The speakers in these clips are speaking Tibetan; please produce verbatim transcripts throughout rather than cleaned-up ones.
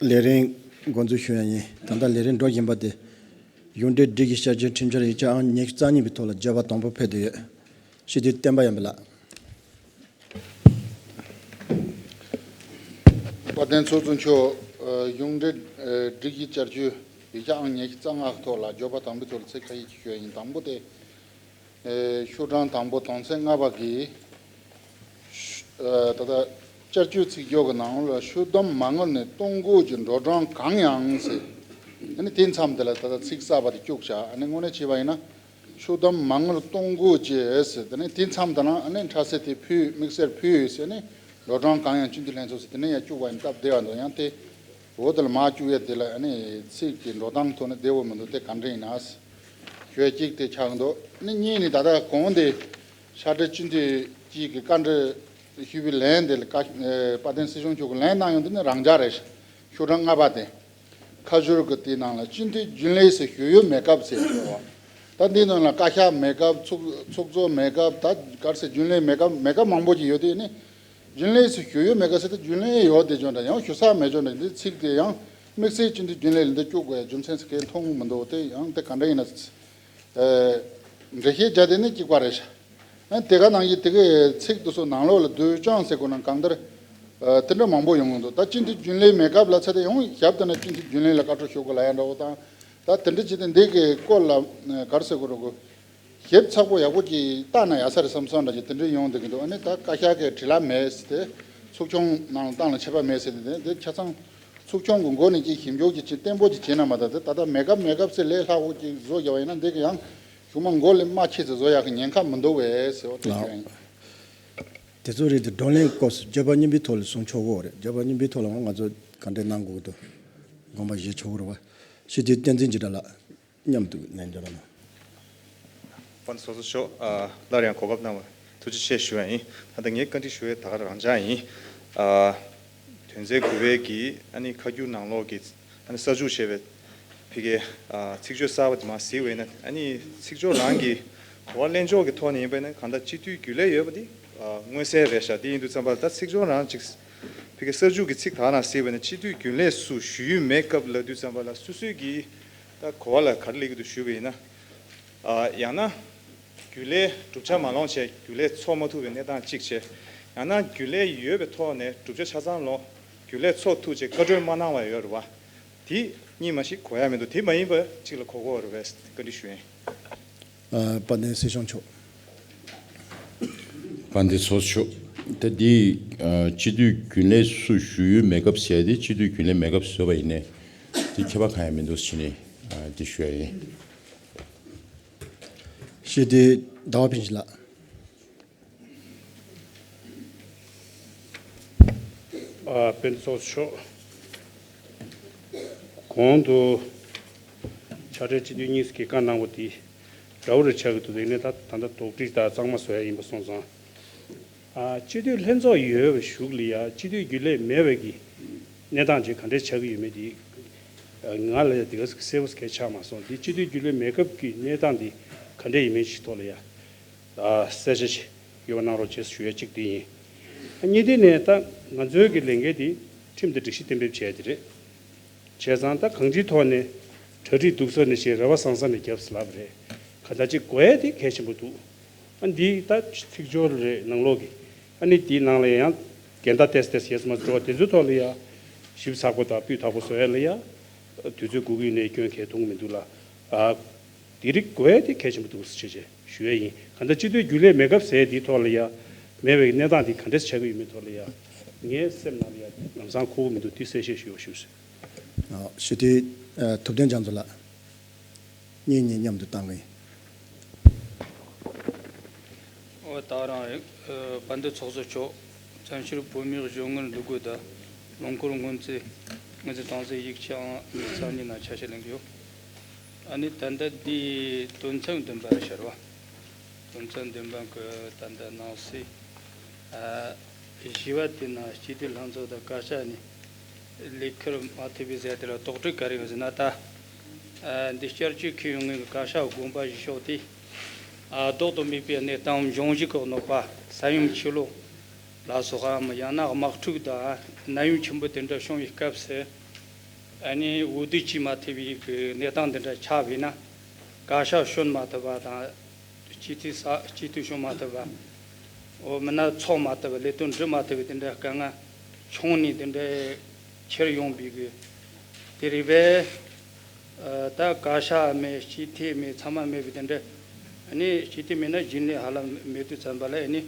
ལས་རིམ་འགོ་འཛུགས་ཞུ་ཡ་ཡིན། ད་ལྟ་ལས་རིམ་འགྲོ་བཞིན་པ་དེ། གཞུང་འབྲེལ་སྒྲིག་གཞི་བསྐྱར་བཅོས་ཁྲིམས་འཆར་ཡིག་ཆ་ཨང་ཉི་ཤུ་རྩ་གཉིས་པའི་ཐོག་ལ་བརྗོད་པ་དང་པོ་ཕེབས་བསྡད་ཡོད། སྤྱི་འཐུས་བསྟན་པ་ཡར་འཕེལ་ལགས། དཔལ་ལྡན་ཚོགས་གཙོ་མཆོག་ཨ། གཞུང་འབྲེལ་ཨ། སྒྲིག་གཞི་བསྐྱར་བཅོས་ཡིག་ཆ་ཨང་ཉི་ཤུ་རྩ་ལྔ་ཐོག་ལ་བརྗོད་པ་དང་པོའི་ཐོག་ལ་ཚིག་ཁ་ཤས་ཤིག་ཞུ་ཡ་ཡིན། དང་པོ་དེ། ཨེ། ཤོག་གྲངས་དང་པོ་དོན་ཚན་ལྔ་པ་གི། ཨ། ད་ལྟ་བསྐྱར་བཅོས་ཚིག་སྦྱོར་གྱི་ནང་ལ་ཤོག་སྡོམ་མ་དངུལ་ནས་གཏོང་དགོས་ཀྱི་འགྲོ་གྲོན་གང་ཡང་ཟེར། ཨ་ནི་དེ་མཚམས་དེ་ལ་ད་ལྟ་ཚིག་གསར་པ་དེ་བཅུག་བཞག་ཨ་ནི་དངོས་གནས་བྱས་པ་ཡིན་ན། ཤོག་སྡོམ་མ་དངུལ་གཏོང་དགོས་ཀྱི་ཟེར། དེ་ནས་དེ་མཚམས་དེ་ལ་ཨ་ནི་ཁྲལ་སེལ་དེ་ཕུལ། དམིགས་བསལ་ཕུལ་ཟེར་ནས་འགྲོ་གྲོན་གང་ཡང་སྤྱི་འཐུས་ལྷན་ཚོགས་ཟེར་དེ་ནས་ཡང་བཅུག་པ་ཡིན་སྟབས་བདེ་བ་འདུག་ཡང་དེ། འོག་དེ་ལ་མར་བཅུག་ཡས་དེ་ལ་ཨ་ནི་ཚིག་གི་འགྲོ་སྟངས་ཐོག་ནས་བདེ་བོ་མི་འདུག་དེ་ག་འདྲ་ཡིན་ན་ཞུ་ཡ་གཅིག་དེ་ཆགས་འདུག་ཨ་ནི་གཉིས་ནི་ད་ལྟ་གོང་དེ་ཕྱག་སྦྲེལ་སྤྱི་འཐུས་གཅིག་གི་བཀའ་འདྲི་ཞུས་པའི་ལན་དེ་ལ་བཀའ། ཨེ། དཔལ་ལྡན་སྲིད་སྐྱོང་མཆོག་གིས་ལན་གནང་ཡོང་དུས་ནི་རང་འཇགས་རེད། ཤོག་གྲངས་ལྔ་པ་དེ། ཁ་སྦྱོར་གྱི་དེའི་ནང་ལ་སྤྱི་འཐུས་རྒྱུན་ལས་སུ་ཞུགས་ཡུལ་མེད་སྐབས་ཟེར་ཡོད་པ། ད་འདིའི་ནང་ལ་བཀའ་ཤག་མེད་སྐབས། ཚོགས་ཚོགས་གཙོ་མེད་སྐབས། ད་ག་རེ་ཟེར། རྒྱུན་ལས་མེད་སྐབས། མེད་སྐབས་མང་པོ་ཅིག་ཡོད་དུས་ནི། རྒྱུན་ལས་སུ་ཞུགས་ཡུལ་མེད་སྐབས་ཟེར་ཏེ་རྒྱུན་ལས་ཡོད་དེ་ཅོ་འདྲ། ཡང་ཞུ་ས་མེད་ཅོ་འདྲ། འདི་ཚིག་དེ་ཡང་དམིགས་བསལ་སྤྱི་འཐུས་རྒྱུན་ལས་ལ་འདི་བཅུག་དགོས་རྒྱུ་མཚན་ཟེར་མཁན་མཐོང་མི་འདུག་དེ་ཡང་དེ་ག་འདྲ་ཡིན་ན། ཨེ། འགྲེལ་བཤད་བརྒྱབ་དེ་ནི་གཅིག་པ་རེད་ཤག་ཨ། དེ་ག་ནང་བཞིན་དེ་གའི་ཚིག་དེ་ཚོ་ནང་ལོགས་ལ་བསྡུས་སྦྱོང་ཟེར་དགོས་ན་གང་ལྟར། ཨ། དེ་འདྲ་མང་པོ་ཡོང་གི་འདུག་ད་སྤྱི་འཐུས་རྒྱུན་ལས་མེད་སྐབས་ལ་ཚད་དེ་ཡང་ཞབས་དེ་ན་སྤྱི་འཐུས་རྒྱུན་ལས་ལ་བཀའ་འཁྲོལ་ཞུ་དགོས་ལབ་ཡ་འདྲ་བོ་དང་། ད་དེ་འདྲ་བྱས་ཏེ་འདི་གའི་སྐོར་ལ་ག་རེ་ཟེར་དགོས་རེད་གོ། ཞིབ་ཚགས་པོ་ཡག་པོ་ཅིག་བལྟས་ན་ཡག་ས་རེད་བསམ་བསམ་འདྲ་ཅིག་དེ་འདྲ་ཡོང་བསྡད་ཀྱི་འདུག་ཨ་ནི་ད་བཀའ་ཤག་གིས་བྲིས་ལ་མེད་ཟེར་ཏེ། ཚོགས་ཆུང་ནང་ལ་བཏང་ལ་ཆད་པ་མེད་ཟེར་ཏེ། དེ་ཆ་ཚང་ཚོགས་ཆུང་གི་མགོ་ནས་ཅིག་ཞིབ་འཇུག་ཅིག་བྱེད། བརྟན་པོ་ཅིག་བྱས་ན་མ་གཏོགས། དེ་ད་ལྟ་མེད་སྐབས་མེད་སྐབས་ཟེར་ལས་སླ་བོ་ཅིག་བཟོ་བརྒྱབ་པ་ཡིན་ན་འདི་གི་ཡང་གཞུག་མ་མགོ་ལས་མ་ཆད་ཚེ་བཟོ་ཡག་གི་ཉེན་ཁ་མི་འདུག་བས་ཟེར་བ་དེ་ཞུ་ཡ་ཡིན། དེ་ཚོ་རེད་དེ། བགྲོ་གླེང་སྐབས་སུ་བརྗོད་པ་གཉིས་པའི་ཐོག་ལ་གསུང་ཆོག་གི་རེད། བརྗོད་པ་གཉིས་པའི་ཐོག་ལ་ང་ཚོ་ག་འདྲས་གནང་དགོས་ཀྱི་འདུག་དགོངས་པ་བཞེས་ཆོག་གི་རེད་བ། སྤྱི་འཐུས་བསྟན་འཛིན་འཇིགས་བྲལ་ལགས། མཉམ་དུ་ལན་འདེབས་རོགས་གནང་། དཔལ་ཚོགས་གཙོ་མཆོག་ཨ། སླར་ཡང་གོ་སྐབས་གནང་བར་ཐུགས་རྗེ་ཆེ་ཞུ་བ་ཡིན། ད་ལྟ་ངས་བཀའ་འདྲི་ཞུ་ཡས་ད་ག་རང་འཇགས་ཡིན། ཨ། དོན་ཚན་དགུ་པའི་གི་ཨ་ནི་ཁ་སྒྱུར་ནང་ལོགས་ཀྱི་ཨ་ནི་གསར་འཇུག་བྱས་པའི་ཕ་གིའི་ཨ། ཚིག་བརྗོད་གསར་པ་དེ་མར་གཟིགས་པ་ཡིན་ན། ཨ་ནི་ཚིག་སྦྱོར་རང་གི་གོ་བ་ལེན་ཕྱོགས་ཀྱི་ཐོག་ནས་ཡིན་པ་ཡིན་ན། གང་ལྟར་སྤྱི་འཐུས་རྒྱུན་ལས་ཡོད་པ་འདི་ཨ། མངོན་གསལ་རེད་ཤག་དེ་ཡིན་དུས་ཙམ་པ་ལ་ད་ཚིག་སྦྱོར་རང་ཅིག་ཕ་གི་གསར་འཇུག་གི་ཚིག་དག་ནང་གཟིགས་པ་ཡིན་ན། སྤྱི་འཐུས་རྒྱུན་ལས་སུ་ཞུགས་ཡུལ་མེད་སྐབས་ལབ་དུས་ཙམ་པ་ལ་སོ་སོའི་གི་ད་གོ་བ་ལ་ག་རེ་སླེབས་ཀྱི་འདུག་ཞུས་པ་ཡིན་ན། ཨ། ཡང་ན་རྒྱུན་ལས་གྲུབ་ཆ་མ་ལོངས་བྱས་རྒྱུན་ལས་ཚོགས་མ་ཐུབ་པའི་གནས་སྟངས་གཅིག་བྱས། ཡང་ན་རྒྱུན་ལས་ཡོད་པའི་ཐོག་ནས་གྲུབ་ཆ་ཆ་ཚང་ལོངས་རྒྱུན་ལས་ཚོགས་ཐུབ་བྱས་བཀའ་འཁྲོལ་མ་གནང་བ་ཡོད་རེད་བ། དེ་གཉིས་མ་གཞི་གོ་ཡ་མི་འདུག་དེ་མ་ཡིན་པ་གཅིག་ལ་གོ་གོ་རེད་བས་བཀའ་འདྲི་ཞུ་ཡིན། ཨ། དཔལ་ལྡན་སྲིད་སྐྱོང་མཆོག་དཔལ་ལྡན་ཚོགས་གཙོ་མཆོག་ད་འདི་ཨ། སྤྱི་འཐུས་རྒྱུན་ལས་སུ་ཞུགས་ཡུལ་མེད་སྐབས་ཟེར་ཏེ། སྤྱི་འཐུས་རྒྱུན་ལས་མེད་སྐབས་བཟོས་པ་ཡིན་ནའི་དེ་ཁྱད་པར་གང་ཡང་མི་འདུག་ཟེར་ནས་ཨ། འདི་ཞུ་ཡ་ཡིན། སྤྱི་འཐུས་ཟླ་བ་ཕུན་སྐྱིད་ལགས། ཨ། དཔལ་ལྡན་ཚོགས་གཙོ་མཆོག་གོང་དུ་ཕྱག་སྦྲེལ་སྤྱི་འཐུས་གཉིས་ཀྱིས་བཀའ་གནང་བ་དེ་འདྲ་བོ་རེ་ཆགས་ཀྱི་འདུག་དེ་ནས་ད་ད་ལྟ་དོགས་འདྲི་དང་གཙང་མ་བཟོ་ཡ་ཡིན་པ་སོང་ཙང་། ཨ། སྤྱི་འཐུས་ལྷན་ཚོགས་ཡོད་པའི་གཞུག་ལ་ཡ་སྤྱི་འཐུས་རྒྱུན་ལས་མེད་པའི་གི་གནས་སྟངས་ཅིག་ག་འདྲས་ཆགས་ཀྱི་ཡོད་མེད་དེ་ང་ལ་ཡ་དེ་ག་གསལ་པོ་གལ་ཆགས་མ་སོང་། དེ་སྤྱི་འཐུས་རྒྱུན་ལས་མེད་སྐབས་ཀྱི་གནས་སྟངས་དེ་ག་འདྲས་ཡིན་མིན་ཞིག་ཐོག་ལ་ཡ། ཨ། གསལ་ཆ་ཞིག་ཡོད་པ་གནང་རོགས་བྱེད་ཞུ་ཡ་གཅིག་དེ་ཡིན། ཨ། གཉིས་དེ་ནས་ད་ང་ཚོའི་གི་ལས་འགན་དེ་ཁྲིམས་དང་སྒྲིག་གཞི་གཏན་འབེབས་བྱས་དེ་རེད། བྱས་ཙང་ད་གང་ཅིའི་ཐོག་ནས་གྲ་སྒྲིག་སྡུག་ས་ནས་བྱས་རེ་བ་བཟང་ས་ནས་བརྒྱབ་ཟེར་ལབ་པ་རེད། ག་ད་ཅིག་དགོས་ཡ་དེ་གལ་ཆེན་པོ་འདུག་ཨ། འདི་ད་ཚིག་སྦྱོར་རེད་ནང་ལོགས་ཀྱི། ཨ་ནི་དེའི་ནང་ལ་ཡང་འགལ་ཟླ་ཏོག་ཙམ་ཏོག་ཙམ་ཡོད་ཙམ་འགྲོ་བ་དེ་ཚོའི་ཐོག་ལ་ཡ་ཞིབ་ཚགས་པོ་དང་སྤུས་དག་པོ་བཟོ་ཡ་ལ་ཡ་དུས་ཚོད་འགོར་གྱི་ཡོད་ནའི་སྐྱོན་གལ་མཐོང་གི་མི་འདུག་ལ། ཨ། དེ་རིགས་དགོས་ཡ་དེ་གལ་ཆེན་པོ་འདུག་ཟེར་བྱས་བྱས་ཞུ་ཡ་ཡིན། གང་ལྟར་སྤྱི་འཐུས་རྒྱུན་ལས་མེད་སྐབས་ཟེར་དེའི་ཐོག་ལ་ཡ་མེད་པའི་གནས་སྟངས་དེ་ག་འདྲས་ཆགས་ཀྱི་ཡོད་མེད་ཐོག་ལ་ཡ་ངའི་སེམས་ནང་ལ་ཡ་ལམ་སང་འཁོར་གྱི་མི་འདུག་དེ་གསལ་བཤད་ཞུ་བ་ཞུ་ཟེར། ཨ། སྤྱི་འཐུས་ཨ། ཐུབ་བསྟན་རྒྱ་མཚོ་ལགས། གཉིས་གཉིས་མཉམ་དུ་བཏང་གི་ཡིན། ཨོ། ད་རང་ཨ། དཔལ་ལྡན་ཚོགས་གཙོ་མཆོག་བཙན་བྱོལ་བོད་མིའི་གཞུང་ངོས་འདུ་འགོད་དང་ལུང་སྐོར་སྔོན་རྩིས་ངོས་འཛིན་སྟངས་འཛིན་ཡིག་ཆ་ཨང་ཉི་ཤུ་རྩ་གཉིས་ནང་ཆ་ཤས་ལེན་གྱི་ཡོད། ཨ་ནི་ད་ལྟ་འདི་དོན་ཚན་བདུན་པ་རེད་ཤག་བ། དོན་ཚན་བདུན་པ་གི་ད་ལྟ་ནང་གསེས། ཨ། བཞི་པ་དེ་ནང་སྤྱི་འཐུས་ལྷན་ཚོགས་དང་བཀའ་ཤག་ནས་ལས་ཁུར་མ་ཐེབས་པའི་ཟེར་དེ་ལ་དོགས་འདྲི་ག་རེ་ཡོད་ཟེར་ན། ད་ཨ། འདི་བསྐྱར་བཅོས་འཁེལ་ཡོང་མཁན་གྱི་བཀའ་ཤག་དགོངས་པ་བཞེས་ཕྱོགས་དེ། ཨ། ལྡོག་ཏུ་མེད་པའི་གནས་སྟངས་འབྱུང་བཞི་ཀྱི་གནོད་པ། ས་ཡོམ་ཆུ་ལོག་ལ་སོགས་པའམ་ཡང་ན་དམག་འཁྲུག་དང་ནད་ཡམས་ཆེན་པོ་དེ་འདྲ་བྱུང་བའི་སྐབས་སུ། ཨ་ནི་འོས་བསྡུ་བྱེད་མ་ཐུབ་པའི་གི་གནས་སྟངས་འདི་འདྲ་ཆགས་པས་ན། བཀའ་ཤག་བྱོན་མ་ཐུབ་པ་དང་། སྤྱི་འཐུས་ས་སྤྱི་འཐུས་བྱོན་མ་ཐུབ་པ། འོ་མིན་ན་ཚོགས་མ་ཐུབ་པ། ལས་དོན་འགྲུབ་མ་ཐུབ་པའི་དེ་འདྲ་དཀའ་ངལ་བྱུང་ནས་དེ་འདྲ་ཁྱེར་ཡོང་པའི་གི། དེ་རིགས་པས། ཨ། ད་བཀའ་ཤག་མེད། སྤྱི་འཐུས་མེད། ཚང་མ་མེད་པའི་དེ་འདྲ། ཨ་ནི་སྤྱི་འཐུས་མེད་ན་རྒྱུན་ལས་ཧ་ལམ་མེད་དུས་ཙམ་པ་ལ། ཨ་ནི་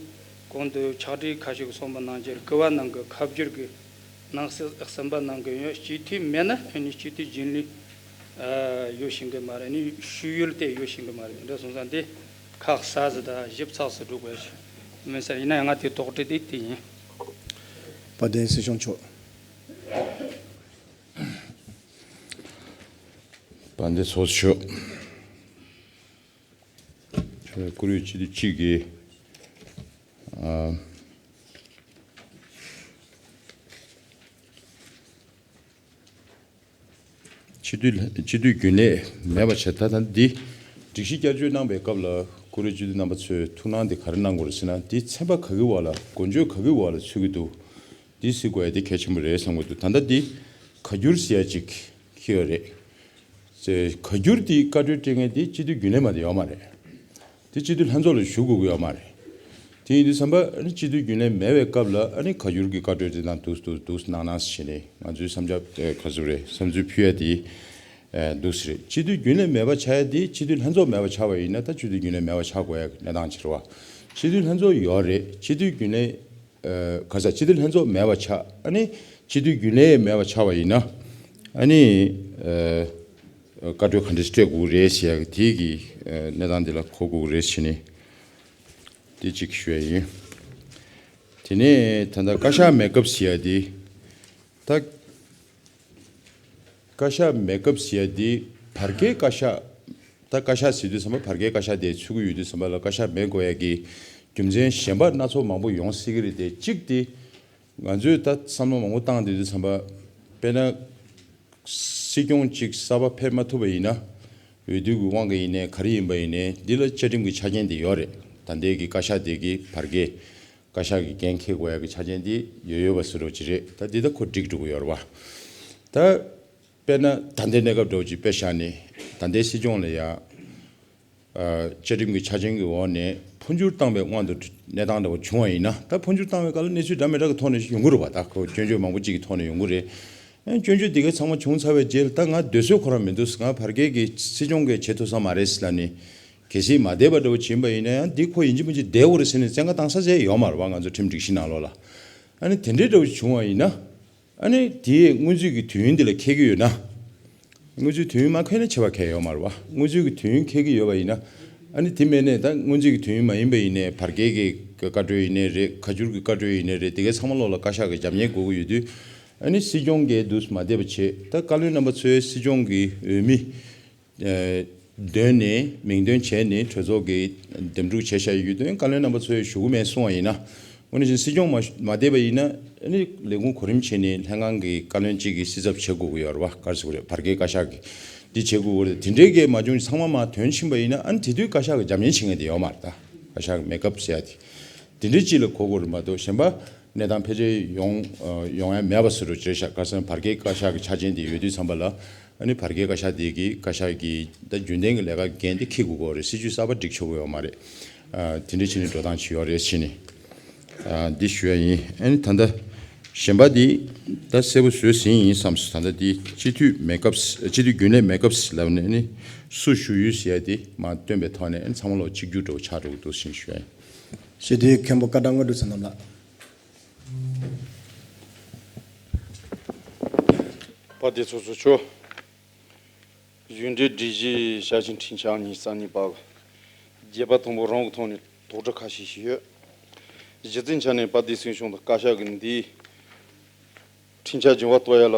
གོང་དུ་ཕྱག་བྲིས་ཁ་ཤས་ཀྱིས་གསུངས་པ་ནང་བཞིན། གུས་པ་གནང་གི། ཁ་བསྒྱུར་གི། ནང་གསེས་གསུམ་པ་གནང་གི་ཡོད། སྤྱི་འཐུས་མེད་ན་ཨ་ནི་སྤྱི་འཐུས་རྒྱུན་ལས། ཨ། ཡོད་ཤེས་གི་མ་རེད། ཨ་ནི་ཤེས་ཡོན་དེ་ཡོད་ཤེས་གི་མ་རེད། འདི་འདྲ་སོང་ཙང་དེ་ཁག་ས་ཟིག་དང་ཞིབ་ཚགས་སུ་འགྲོ་དགོས་ཤིག་མིན་ས། ཡིན་ན་ཡང་ང་དེ་དོགས་འདྲི་དེ་དེ་ཡིན། དཔལ་ལྡན་སྲིད་སྐྱོང་མཆོག་དཔལ་ལྡན་ཚོགས་གཙོ་མཆོག་བཀུར་འོས་སྤྱི་འཐུས་གཅིག་གིས། ཨ། སྤྱི་འཐུས་སྤྱི་འཐུས་རྒྱུན་ལས་མེད་པ་བྱས། ད་ལྟ་འདི་སྒྲིག་གཞི་བསྐྱར་བཅོས་གནང་པའི་སྐབས་ལ་བཀུར་འོས་སྤྱི་འཐུས་རྣམ་པ་ཚོས་ཐུགས་སྣང་འདི་ག་རེ་གནང་དགོས་རེད་ཟེར་ན། འདི་ཚན་པ་ག་གི་འོག་ལ། འགོ་འཛུགས་ག་གི་འོག་ལ་ཚུད་ཀྱི་འདུག་འདི་གཟིགས་དགོས་ཡ་འདི་གལ་ཆེན་པོ་རེད་བསམ་གྱི་འདུག་ད་ལྟ་འདི་ཁ་བསྒྱུར་ཟེར་ཡ་ཅིག་འཁྱེར་ཡོད་རེད། ཚེ་ཁ་བསྒྱུར་དེའི་བཀའ་འཁྲོལ་སྤྲད་མཁན་དེ་སྤྱི་འཐུས་རྒྱུན་ལས་མ་གཏོགས་ཡོད་མ་རེད། དེ་སྤྱི་འཐུས་ལྷན་ཚོགས་ལ་ཞུ་དགོས་ཀྱི་ཡོད་མ་རེད། དེ་ཡིན་དུས་ཙམ་པ་ཨ་ནི་སྤྱི་འཐུས་རྒྱུན་ལས་མེད་པའི་སྐབས་ལ་ཨ་ནི་ཁ་བསྒྱུར་གྱི་བཀའ་འཁྲོལ་དེ་དང་འདུག་འདུག་འདུག་གནང་གནང་ཟེར་བྱས་ནས། ང་ཚོའི་བསམ་འཆར་ཨེ་ག་ཚོད་རེད། བསམ་ཚུལ་ཕུལ་ཡ་དེ་ཨེ་འདུག་ཟེར་རེད། སྤྱི་འཐུས་རྒྱུན་ལས་མེད་པ་ཆགས་ཡ་དེ། སྤྱི་འཐུས་ལྷན་ཚོགས་མེད་པ་ཆགས་པ་ཡིན་ན་ད་སྤྱི་འཐུས་རྒྱུན་ལས་མེད་པ་ཆགས་དགོས་ཡ་གི་གནས་སྟངས་ཅིག་རེད་བ། སྤྱི་འཐུས་ལྷན་ཚོགས་ཡོད་རེད། སྤྱི་འཐུས་རྒྱུན་ལས་ཨ། ག་ས། སྤྱི་འཐུས་ལྷན་ཚོགས་མེད་པ་ཆགས། ཨ་ནི་སྤྱི་འཐུས་རྒྱུན་ལས་མེད་པ་ཆགས་པ་ཡིན་ན། ཨ་ནི་ཨ། བཀའ་འཁྲོལ་ག་འདྲ་སྤྲད་དགོས་རེད་ཟེར་ཡ་དེ་གི་ཨ་གནས་སྟངས་དེ་ལ་གོ་དགོས་རེད་ཟེར་ནས་དེ་གཅིག་ཞུ་ཡ་ཡིན། དེ་ནས་ད་ལྟ་བཀའ་ཤག་མེད་སྐབས་ཟེར་ཡ་དེ། ད་བཀའ་ཤག་མེད་སྐབས་ཟེར་ཡ་དེ་བར་བརྒལ་བཀའ་ཤག་ད་བཀའ་ཤག་ཟེར་དུས་ཙམ་པ་བར་བརྒལ་བཀའ་ཤག་དེ་ཚུད་ཀྱི་ཡོད་དུས་ཙམ་པ་ལ་བཀའ་ཤག་མེད་དགོས་ཡ་གི་རྒྱུ་མཚན་གཞན་པ་སྣ་ཚོགས་མང་པོ་ཡོང་སྲིད་ཀྱི་རེད་དེ། གཅིག་དེ་ང་ཚོས་ད་བསམ་བློ་མང་པོ་བཏང་བསྡད་དུས་ཙམ་པ། དཔེར་ན་སྲིད་སྐྱོང་གཅིག་གསར་པ་ཕེབས་མ་ཐུབ་པ་ཡིན་ན། འོས་བསྡུ་གི་དབང་གིས་ཡིན་ནའི་ག་རེ་ཡིན་པ་ཡིན་ནའི་འདི་ལ་བཅའ་ཁྲིམས་ཀྱི་ཆ་རྐྱེན་དེ་ཡོད་རེད། ད་ལྟའི་གི་བཀའ་ཤག་དེ་གི་བར་བརྒལ་བཀའ་ཤག་གི་འགན་འཁྱེར་དགོས་ཡ་གི་ཆ་རྐྱེན་དེ་ཡོད་ཡོད་པ་བཟོ་འདྲ་ཅིག་རེད། ད་འདི་ད་ཁོ་འགྲིག་འགྲོ་གི་ཡོད་རེད་བ། ད་དཔེར་ན་ད་ལྟའི་གནས་སྐབས་འདྲ་བོ་ཅིག་དཔེ་བཞག་ནས། ད་ལྟའི་སྲིད་སྐྱོང་ལ་ཡ། ཨ། བཅའ་ཁྲིམས་ཀྱི་ཆ་རྐྱེན་གྱི་འོག་ནས་འཕོ་འགྱུར་བཏང་བའི་དབང་དུ་གནས་སྟངས་འདྲ་བོ་བྱུང་བ་ཡིན་ན། ད་འཕོ་འགྱུར་བཏང་བའི་སྐབས་ལ་གནས་ཚུལ་འདྲ་མི་འདྲ་གི་ཐོག་ནས་ཡོང་གི་རེད་བ། ད་ཁོ་སྐྱོན་བརྗོད་མང་པོ་ཅིག་གི་ཐོག་ནས་ཡོང་གི་རེད། ཨ། སྐྱོན་བརྗོད་འདི་གའི་ཚང་མ་བྱུང་ཚར་བའི་རྗེས་ལ་ད་ང་སྡོད་སྲོལ་ཁོ་རང་མི་འདུག་ང་བར་བརྒལ་གྱི་སྲིད་སྐྱོང་གིས་བྱེད་ཐུབ་ས་མ་རེད་ཟེར་ལབ་ནས། གལ་སྲིད་མ་བསྡད་པ་འདྲ་བོ་བྱིན་པ་ཡིན་ན་ཡང་འདི་ཁོ་ཡིན་གཅིག་མིན་གཅིག་བསྡད་དགོས་རེད་ཟེར་ནས་བཙན་བཀའ་བཏང་ས་ཟེར་ཡོད་མ་རེད་བ། ང་ཚོ་ཁྲིམས་སྒྲིག་གཞི་ནང་ལོགས་ལ། ཨ་ནི་དེ་འདྲའི་འདྲ་བོ་བྱུང་བ་ཡིན་ན། ཨ་ནི་དེའི་སྔོན་རྩིས་ཀྱི་དུས་ཡུན་འདི་ལ་འཁེལ་གྱི་ཡོད་ན། སྔོན་རྩིས་དུས་ཡུན་མ་འཁེལ་ན་ཆད་པ་གང་ཡང་ཡོད་མ་རེད་བ། སྔོན་རྩིས་ཀྱི་དུས་ཡུན་འཁེལ་གྱི་ཡོད་པ་ཡིན་ན། ཨ་ནི་དེ་མིན་ནས་ད་སྔོན་རྩིས་ཀྱི་དུས་ཡུན་མ་ཡིན་པ་ཡིན་ནའི་བར་བརྒལ་གྱི་བཀའ་འཁྲོལ་ཡིན་ནའི་རེད། ཁ་བསྒྱུར་གྱི་བཀའ་འཁྲོལ་ཡིན་ནའི་རེད། དེ་གའི་ཚང་མ་ལོགས་ལ་བཀའ་ཤག་གི་རྒྱབ་གཉེར་དགོས་ཀྱི་ཡོད་དུས། ཨ་ནི་སྲིད་སྐྱོང་གིས་འདུག་མ་བསྡད་པ་བྱས། ད་བཀའ་བློན་རྣམ་པ་ཚོས་སྲིད་སྐྱོང་གི་འོས་མི། ཨ། འདོན་ནས་མིང་འདོན་བྱས་ནས་གྲོས་ཚོགས་ཀྱིས་འདེམས་སྒྲུག་བྱས་བཞག་ཡོད་དུས། བཀའ་བློན་རྣམ་པ་ཚོས་ཞུ་གི་མེད་གསུང་བ་ཡིན་ན། དངོས་གནས་བྱས་ན་སྲིད་སྐྱོང་མ་མ་བསྡད་པ་ཡིན་ན། ཨ་ནི་ལས་ཁུངས་གོ་རིམ་བྱས་ནས་ལྷན་ཁང་གི་བཀའ་བློན་གཅིག་གིས་སྲིད་ཚབ་བྱེད་དགོས་ཀྱི་ཡོད་རེད་བ། ག་རེ་ཟེར་དགོས་རེད། བར་བརྒལ་བཀའ་ཤག་གིས་འདི་བྱེད་དགོས་ཀྱི་རེད། དེ་འདྲའི་གི་མ་བྱུང་ཚང་མ་མར་ཐོན་ཕྱིན་པ་ཡིན་ན། ཨ་ནི་དེ་དུས་བཀའ་ཤག་གི་རྒྱབ་གཉེར་བྱེད་མཁན་དེ་ཡོད་མ་རེད། ད་བཀའ་ཤག་གི་མེད་སྐབས་ཟེར་ཡ་དེ། དེ་འདྲའི་ཅིག་ལ་གོ་དགོས་རེད་མ་གཏོགས། གཞན་པ་གནས་སྟངས་ཕལ་ཆེར་ཡོང་ཡོང་ཡ་མེད་པ་བཟོ་འདྲ་ཅིག་རེད་ཤག་ག་རེ་ཟེར་ན་བར་བརྒལ་བཀའ་ཤག་གི་ཆ་རྐྱེན་དེ་ཡོད་དུས་ཙམ་པ་ལ། ཨ་ནི་བར་བརྒལ་བཀའ་ཤག་དེ་གིས་བཀའ་ཤག་གི་ད་རྒྱུན་ལྡན་གྱི་ལས་ཀ་འགན་དེ་འཁྱེར་དགོས་ཀྱི་རེད། སྲིད་བྱུས་གསར་པ་སྒྲིག་ཆོག་གི་ཡོད་མ་རེད། ཨ། དེ་འདྲའི་ཆ་ནས་འགྲོ་སྟངས་ཅིག་ཡོད་རེད་ཟེར་ནས། ཨ། འདི་ཞུ་ཡ་ཡིན། ཨ་ནི་ད་ལྟ་གཞན་པ་འདི་ད་གསལ་པོ་བཟོས་ཟིན་ཡིན་བསམ་སོང་། ད་ལྟ་འདི་སྤྱི་འཐུས་མེད་སྐབས། སྤྱི་འཐུས་རྒྱུན་ལས་མེད་སྐབས་ལབ་ནས་ནི་སུ་ཞུགས་ཡོད་ཟེར་ཡ་དེ་མར་བཏོན་པའི་ཐོག་ནས། ཨ་ནི་ཚང་མ་ལོག་གཅིག་གྱུར་འདྲ་བོ་ཆགས་འགྲོ་གི་འདུག་ཟེར་ཞུ་ཡ་ཡིན། སྤྱི་འཐུས་མཁན་པོ་བཀའ་བགྲང་དངོས་གྲུབ་བསོད་ནམས་ལགས། དཔལ་ལྡན་ཚོགས་གཙོ་མཆོག་གཞུང་འབྲེལ་སྒྲིག་གཞི་ཞལ་ཆེམས་འཕྲིན་ཕྲན་ཉི་ཤུ་རྩ་གཉིས་པ་གི་རྒྱས་པ་དང་པོ་རང་གི་ཐོག་ནས་དོགས་འདྲི་ཁ་ཤས་ཤིག་ཡོད། གཞི་རྩའི་ཆ་ནས་དཔལ་ལྡན་སྲིད་སྐྱོང་དང་བཀའ་ཤག་གི་འདིའི་འཕྲིན་ཕྲན་རྒྱུན་པ་གཏོང་ཡ་ལ་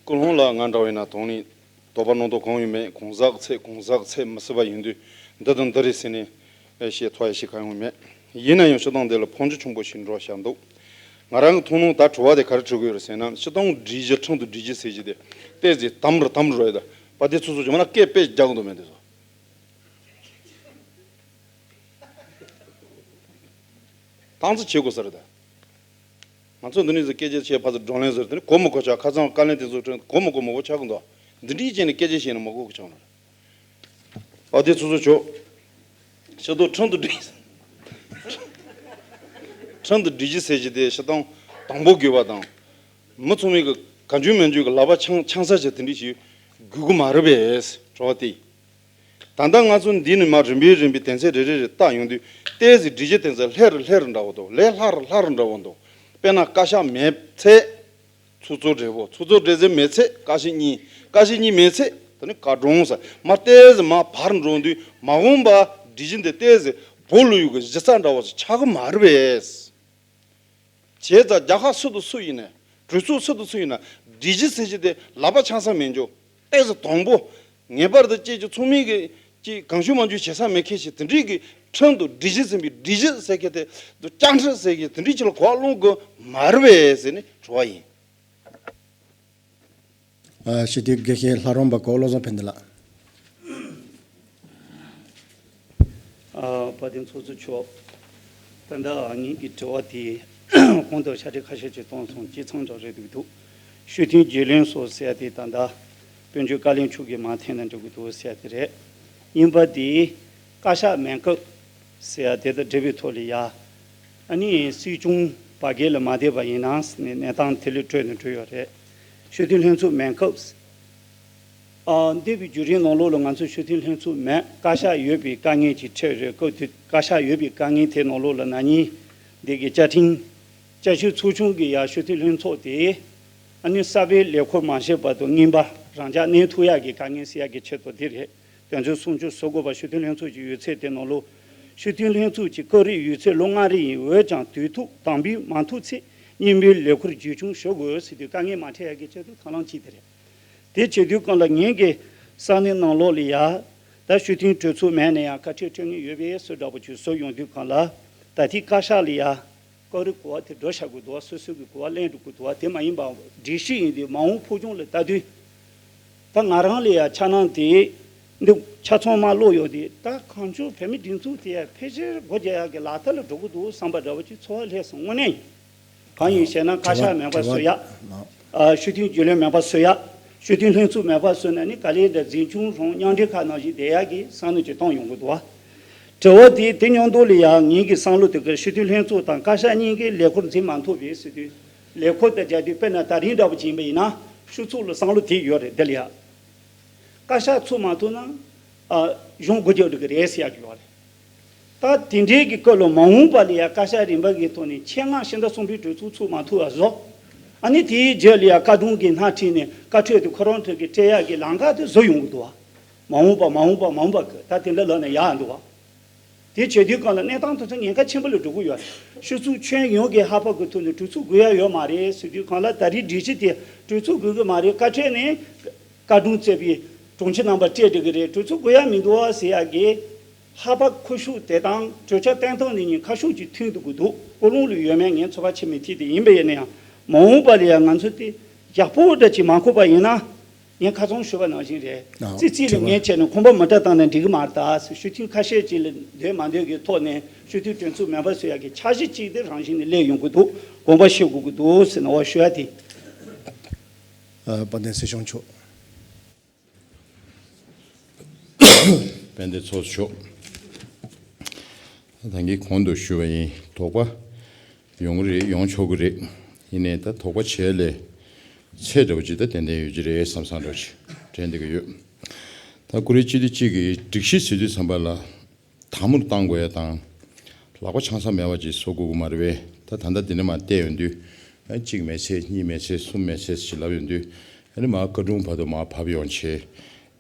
ཀུན་སློང་ལ་ང་འདྲ་བས་ན་དོགས་ནས་དོགས་པ་སྣང་དོགས་གང་ཡང་མེད། གང་ཟག་གི་ཚད་གང་ཟག་གི་ཚད་མི་སྲིད་པ་ཡིན་དུས། འདི་དང་འདི་རེད་ཟེར་ནས་བཤད་ཐུབ་ཡ་ཞིག་གང་ཡང་མེད། ཡིན་ན་ཡང་སྤྱིར་བཏང་འདི་ལ་འཕོ་འགྱུར་ཆེན་པོ་ཞིག་འགྲོ་བཞག་འདུག་ང་རང་གི་མཐོང་སྣང་ད་དྲི་བ་དེ་ག་རེ་དྲི་དགོས་རེད་ཟེར་ན། སྤྱིར་བཏང་སྒྲིག་གཞི་ཁྲིམས་དང་སྒྲིག་གཞི་ཟེར་གྱི་དེ་ཏོག་ཙམ་དམ་རུ་དམ་རུ་རེད། ད་དཔལ་ལྡན་ཚོགས་གཙོ་མཆོག་མ་ན་སྐད་དཔེ་རྒྱག་གི་འདུག་མེད་དེ་ཚོ། ཏང་ཙི་བྱེད་དགོས་ས་རེད་ད། ང་ཚོ་འདི་ནས་ཟེར་སྐད་ཆ་བཤད་ཕར་ཚུར་བགྲོ་གླེང་ཟེར་དེ་ནི་གོ་མི་གོ་ཆགས། ཁ་སང་བཀའ་བློན་དེ་ཚོ་དྲན་གོ་མི་གོ་མི་གོ་ཆགས་གི་འདུག་འདི་འདྲའི་བྱས་ནས་སྐད་ཆ་བཤད་ན་མི་གོ་གི་ཆགས་འགྲོ། ཨ་དེ་ཚོ་ཚོ་ཆོག་ཤ་དོ་ཁྲིམས་དང་སྒྲིག་ཁྲིམས་དང་སྒྲིག་གཞི་ཟེར་གྱི་དེ་ཤ་སྟོང་དང་པོ་དགོས་པ་དང་། མི་ཚང་མས་གི་གང་བྱུང་མང་བྱུང་གི་ལག་པ་འཆང་འཆང་ས་བྱས་དེ་འདྲ་ཞིག་དགོས་གི་མ་རེད་པས་དྲི་བ་དེ། ད་ལྟ་ང་ཚོ་འདི་ནས་མར་རིམ་པས་རིམ་པས་དོན་ཚན་རེ་རེ་རེ་བལྟ་ཡོང་དུས་ཏོག་ཙམ་སྒྲིག་གཞི་དོན་ཚན་ལྷེ་རུ་ལྷེ་རུ་འདྲ་བོ་འདུག་ལས་སླ་རུ་སླ་རུ་འདྲ་བོ་འདུག་དཔེར་ན་བཀའ་ཤག་མེད་ཚེ་ཚོགས་གཙོ་སྦྲེལ་པོ། ཚོགས་གཙོ་སྦྲེལ་ཚེ་མེད་ཚེ་བཀའ་སྤྱི་གཉིས། བཀའ་སྤྱི་གཉིས་མེད་ཚེ་ད་ནི་བཀའ་དྲུང་ཟེར་མར་ཏོག་ཙམ་མར་བར་འགྲོ་དུས་མ་འོངས་པ་སྒྲིག་གཞི་འདི་ཏོག་ཙམ་བོ་ལུ་ཡུ་གི་གཞི་རྩ་འདྲ་བོ་ཞིག་ཆགས་གི་མ་རེད་པས། བྱས་ཙང་རྒྱལ་ཁབ་སུ་དང་སུ་ཡིན་ནའི་གྲོས་ཚོགས་སུ་དང་སུ་ཡིན་ན་སྒྲིག་གཞི་ཟེར་གྱི་དེ་ལག་པ་འཆང་ས་མེད་འགྱོ། ཏོག་ཙམ་དང་པོ་ངེས་པར་དུ་ཅིག་ཅིག་ཚང་མས་གི་ཅིག་གང་བྱུང་མང་བྱུང་བྱེད་ས་མེད་མཁན་ཞིག་དེ་འདྲའི་གི་ཁྲིམས་དང་སྒྲིག་གཞི་ཟིན་པའི་སྒྲིག་གཞི་ཟེར་མཁན་དེ་དུ་བཅའ་ཁྲིམས་ཟེར་མཁན་དེ་འདྲའི་ཅིག་ལ་གོ་བ་སློང་དགོས་མ་རེད་པས་ཟེར་ནས་དྲི་བ་ཡིན། ཨ། སྤྱི་འཐུས་དགེ་བཤེས་ལྷ་རམས་པ་གོ་བློ་བཟང་ཕན་བདེ་ལགས། ཨ། དཔལ་ལྡན་ཚོགས་གཙོ་མཆོག་ད་ལྟ་ངེད་ཀྱི་དྲི་བ་དེ་གོང་དུ་ཕྱག་བྲིས་ཁ་ཤས་ཅིག་བཏང་སོང་། སྤྱི་ཚང་འདྲ་རེད་འདུག་སྤྱི་འཐུས་རྒྱུན་ལས་ཚོ་ཟེར་ཡ་དེ་ད་ལྟ་དཔལ་འབྱོར་བཀའ་བློན་མཆོག་གིས་མར་འཐེན་ན་འགྲིག་གི་འདུག་ཟེར་ཡ་དེ་རེད། གཉིས་པ་དེ་བཀའ་ཤག་མེད་སྐབས་ཟེར་ཡ་དེ་དང་འབྲེལ་བའི་ཐོག་ལ་ཡ། ཨ་ནི་སྲིད་སྐྱོང་བར་བརྒལ་ལ་མ་བསྡད་པ་ཡིན་ན་ཟེར་ནས་གནས་སྟངས་དེ་ལས་གྲོལ་ནས་འགྲོ་ཡོད་རེད། སྤྱི་འཐུས་ལྷན་ཚོགས་མེད་སྐབས། ཨ། འདས་པའི་བརྒྱུད་རིམ་ནང་ལོགས་ལ་ང་ཚོ་སྤྱི་འཐུས་ལྷན་ཚོགས་མེད། བཀའ་ཤག་ཡོད་པའི་དཀའ་ངལ་ཅིག་འཕྲད་རེད། སྐབས་དེ་བཀའ་ཤག་ཡོད་པའི་དཀའ་ངལ་དེ་ནང་ལོགས་ལ་ན་ནིང་འདི་གི་བཅའ་ཁྲིམས་བསྐྱར་ཞིབ་ཚོགས་ཆུང་གི་ཡ་སྤྱི་འཐུས་ལྷན་ཚོགས་དེ་ཨ་ནི་གསར་པའི་ལས་ཁུར་མ་བྱས་བར་དུ་རྔན་པ་རང་འཇགས་གནས་ཐུབ་ཡག་གི་དཀའ་ངལ་སེལ་ཡག་གི་ཆེད་དུ་འདི་རེད། དོན་ཚན་སུམ་ཅུ་སོ་དགུ་པ་སྤྱི་འཐུས་ལྷན་ཚོགས་ཀྱི་ཡོད་ཚད་དེ་ནང་ལོགས། སྤྱི་འཐུས་ལྷན་ཚོགས་ཀྱི་སྐབས་རེའི་ཡོད་ཚད་ལོ་ལྔ་རེ་ཡིན། འོན་ཀྱང་དུས་ཐོག་དམ་འབུལ་མ་ཐུབ་ཚེ་རྔན་པའི་ལས་ཁུར་བརྗེ་བྱུང་ཞུ་དགོས་ཟེར་དུས་དཀའ་ངལ་མ་འཕྲད་ཡག་གི་ཆེད་དུ་ཐབས་ལམ་གཅིག་དེ་རེད། དེ་བྱེད་དུས་སྒང་ལ་ངེད་ཀྱི་ས་གནས་ནང་ལོགས་ལ་ཡ། ད་སྤྱི་འཐུས་གྲོས་ཚོགས་མེད་ན་ཡང་བཀའ་ཁྲིར་སྤྲོད་མཁན་ཡོད་པའི་སུ་འདྲ་པོ་ཅིག་བཟོ་ཡོང་དུས་སྒང་ལ། ད་ཐེངས་བཀའ་ཤག་ལ་ཡ། སྐབས་རེ་གོ་བ་དེ་འགྲོ་བཞག་དགོས་འདུག་བ། སོ་སོ་གི་གོ་བ་ལེན་འགྲོ་དགོས་འདུག་བ། དེ་མ་ཡིན་པ་སྒྲིག་གཞི་ཡིན་དུས་མ་འོངས་ཕུགས་རྒྱང་ལ་ལྟ་དུས། ད་ང་རང་ལ་ཡ་འཆར་སྣང་དེ་འདི་ཆ་ཚང་མ་ཀློག་ཡོད་དེ། ད་གང་བྱུང་བོད་མི་སྒྲིག་འཛུགས་དེ་ཡ་ཕལ་ཆེར་སྒོ་རྒྱག་ཡག་གི་ལག་བསྟར་ལ་འགྲོ་གི་འདུག་བསམ་པ་འདྲ་བོ་ཅིག་ཚོར་བ་སླེབས་སོང་། དངོས་གནས་ཡིན། གང་ཡིན་ཞེ་ན་བཀའ་ཤག་མེད་པ་བཟོ་ཡག་ཨ། སྤྱི་འཐུས་རྒྱུན་ལས་མེད་པ་བཟོ་ཡག་སྤྱི་འཐུས་ལྷན་ཚོགས་མེད་པ་བཟོས་ན་ནི་ག་ལེར་འདྲ་འཛིན་སྐྱོང་རང་མཉམ་འབྲེལ་ཁག་ནང་བཞིན་བསྡད་ཡག་གི་བསམ་བློ་ཅིག་བཏང་ཡོང་གི་འདུག་བ། དྲི་བ་དེ་དེ་མཉམ་དུ་ལ་ཡང་ངེད་ཀྱི་བསམ་བློ་དེ་ག་སྤྱི་འཐུས་ལྷན་ཚོགས་དང་བཀའ་ཤག་གཉིས་ཀའི་ལས་ཁུར་འཛིན་མ་ཐུབ་པའི་སྲིད་དོན་ལས་ཁུར་དང་སྦྱར་དུས། དཔེར་ན་ད་རིང་འདྲ་བོ་ཅིག་ཡིན་པ་ཡིན་ན་ཕྱི་ཚོགས་ལ་བསམ་བློ་དེ་ཡོད་རེད། འདི་ལ་ཡ་བཀའ་ཤག་ཚུགས་མ་ཐུབ་ན་ཨ་གཞུང་སྒོ་རྒྱག་འགྲོ་གི་རེད་ཟེར་ཡག་ཅིག་ཡོད་རེད། ད་དེ་འདྲའི་གི་སྐབས་ལ་མ་འོངས་པ་ལ་ཡ་བཀའ་ཤག་རིམ་པ་གི་ཐོག་ནས་ཆེད་མངགས་ཕྱི་ཟླ་གསུམ་པའི་གྲོས་ཚོགས་ཚུགས་མ་ཐུབ་པ་བཟོ། ཨ་ནི་དེའི་རྗེས་ལ་ཡ་བཀའ་དྲུང་གི་སྣེ་ཁྲིད་ནས་བཀའ་ཁྲོད་དུ་ཁོ་རང་ཚོ་གི་སྤྲད་ཡག་གི་ལམ་ཁ་དེ་བཟོ་ཡོང་གི་འདུག་བ། མ་འོངས་པ་མ་འོངས་པ་མ་འོངས་པ་གི་ད་དེ་འདྲ་ལབ་ན་ཡག་འདུག་བ། དེ་བྱེད་དུས་སྒང་ལ་གནས་སྟངས་དེ་ཚོ་ཉེན་ཁ་ཆེན་པོ་ལ་འགྲོ་གི་ཡོད། ཕྱི་ཚུགས་ཁྱོན་ཡོངས་ཀྱི་ལྷག་པར་གྱི་ཐོག་ནས་གྲོས་ཚོགས་དགོས་ཡ་ཡོད་མ་རེད་ཟེར་དུས་སྒང་ལ། ད་རེས་སྒྲིག་གཞི་དེ་གྲོས་ཚོགས་དགོས་གི་མ་རེད། བཀའ་ཁྲོད་ནས་བཀའ་དྲུང་གཙོས་པའི་དྲུང་ཆེ་རྣམ་པ་སྤྲད་འགྲོ་གི་རེད། གྲོས་ཚོགས་དགོས་ཡ་མི་འདུག་ཟེར་ཡ་གི་ལྷག་པར་ཁུ་བྱུག་དེ་དང་གྲོས་འཆར་བཏོན་སྟངས་ནི་གཉིས་ཁ་ཕྱོགས་གཅིག་མཐུན་འདུག་གི་འདུག་ཀུན་སློང་ལ་ཡོད་མེད་ངས་ཚོད་དཔག་བྱེད་མི་ཐུབ། དེ་ཡིན་པ་ཡིན་ན་ཡང་མ་འོངས་པ་ལ་ཡང་ང་ཚོ་དེ་ཡག་པོ་འདྲ་ཅིག་མ་འཁོར་བ་ཡིན་ན། ངས་ཁ་སང་ཞུས་པ་ནང་བཞིན་རེད། ཨ། ཙི་ཙི་ལ་ངས་བྱས་ནས་ཁང་པ་མི་སྤྲད་བཏང་ན་འགྲིག་གི་མ་རེད་ད་ཟེར། ཞུ་མཁན་ཁ་ཤས་ཅིག་ལ་འདོད་མ་འདོད་ཀྱི་ཐོག་ནས་སྤྱི་འཐུས་གྲོས་ཚོགས་མེད་པ་བཟོ་ཡག་གི་འཆར་གཞི་གཅིག་དེ་རང་བཞིན་ནས་སླེབས་ཡོང་གི་འདུག་དགོངས་པ་བཞེས་དགོས་ཀྱི་འདུག་ཟེར་ནས་འོ་ཞུ་ཡ་དེ། ཨ། དཔལ་ལྡན་སྲིད་སྐྱོང་མཆོག་དཔལ་ལྡན་ཚོགས་གཙོ་མཆོག་ད་གིན་གོང་དུ་ཞུས་པ་ཡིན། དོགས་པ་ཡོང་གི་རེད། ཡོང་ཆོག་གི་རེད། ཡིན་ནའི་ད་དོགས་པ་བྱས་ལས་ཚད་འདྲ་བོ་ཅིག་ད་ཏན་ཏན་ཡོད་ཀྱི་རེད་བསམ་བསམ་འདྲ་བོ་ཅིག་དྲན་བསྡད་ཀྱི་ཡོད། ད་ཁོ་རེ་སྤྱི་འཐུས་གཅིག་གིས་སྒྲིག་གཞི་ཟེར་དུས་ཙམ་པ་ལ་དལ་མོར་བཏང་དགོས་ཡ་དང་། ལག་པ་འཆང་ས་མེད་པ་ཅིག་བཟོ་དགོས་ཀྱི་མ་རེད་པས། ད་ད་ལྟ་འདི་ནས་མར་བལྟས་ཡོང་དུས་ཨ་གཅིག་མེད་ཚེ་གཉིས་མེད་ཚེ་གསུམ་མེད་ཚེ་ཞེས་ལབ་ཡོང་དུས། ཨ་ནི་མར་བཀའ་དྲུང་བར་དུ་མར་བབས་ཡོང་བྱས།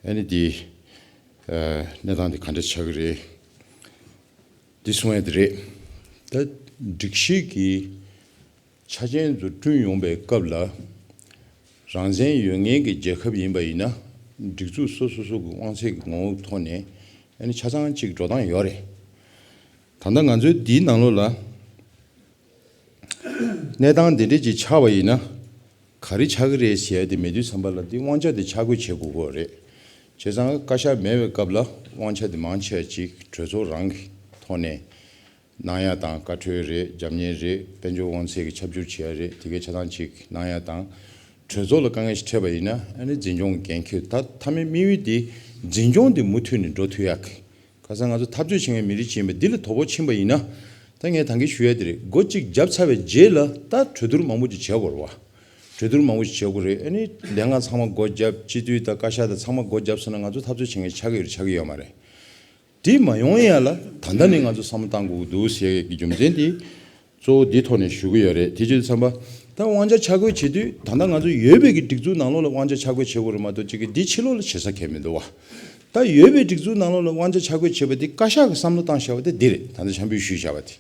ཨ་ནི་འདི་ཨ་གནས་སྟངས་འདི་ག་འདྲ་ཆགས་ཀྱི་རེད། འདི་གསུང་ཡ་འདི་རེད། ད་སྒྲིག་གཞི་གི་ཆ་རྐྱེན་ཚོ་བསྐྲུན་ཡོང་པའི་སྐབས་ལ། རང་བཙན་ཡོད་མཁན་གྱི་རྒྱལ་ཁབ་ཡིན་པ་ཡིན་ན། སྒྲིག་འཛུགས་སོ་སོ་སོ་གི་དབང་ཚད་ཀྱི་ངོ་བོ་ཐོག་ནས་ཨ་ནི་ཆ་ཚང་གཅིག་འགྲོ་སྟངས་ཡོད་རེད། ད་ལྟ་ང་ཚོའི་འདིའི་ནང་ལོགས་ལ་གནས་སྟངས་འདི་འདྲ་ཅིག་ཆགས་པ་ཡིན་ན། ག་རེ་ཆགས་ཀྱི་རེད་ཟེར་ཡ་དེ་མེད་དུས་ཙམ་པ་ལ་འདི་དབང་ཆ་དེ་ཆ་བགོས་བྱེད་དགོས་ཀྱི་རེད། བྱས་ཙང་བཀའ་ཤག་མེད་པའི་སྐབས་ལ་དབང་ཆ་དེ་མང་ཆེ་བ་ཅིག་གྲོས་ཚོགས་རང་གི་ཐོག་ནས་ གནང་ཡ་དང་། བཀའ་འཁྲོལ་རེད། རྒྱབ་གཉེར་རེད། དཔལ་འབྱོར་དབང་ཚད་ཀྱི་ཁྱབ་བསྒྱུར་བྱེད་ཡ་རེད། དེ་གའི་ཆ་ཚང་ཅིག་གནང་ཡ་དང་། གྲོས་ཚོགས་ལ་དཀའ་ངལ་ཞིག་འཕྲད་པ་ཡིན་ན། ཨ་ནི་འཛིན་སྐྱོང་གི་འགན་འཁྱེར། ད་མཐའ་མའི་དམིགས་ཡུལ་དེ་འཛིན་སྐྱོང་དེ་མུ་མཐུད་ནས་འགྲོ་ཐུབ་ཡ་གི། ཁ་སང་ང་ཚོ་འཐབ་རྩོད་བྱེད་མཁན་མི་རིགས་ཅིག་ཡིན་པ་འདི་ལ་དོ་ཕོག་ཕྱིན་པ་ཡིན་ན། ད་ངས་ད་གིན་ཞུ་ཡ་དེ་རེད། སྒོ་གཅིག་བརྒྱབ་ཚར་བའི་རྗེས་ལ་ད་གྲོས་བསྡུར་མང་པོ་ཅིག་བྱེད་དགོས་རེད་བ། གྲོས་བསྡུར་མང་པོ་ཞིག་བྱེད་དགོས་རེད། ཨ་ནི་ལས་འགན་ཚང་མ་སྒོ་བརྒྱབ། སྤྱི་འཐུས་དང་བཀའ་ཤག་དང་ཚང་མ་སྒོ་བརྒྱབ་སོང་ན། ང་ཚོ་འཐབ་རྩོད་བྱེད་མཁན་ཆགས་ཀྱི་ཡོད་རེད། ཆགས་ཀྱི་ཡོད་མ་རེད། དེ་མ་ཡོང་ཡ་ལ་ད་ལྟ་ནས་ང་ཚོ་བསམ་བློ་བཏང་དགོས་ཀྱི་འདུག་ཟེར་གྱི་རྒྱུ་མཚན་དེ་གཙོ་བོ་འདིའི་ཐོག་ནས་ཞུ་གི་ཡོད་རེད། དེ་བྱས་ཙང་ད་དབང་ཆ་ཆ་བགོས་བྱེད་དུས། ད་ལྟ་ང་ཚོ་ཡོད་པའི་གི་སྒྲིག་འཛུགས་ནང་ལོགས་ལ་དབང་ཆ་ཆ་བགོས་བྱེད་དགོས་རེད་མ་གཏོགས། གཅིག་གི་འདི་ཕྱི་ལོགས་ལ་བྱེད་ས་གང་མི་འདུག་བ། ད་ཡོད་པའི་སྒྲིག་འཛུགས་ནང་ལོགས་ལ་དབང་ཆ་ཆ་བགོས་བྱེད་པ་དེ་བཀའ་ཤག་གི་བསམ་བློ་བཏང་བཞག་པ་དེ་འདི་རེད། ད་ལྟ་ཆ་འབུལ་ཞུས་བཞག་པ་དེ།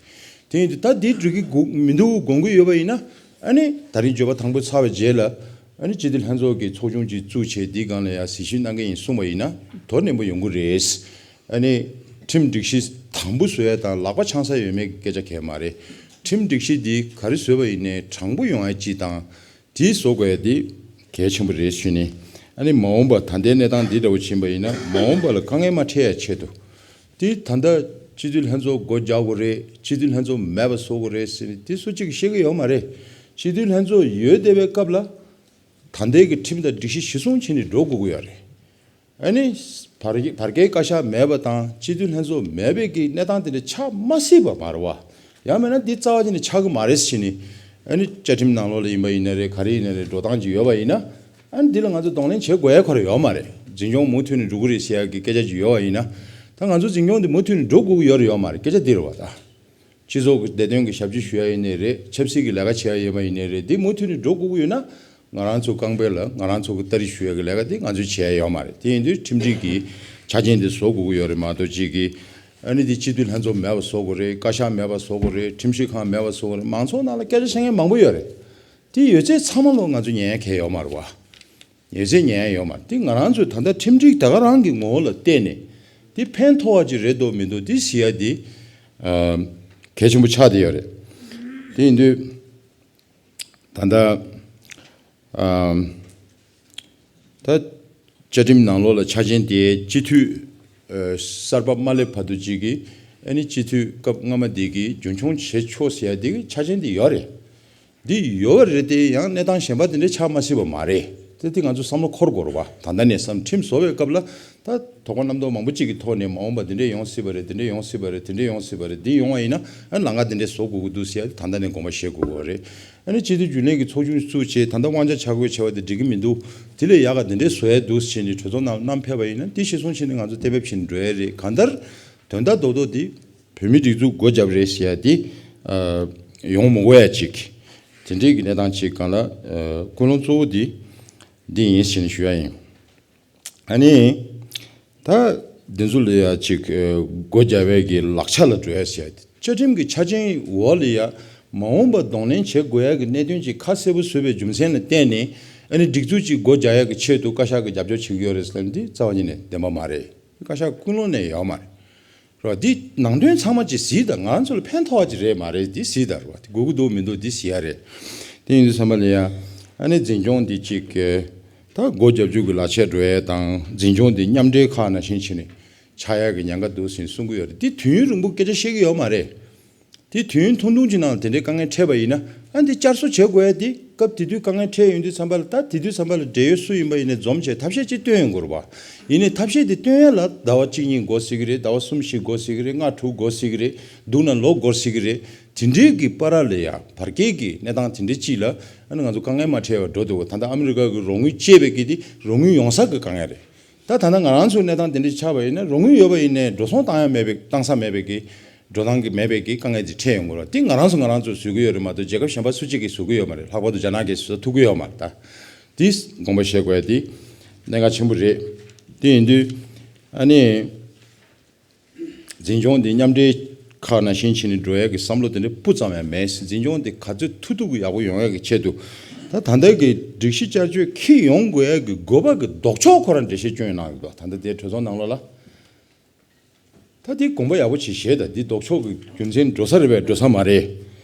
དེ་ཡིན་དུས་ད་འདི་འགྲིག་གི་དགོས་མི་འདུག་དགོངས་ཀྱི་ཡོད་པ་ཡིན་ན། ཨ་ནི་ད་རིང་བརྗོད་པ་དང་པོ་ཚར་བའི་རྗེས་ལ། ཨ་ནི་སྤྱི་འཐུས་ལྷན་ཚོགས་ཀྱི་ཚོགས་ཆུང་ཅིག་བཙུགས་བྱས། འདིའི་སྒང་ལ་ཡ་གཟིགས་ཞིབ་གནང་གི་ཡིན་གསུངས་པ་ཡིན་ན། དོ་ནན་པོ་ཡོང་གི་རེད། ཨ་ནི་ཁྲིམས་སྒྲིག་གཞི་དམ་པོ་བཟོ་ཡ་དང་ལག་པ་འཆང་ས་ཡོད་མེད་ཀྱི་སྐད་ཆ་གང་ཡང་མ་རེད། ཁྲིམས་སྒྲིག་གཞི་འདི་ག་རེ་བཟོས་པ་ཡིན་ནའི་དྲང་པོ་ཡོང་ཡ་གཅིག་དང་། དེ་བཟོ་དགོས་ཡ་དེ་གལ་ཆེན་པོ་རེད་ཞུས་ནས། ཨ་ནི་མ་འོངས་པ་ད་ལྟའི་གནས་སྟངས་འདི་འདྲ་བོ་ཕྱིན་པ་ཡིན་ན། མ་འོངས་པ་ལ་དཀའ་ངལ་མ་འཕྲད་ཡ་ཆེད་དུ། དེ་ད་ལྟ་སྤྱི་འཐུས་ལྷན་ཚོགས་སྒོ་རྒྱག་དགོས་རེད། སྤྱི་འཐུས་ལྷན་ཚོགས་མེད་པ་བཟོ་དགོས་རེད་ཟེར་ནས་དེ་སུ་གཅིག་གིས་བཤད་ཀྱི་ཡོད་མ་རེད། སྤྱི་འཐུས་ལྷན་ཚོགས་ཡོད་བསྡད་པའི་སྐབས་ལ། ད་ལྟའི་གི་ཁྲིམས་དང་སྒྲིག་གཞི་གཞིར་བཟུང་བྱས་ནས་འགྲོ་དགོས་ཀྱི་ཡོད་རེད། ཨ་ནི་བར་བར་བརྒལ་བཀའ་ཤག་མེད་པ་དང་སྤྱི་འཐུས་ལྷན་ཚོགས་མེད་པའི་གི་གནས་སྟངས་དེ་འདྲ་ཆགས་མ་སྲིད་པ་མ་རེད་བ། ཡང་མིན་ན་འདི་རྩ་བ་ཉིད་ནས་ཆགས་ཀྱི་མ་རེད་ཟེར་ནས། ཨ་ནི་བཅའ་ཁྲིམས་ནང་ལོགས་ལ་ཡིན་པ་ཡིན་ན་རེད། ག་རེ་ཡིན་ན་རེད། འགྲོ་སྟངས་ཅིག་ཡོད་པ་ཡིན་ན། ཨ་ནི་འདི་ལ་ང་ཚོ་གདོང་ལེན་བྱེད་དགོས་ཡ་ཁོ་རང་ཡོད་མ་རེད། འཛིན་སྐྱོང་མུ་མཐུད་ནས་འགྲོ་གི་རེད་ཟེར་ཡ་གི་སྐད་ཆ་ཅིག་ཡོད་པ་ཡིན་ན། ད་ང་ཚོ་འཛིན་སྐྱོང་འདི་མུ་མཐུད་ནས་འགྲོ་དགོས་ཀྱི་ཡོད་རེད་ཡོད་མ་རེད། སྐད་ཆ་འདི་རེད་བ་ད། སྤྱི་ཚོགས་ཀྱི་བདེ་དོན་གྱི་ཞབས་ཕྱི་ཞུ་ཡ་ཡིན་ནའི་རེད། ཆབ་སྲིད་ཀྱི་ལས་ཀ་བྱེད་ཡ་ཡིན་པ་ཡིན་ནའི་རེད། འདི་མུ་མཐུད་ནས་འགྲོ་དགོས་ཀྱི་ཡོད་ན། ང་རང་ཚོ་རྐང་པའི་ལ་ང་རང་ཚོ་གི་ལྟ་རེས་ཞུ་ཡ་གི་ལས་ཀ་འདི་ང་ཚོས་བྱེད་ཡ་ཡོད་མ་རེད། དེ་ཡིན་དུས་ཁྲིམས་སྒྲིག་གི་ཆ་རྐྱེན་འདི་བཟོ་དགོས་ཀྱི་ཡོད་རེད་མ་གཏོགས། གཅིག་གིས་ཨ་ནི་འདི་སྤྱི་འཐུས་ལྷན་ཚོགས་མེད་པ་བཟོ་དགོས་རེད། བཀའ་ཤག་མེད་པ་བཟོ་དགོས་རེད། ཁྲིམས་ཞིབ་ཁང་མེད་པ་བཟོ་དགོས་རེད། མང་ཚོགས་ནང་ལ་སྐད་ཆ་བཤད་མཁན་མང་པོ་ཡོད་རེད། དེ་ཡོད་ཚད་ཚང་མ་ལོ་ང་ཚོ་ཉན་ཡ་གང་ཡང་ཡོད་མ་རེད་བ། ཡོད་ཚད་ཉན་ཡ་ཡོད་མ་རེད། དེ་ང་རང་ཚོས་ད་ལྟ་ཁྲིམས་སྒྲིག་ད་ག་རང་གི་ངོ་བོ་ལ་བལྟས་ནས། དེ་ཕན་ཐོགས་པ་ཅིག་རེད་འདུག་མི་འདུག་དེ་གཟིགས་ཡ་དེ་ཨ་གལ་ཆེན་པོ་ཆགས་བསྡད་ཡོད་རེད། དེ་ཡིན་དུས་ད་ལྟ་ཨ་ད་བཅའ་ཁྲིམས་ནང་ལོགས་ལ་ཆ་རྐྱེན་དེ། སྤྱི་འཐུས་ཨ་གསར་པ་མ་སླེབས་བར་དུ་གཅིག་གིས། ཨ་ནི་སྤྱི་འཐུས་སྐབས་སྔ་མ་དེ་གིས་རྒྱུན་འཁྱོངས་བྱེད་ཆོག་ཟེར་ཡ་དེ་གི་ཆ་རྐྱེན་དེ་ཡོད་རེད། འདི་ཡོད་པ་རེད་དེ། ཡང་གནས་སྟངས་གཞན་པ་དེ་འདྲ་ཆགས་མ་སྲིད་པ་མ་རེད་དེ། དེ་ང་ཚོ་བསམ་བློ་འཁོར་དགོས་རེད་བ། ད་ལྟ་ནས་བསམ། ཁྲིམས་བཟོ་བའི་སྐབས་ལ་ད་དོགས་པ་རྣམ་རྟོག་མང་པོ་གཅིག་གི་ཐོག་ནས། མ་འོངས་པ་འདི་འདྲས་ཡོང་སྲིད་པ་རེད། འདི་འདྲས་ཡོང་སྲིད་པ་རེད། འདི་འདྲས་ཡོང་སྲིད་པ་རེད། འདི་ཡོང་བ་ཡིན་ན་ཨ་ལམ་ཁ་འདི་འདྲས་བཟོ་དགོས་ཀྱི་འདུག་ཟེར་ཡ་དེ་ད་ལྟ་ནས་དགོངས་པ་བཞེས་དགོས་ཀྱི་རེད། ཨ་ནི་སྤྱི་འཐུས་རྒྱུན་ལས་ཀྱི་ཚོགས་ཆུང་བཙུགས་བྱས། ད་ལྟ་དབང་ཆ་ཆ་བགོས་བྱས་པ་དེ་འགྲིག་གི་མི་འདུག་དེ་ལས་ཡག་ག་འདི་འདྲས་བཟོ་ཡ་འདུག་ཟེར་ནས་གྲོས་ཚོགས་ནང་བསྣམས་ཕེབས་པ་ཡིན་ན། དེ་གཞིར་བཟུང་བྱས་ནས་ང་ཚོ་གཏན་འབེབས་བྱས་ནས་འགྲོ་ཡ་རེད། གང་ལྟར་དོན་དག་རྡོག་རྡོག་དེ་བོད་མིའི་སྒྲིག་འཛུགས་སྒོ་བརྒྱབ་རེད་ཟེར་ཡ་དེ་ཨ་ཡོང་མི་དགོས་ཡ་ཅིག་དེ་འདྲའི་གི་གནས་སྟངས་ཅིག་སྒང་ལ་ཨ་ཀུན་སློང་གཙོ་བོ་དེ་འདི་ཡིན་ཟེར་ནས་ཞུ་ཡ་ཡིན། ཨ་ནི་ད་འདི་ཚོ་ལ་ཡ་ཅིག་ཨ་སྒོ་བརྒྱབ་པའི་གི་ལག་ཆ་ལ་འགྲོ་ཡ་ཟེར་ཡ་དེ། བཅའ་ཁྲིམས་ཀྱི་ཆ་རྐྱེན་འོག་ལ་ཡ་མ་འོངས་པ་གདོང་ལེན་བྱེད་དགོས་ཡ་གི་གནད་དོན་ཅིག་ཁ་གསལ་པོ་བཟོས་པའི་རྒྱུ་མཚན་ལ་བརྟེན་ནས། ཨ་ནི་སྒྲིག་འཛུགས་ཅིག་སྒོ་རྒྱག་ཡ་གི་ཆེད་དུ་བཀའ་ཤག་གིས་རྒྱབ་སྐྱོར་བྱེད་ཀྱི་ཡོད་རེད་ཟེར་ན། འདི་རྩ་བ་ཉིད་ནས་བདེན་པ་མ་རེད། བཀའ་ཤག་ཀུན་སློང་ནས་ཡོད་མ་རེད། རེད་བ། འདི་ནང་དོན་ཚང་མ་ཅིག་གཟིགས་དང་། ང་ཚོ་ལ་ཕན་ཐོགས་པ་ཅིག་རེད་མ་རེད། འདི་གཟིགས་དང་། རེད་བ། འདི་དགོས་ཀྱི་འདུག་མི་འདུག་འདི་གཟིགས་ཡ་རེད། དེ་ཡིན་དུས་ཙམ་པ་ལ་ཡ་ཨ་ནི་འཛིན་སྐྱོང་འདི་ཅིག་གི་ད་སྒོ་རྒྱབ་བཅུག་གི་ལག་ཆས་འགྲོ་ཡ་དང་། འཛིན་སྐྱོང་འདི་མཉམ་འབྲེལ་ཁག་ནང་བཞིན་བྱས་ནས་ཆགས་ཡ་གི་ཉེན་ཁ་འདུག་ཟེར་གསུང་གི་ཡོད་རེད། འདི་དུས་ཡུན་རིང་པོ་སྐད་ཆ་བཤད་ཀྱི་ཡོད་མ་རེད། དེ་དུས་ཡུན་ཐུང་ཐུང་ཅིག་ནང་ལ་དེ་འདྲའི་དཀའ་ངལ་འཕྲད་པ་ཡིན་ན། ཨ་འདི་བསྐྱར་གསོ་བྱེད་དགོས་ཡ་དེ། སྐབས་དེ་དུས་དཀའ་ངལ་འཕྲད་ཡོང་དུས་ཙམ་པ་ལ། ད་དེ་དུས་ཙམ་པ་ལ་འབྲེལ་ཡོད་སུ་ཡིན་པ་ཡིན་ནའི་འཛོམས་བྱས་ཐབས་ཤེས་ཅིག་བཏོན་ཡོང་དགོས་རེད་བ། ཡིན་ནའི་ཐབས་ཤེས་དེ་བཏོན་ཡ་ལ་ཟླ་བ་གཅིག་གཉིས་འགོར་སྲིད་ཀྱི་རེད། ཟླ་བ་གསུམ་བཞི་འགོར་སྲིད་ཀྱི་རེད། ལྔ་དྲུག་འགོར་སྲིད་ཀྱི་རེད། སྡུག་ན་ལོ་འགོར་སྲིད་ཀྱི་རེད། དེ་འདྲའི་གི་བར་ལ་ཡ་བར་བརྒལ་གྱི་གནས་སྟངས་དེ་འདྲའི་ཅིག་ལ་ཨ་ནི་ང་ཚོ་དཀའ་ངལ་མ་འཕྲད་པར་འགྲོ་འདུག་ག་ད་ལྟ་ཨ་མི་རི་ཀ་གི་རོགས་དངུལ་བཅད་པའི་གི་དེ་རོགས་དངུལ་ཡོང་ས་གི་དཀའ་ངལ་རེད། ད་ད་ལྟ་ང་རང་ཚོའི་གནས་སྟངས་དེ་འདྲ་ཆགས་པ་ཡིན་ན། རོགས་དངུལ་ཡོད་པ་ཡིན་ནའི་འགྲོ་སོང་བཏང་ཡ་མེད་པའི། བཏང་ས་མེད་པའི་གི། འགྲོ་སྟངས་ཀྱི་མེད་པའི་གི་དཀའ་ངལ་དེ་འཕྲད་ཡོང་གི་རེད། དེ་ང་རང་ཚོ་ང་རང་ཚོས་བཟོ་གི་ཡོད་རེད་མ་གཏོགས། རྒྱལ་ཁབ་གཞན་པ་སུ་གཅིག་གིས་བཟོ་གི་ཡོད་མ་རེད། ལྷག་པར་དུ་རྒྱ་ནག་གིས་བཟོ་ཐུབ་གི་ཡོད་མ་རེད། ད་དེ་དགོངས་པ་བཞེས་དགོས་ཡ་དེ་གནད་འགག་ཆེན་པོ་རེད། དེ་ཡིན་དུས་ཨ་ནི་འཛིན་སྐྱོང་དེ་མཉམ་འབྲེལ་ཁག་ནང་བཞིན་བྱས་ནས་འགྲོ་ཡ་གི་བསམ་བློ་དེ་འདྲ་སྤུ་ཙམ་ཡང་མེད། འཛིན་སྐྱོང་དེ་ག་ཚོད་ཐུབ་ཐུབ་ཀྱི་ཡག་པོ་ཡོང་ཡ་གི་ཆེད་དུ། ད་ད་ལྟ་གི་སྒྲིག་གཞི་བསྐྱར་བཅོས་འཁྱེར་ཡོང་དགོས་ཡ་གི་དགོས་པ་གི་ལྡོག་ཕྱོགས་ཁོ་རང་འགྲེལ་བཤད་སྐྱོན་གནང་ཡོད་འདུག་ད་ལྟ་དེ་གྲོས་ཚོགས་ནང་ལོགས་ལ། ད་འདི་དགོངས་པ་ཡག་པོ་ཅིག་བཞེས་དང་། འདི་ལྡོག་ཕྱོགས་ཀྱི་རྒྱུ་མཚན་འགྲོ་ས་རེད་པས། འགྲོ་ས་མ་རེད།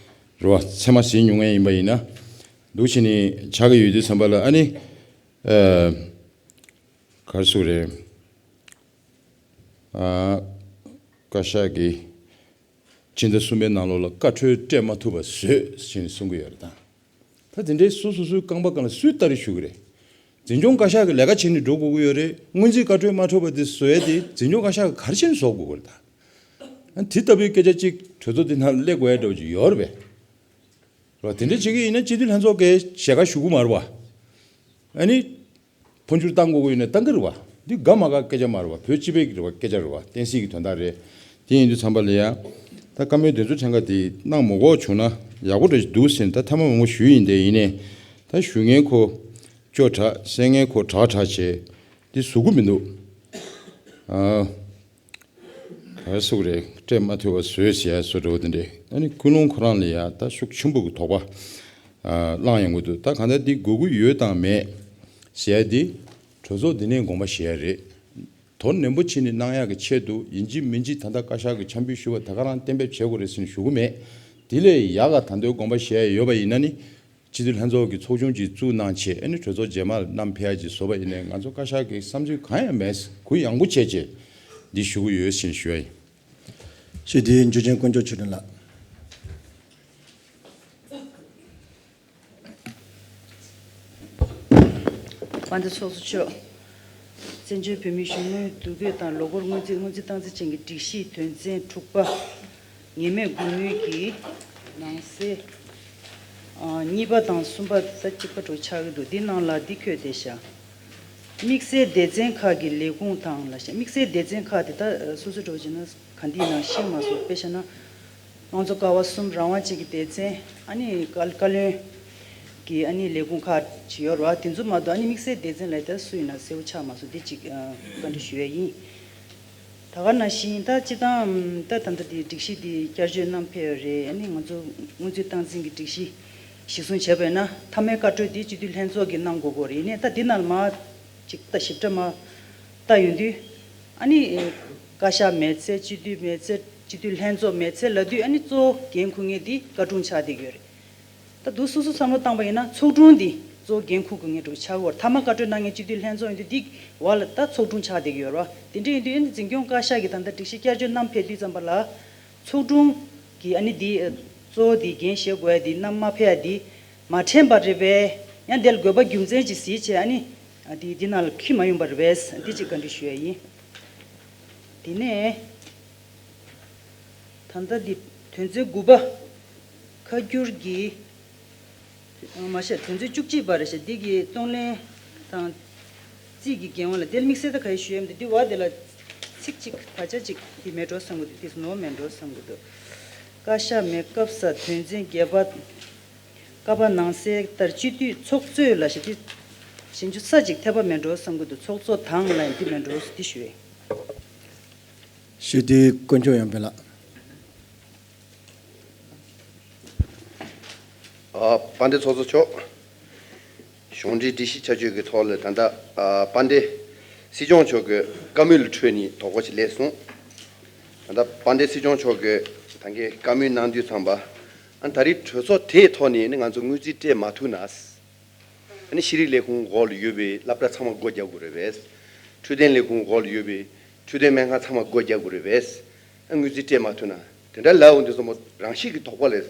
རེད་བ། ཚད་མ་ཟིན་མྱོང་མཁན་ཡིན་པ་ཡིན་ན། འདུག་བྱས་ནས་ཆགས་ཀྱི་ཡོད་དུས་ཙམ་པ་ལ། ཨ་ནི་ཨ་ག་རེ་ཟེར་དགོས་རེད། ཨ་བཀའ་ཤག་གི་ ཕྱི་ཟླ་གསུམ་པའི་ནང་ལོགས་ལ་བཀའ་འཁྲོལ་སྤྲད་མ་ཐུབ་པ་བཟོས་ཟེར་ནས་གསུང་གི་ཡོད་རེད་ད། ད་དེ་འདྲའི་སོ་སོ་སོའི་རྐང་པ་སྒང་ལ་སུས་ལྟ་རེ་ཞུ་གི་རེད། འཛིན་སྐྱོང་བཀའ་ཤག་གི་ལས་ཀ་བྱེད་ནས་འགྲོ་དགོས་ཀྱི་ཡོད་རེད། སྔོན་རྩིས་བཀའ་འཁྲོལ་མ་ཐོབ་པ་དེ་བཟོ་ཡ་དེ་འཛིན་སྐྱོང་བཀའ་ཤག་གིས་ག་རེ་བྱས་ནས་བཟོ་དགོས་ཀྱི་རེད་ད། ཨ་དེ་ལྟ་བུའི་སྐད་ཆ་གཅིག་གྲོས་ཚོགས་འདི་ནང་སླེབས་དགོས་ཡ་འདྲ་བོ་ཅིག་ཡོད་རེད་པས། རེད་པ། དེ་འདྲ་བྱེད་ཀྱི་ཡིན་ན་སྤྱི་འཐུས་ལྷན་ཚོགས་ཀྱིས་ཞལ་ཁ་ཞུ་གི་མ་རེད་པ། ཨ་ནི། འཕོ་འགྱུར་བཏང་དགོས་ཀྱི་ཡོད་ན་བཏང་གི་རེད་པ། འདི་དགའ་མ་དགའ་སྐད་ཆ་མ་རེད་པ། བོད་སྤྱི་པའི་གི་རེད་པ། སྐད་ཆ་རེད་པ། བསྟན་སྲིད་ཀྱི་དོན་དག་རེད། དེ་ཡིན་དུས་ཙམ་པ་ལ་ཡ། ད་བཀའ་མོལ་དེ་ཚོ་ཕྲན་ཁ་དེ་གནང་མ་དགོས་བྱུང་ན་ཡག་པོ་འདྲ་ཞིག་འདུག་ཟེར་ནས་ད་ཐེངས་མ་མང་པོ་ཞུས་ཡིན། དེ་ཡིན་ནའི་ད་ཞུ་མཁན་ཁོ་སྐྱོ་དྲགས། གསན་མཁན་ཁོ་དྲག་དྲག་བྱས། འདི་བཟོ་གི་མི་འདུག་ཨ། ག་རེ་ཟེར་དགོས་རེད། སྤྲད་མ་ཐུབ་པ་བཟོས་ཟེར་ཡ་བཟོ་འདྲ་བོ་དེ་འདྲས། ཨ་ནི་ཀུན་སློང་ཁོ་རང་ལ་ཡ་ད་ཤུགས་ཆེན་པོ་གི་དོགས་པ་ཨ་བསླངས་ཡོང་གི་འདུག་ད་གང་ལྟར་འདི་དགོས་ཀྱི་ཡོད་དང་མེད་ཟེར་ཡ་འདི་གྲོས་ཚོགས་འདི་ནས་དགོངས་པ་བཞེས་ཡ་རེད། དོ་ནན་པོ་བྱས་ནས་གནང་ཡག་གི་ཆེད་དུ་ཡིན་གཅིག་མིན་གཅིག་ད་ལྟ་བཀའ་ཤག་གིས་འཆར་འབུལ་ཞུས་པ་ད་ག་རང་གཏན་འབེབས་བྱེད་དགོས་རེད་ཟེར་ནས་ཞུ་གི་མེད། དེ་ལས་ཡག་ག་ད་དུང་དགོངས་པ་བཞེས་ཡ་ཡོད་པ་ཡིན་ན་ནི། སྤྱི་འཐུས་ལྷན་ཚོགས་ཀྱི་ཚོགས་ཆུང་ཅིག་བཙུགས་གནང་བྱས། ཨ་ནི་གྲོས་ཚོགས་རྗེས་མར་བསྣམས་ཕེབས་ཡ་ཅིག་བཟོ་བ་ཡིན་ནའི་ང་ཚོ་བཀའ་ཤག་གི་བསམ་ཚུལ་གང་ཡང་མེད། གུ་ཡངས་པོ་བྱས་བྱས་འདི་ཞུ་གི་ཡོད་ཟེར་ཞུ་ཡ་ཡིན། ཞེས་དེའི་འཇུ་ཆེན་དཀོན་མཆོག་ཆོས་སྒྲོན་ལགས། དཔལ་ལྡན་ཚོགས་གཙོ་མཆོག་བཙན་བྱོལ་བོད་མིའི་གཞུང་དངུལ་བསྡུ་སྐྱོན་དང་ལོ་འཁོར་སྔོན་རྩིས། སྔོན་རྩིས་སྟངས་འཛིན་ཅན་གྱི་སྒྲིག་གཞི་དོན་ཚན་དྲུག་པ། ངེས་མེད་སྒོར་མོའི་གི་ནང་གསེས། ཨ། གཉིས་པ་དང་གསུམ་པ་ད་གཅིག་པ་འདྲ་ཆགས་ཀྱི་འདུག་འདི་ནང་ལ་འདི་འཁོད་བསྡད་ཤག་དམིགས་བསལ་སྡེ་ཚན་ཁག་གི་ལས་ཁུངས་དང་ལ་ཤག་དམིགས་བསལ་སྡེ་ཚན་ཁག་དེ་ད་སོ་སོ་འདྲ་བྱས་ན་ག་འདི་ནང་ཤེས་མ་སོང་། དཔེ་བཞག་ན། དམངས་གཙོ་ཀ་བ་གསུམ། རང་དབང་ཅན་གྱི་སྡེ་ཚན། ཨ་ནི་བཀའ་བཀའ་བློན་གྱི་ཨ་ནི་ལས་ཁུངས་ཁག་ཅིག་ཡོད་རེད་པ། དེ་ཚོ་མ་གཏོགས་ཨ་ནི་དམིགས་བསལ་སྡེ་ཚན་ལ་ད་སུ་ཡིན་ན་གསལ་པོ་ཆགས་མ་སོང་། འདི་གཅིག་ཨ། བཀའ་འདྲི་ཞུ་ཡ་ཡིན། ད་ག་ནང་བཞིན་ད་སྤྱིར་བཏང་ད་ད་ལྟ་དེ་སྒྲིག་གཞི་དེ་བསྐྱར་བཅོས་གནང་ཕེབས་ཡོད་རེད། ཨ་ནི་ང་ཚོ་སྔོན་རྩིས་སྟངས་འཛིན་གྱི་སྒྲིག་གཞི་གཞིར་བཟུང་བྱས་པ་ཡིན་ན་མཐའ་མའི་བཀའ་འཁྲོལ་དེ་སྤྱི་འཐུས་ལྷན་ཚོགས་ཀྱིས་གནང་དགོས་ཀྱི་རེད། ཡིན་ནའི་ད་འདི་ནང་ལ་མར་ཅིག་ད་ཞིབ་ཕྲ་མར་ལྟ་ཡོང་དུས། ཨ་ནི་བཀའ་ཤག་མེད་ཚེ། སྤྱི་འཐུས་མེད་ཚེ། སྤྱི་འཐུས་ལྷན་ཚོགས་མེད་ཚེ་ལབ་དུས། ཨ་ནི་གཙོ་བོ་འགན་འཁུར་མཁན་དེ་བཀའ་དྲུང་ཆགས་བསྡད་ཀྱི་ཡོད་རེད། ད་དུང་སོ་སོ་བསམ་བློ་བཏང་པ་ཡིན་ན་ཚོགས་དྲུང་དེ་གཙོ་བོ་འགན་འཁུར་དགོས་མཁན་འདྲ་ཆགས་ཀྱི་ཡོད་རེད། མཐའ་མ་བཀའ་འཁྲོལ་གནང་མཁན་སྤྱི་འཐུས་ལྷན་ཚོགས་ཡིན་དུས། འདི་བར་ལ་ད་ཚོགས་དྲུང་ཆགས་བསྡད་ཀྱི་ཡོད་རེད་པ། དེ་འདྲ་ཡིན་དུས་ཨ་ནི་འཛིན་སྐྱོང་བཀའ་ཤག་གིས་ད་ལྟ་སྒྲིག་གཞི་བསྐྱར་བཅོས་གནང་ཕེབས་དུས་ཙམ་པ་ལ། ཚོགས་དྲུང་གིས་ཨ་ནི་འདི་གཙོ་བོ་འདི་འགན་བཞེས་དགོས་ཡ་འདི་བསྣམས་མ་ཕེབས་ཡ་འདི་མ་དྲན་པ་རེད་པས། ཡང་དེ་ལ་དགོས་པ་རྒྱུ་མཚན་ཅིག་གཟིགས་བྱས། ཨ་ནི་འདི་འདི་ནང་ལ་འཁྱེར་མ་ཡོང་པ་རེད་པས། འདི་གཅིག་བཀའ་འདྲི་ཞུ་ཡ་ཡིན། དེ་ནས་ད་ལྟ་འདི་དོན་ཚན་དགུ་པ། ཁ་སྒྱུར་གྱི། མ་བཤད། དོན་ཚན་བཅུ་གཅིག་པ་རེད་ཤག་འདི་གི་གཏོང་ལེན་དང་རྩིས་ཀྱི་འགན་དབང་ལ། དེ་ལ་དམིགས་བསལ་ད་ག་རེ་ཞུ་ཡ་མི་འདུག་འདི་བ་དེ་ལ་ཚིག་གཅིག་དག་ཆ་གཅིག་འདི་མེད་འགྲོ་བསམ་གྱི་འདུག་འདི་ནོར་མེད་འགྲོ་བསམ་གྱི་འདུག་བཀའ་ཤག་མེད་སྐབས་སུ་དོན་ཚན་བརྒྱད་པ། ཀ་པ་ནང་གསལ་ལྟར་སྤྱི་འཐུས་ཚོགས་གཙོས་ལ་ཞེས་ཏེ། ཞིབ་འཇུག་ས་གཅིག་འཐད་པ་མེད་འགྲོ་བསམ་གྱི་འདུག་ཚོགས་གཙོ་དང་ལ་ཡང་འདི་མེད་འགྲོ་འདི་ཞུ་ཡས། ཞུ་དེ་དཀོན་མཆོག་ཡོན་ཕེ་ལགས། ཨ། དཔལ་ལྡན་ཚོགས་གཙོ་མཆོག་གཞུང་འབྲེལ་སྒྲིག་གཞི་ཆ་བཅོས་ཀྱི་ཐོག་ལ་ད་ལྟ། ཨ། དཔལ་ལྡན་སྲིད་སྐྱོང་མཆོག་གི་བཀའ་མོལ་ལ་འཕྲོས་ནས་དོགས་པ་ཞིག་སླེབས་སོང་། ད་ལྟ་དཔལ་ལྡན་སྲིད་སྐྱོང་མཆོག་གི་ད་གིན་བཀའ་མོལ་གནང་དུས་ཙམ་པ། ཨ། ད་རེས་གྲོས་ཚོགས་དེའི་ཐོག་ནས་ནི་ང་ཚོ་སྔོན་རྩིས་སྤྲད་མ་ཐུབ་ན། ཨ་ནི་ཤེས་རིག་ལས་ཁུངས་འོག་ལ་ཡོད་པའི་སློབ་གྲྭ་ཚང་མ་སྒོ་རྒྱག་དགོས་རེད་པས། འཕྲོད་བསྟེན་ལས་ཁུངས་འོག་ལ་ཡོད་པའི་འཕྲོད་བསྟེན་སྨན་ཁང་ཚང་མ་སྒོ་རྒྱག་དགོས་རེད་པས། ཨ། སྔོན་རྩིས་སྤྲད་མ་ཐུབ་ན། དེ་འདྲ་ལབ་འོང་དུས་ཙམ་པ་རང་བཞིན་གྱི་དོགས་པ་ལས།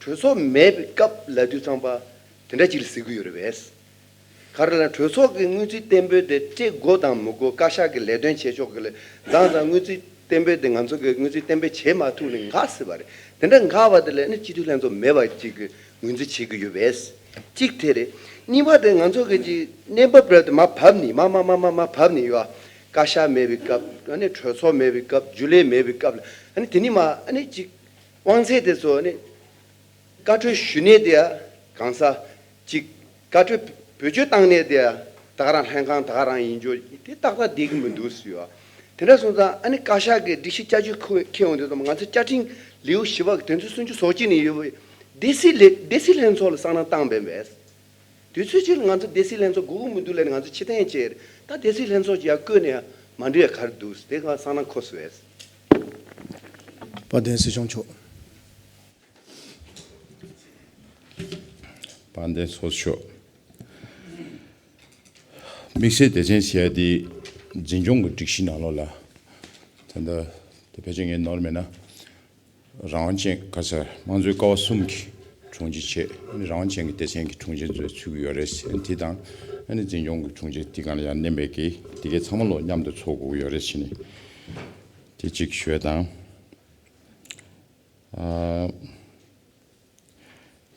གྲོས་ཚོགས་མེད་པའི་སྐབས་ལབ་དུས་ཙམ་པ་དེ་འདྲ་ཅིག་ལ་ཟེར་གྱི་ཡོད་རེད་པས། ག་རེ་ལབ་ན་གྲོས་ཚོགས་ཀྱི་སྔོན་རྩིས་གཏན་འབེབས་དེ་སྤྲད་དགོས་དང་མི་དགོས། བཀའ་ཤག་གི་ལས་དོན་བྱེད་ཕྱོགས་ཀྱི་ལས་མདང་ཙམ་སྔོན་རྩིས་གཏན་འབེབས་དེ་ང་ཚོ་གི་སྔོན་རྩིས་གཏན་འབེབས་བྱེད་མ་ཐུབ་ནས་འགག་སྲིད་པ་རེད། དེ་འདྲ་འགག་པ་དེ་ལ་ནི་སྤྱི་འཐུས་ལྷན་ཚོགས་མེད་པ་ཅིག་གི་ངོས་འཛིན་བྱེད་ཀྱི་ཡོད་པས། གཅིག་དེ་རེད། གཉིས་པ་དེ་ང་ཚོ་གི་ཅིག་གནས་བབ་རབ་དེ་མར་བབས་ནས་མར་མར་མར་མར་མར་བབས་ནས་ཡོད། བཀའ་ཤག་མེད་པའི་སྐབས། ཨ་ནི་གྲོས་ཚོགས་མེད་པའི་སྐབས། རྒྱུན་ལས་མེད་པའི་སྐབས་ལ། ཨ་ནི་དེ་ནས་མར་ཨ་ནི་ཅིག་དབང་ཚད་དེ་ཚོ་ཨ་ནི། བཀའ་འཁྲོལ་ཞུ་ནས་དེ་ཡ་གང་ཟག་ཅིག། བཀའ་འཁྲོལ་བེད་སྤྱོད་བཏང་ནས་དེ་ཡ་ད་ག་རང་ལྷན་ཁང་ད་ག་རང་ཡིན་རྒྱུ་དེ་ཏག་ཏག་བསྡད་ཀྱི་མི་འདུག་ཟེར་བ། དེ་འདྲ་སོང་ཙང་ཨ་ནི་བཀའ་ཤག་གི་སྒྲིག་གཞི་བསྐྱར་བཅོས་ཁོ་ཁྱེར་ཡོང་དུས་ཙམ་ང་ཚོ་བཅའ་ཁྲིམས་ལེའུ་བཞི་པ་གི་དོན་ཚན་སུམ་ཅུ་སོ་གཅིག་ནས་ཡོད་པའི་སྡེ་སྲིད་ལས་སྡེ་སྲིད་ལྷན་ཚོགས་ལ་གསང་བསྒྲགས་བཏང་བས་པས། དུས་ཚོད་ཅིག་ལ་ང་ཚོ་སྡེ་སྲིད་ལྷན་ཚོགས་དགོས་ཀྱི་མི་འདུག་ལབ་ནས་ང་ཚོ་ཕྱིར་འཐེན་བྱས་རེད། ད་སྡེ་སྲིད་ལྷན་ཚོགས་ཀྱིས་ཡར་བསྐོས་ནས་མ་འགྲིག་ཡ་ག་རེ་འདུག་དེ་ག་གསང་གནང་ཁོ་སོ་ཡས། དཔལ་ལྡན་སྲིད་སྐྱོང་མཆོག་དཔལ་ལྡན་ཚོགས་གཙོ་མཆོག་དམིགས་བསལ་སྡེ་ཚན་ཟེར་ཡ་དེ་འཛིན་སྐྱོང་གི་སྒྲིག་གཞི་ནང་ལོགས་ལ་ད་ལྟ་དེ་ཕལ་ཆེར་ངས་ནོར་མེད་ན། རང་དབང་ཅན་ག་ས་དམངས་གཙོའི་ཀ་བ་གསུམ་གྱི་དྲུང་ཆེ་བྱས། ཨ་ནི་རང་དབང་ཅན་གྱི་སྡེ་ཚན་གྱི་དྲུང་ཆེ་ཚོས་ཚུད་ཀྱི་ཡོད་རེད། ཨ་ནི་དེ་དང་ཨ་ནི་འཛིན་སྐྱོང་གི་དྲུང་ཆེ་དེ་ག་ལ་ཡང་མནན་པའི་གི་དེ་གའི་ཚང་མ་ལོ་མཉམ་དུ་ཚོགས་དགོས་ཀྱི་ཡོད་རེད་ཟེར་ནས་དེ་གཅིག་ཞུ་ཡ་དང་། ཨ།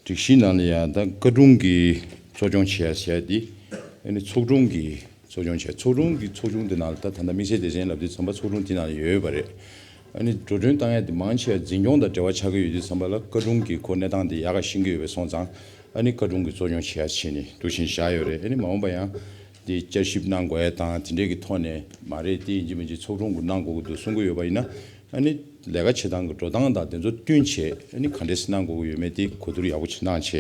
སྒྲིག་གཞི་ནང་ལ་ཡང་ད་བཀའ་དྲུང་གིས་གཙོ་སྐྱོང་བྱེད་ཡ་ཟེར་ཡ་དེ་ཨ་ནི་ཚོགས་དྲུང་གིས་གཙོ་སྐྱོང་བྱེད། ཚོགས་དྲུང་གི་ཚོགས་ཆུང་དེ་ནང་ལ་ད་ད་ལྟ་དམིགས་བསལ་སྡེ་ཚན་ལབ་དུས་ཙམ་པ་ཚོགས་དྲུང་དེ་ནང་ལ་ཡོད་ཡོད་པ་རེད། ཨ་ནི་འགྲོ་གྲོན་བཏང་ཡ་དེ་མང་ཆེ་བ་འཛིན་སྐྱོང་དང་འབྲེལ་བ་ཆགས་ཀྱི་ཡོད་དུས་ཙམ་པ་ལ་བཀའ་དྲུང་གིས་ཁོ་གནས་སྟངས་དེ་ཡག་ག་ཤེས་ཀྱི་ཡོད་པ་སོང་ཙང་ཨ་ནི་བཀའ་དྲུང་གིས་གཙོ་སྐྱོང་བྱེད་ཡ་བྱས་ནས་འདུག་བཞིན་བཞག་ཡོད་རེད། ཨ་ནི་མ་འོངས་པ་ཡང་དེ་བསྐྱར་ཞིབ་གནང་དགོས་ཡ་དང་དེ་འདྲས་ཀྱི་ཐོག་ནས་མ་རེད། དེ་ཡིན་གཅིག་མིན་གཅིག་ཚོགས་དྲུང་གིས་གནང་དགོས་ཀྱི་འདུག་གསུང་གི་ཡོད་པ་ཡིན་ན་ཨ་ནི་ལས་ཀ་བྱེད་སྟངས་ཀྱི་འགྲོ་སྟངས་དང་དེ་ཚོ་བསྟུན་བྱས་ཨ་ནི་ག་འདྲས་སེ་གནང་དགོས་ཀྱི་ཡོད་མེད་དེ་གོ་བསྡུར་ཡག་པོ་ཅིག་གནང་བྱས་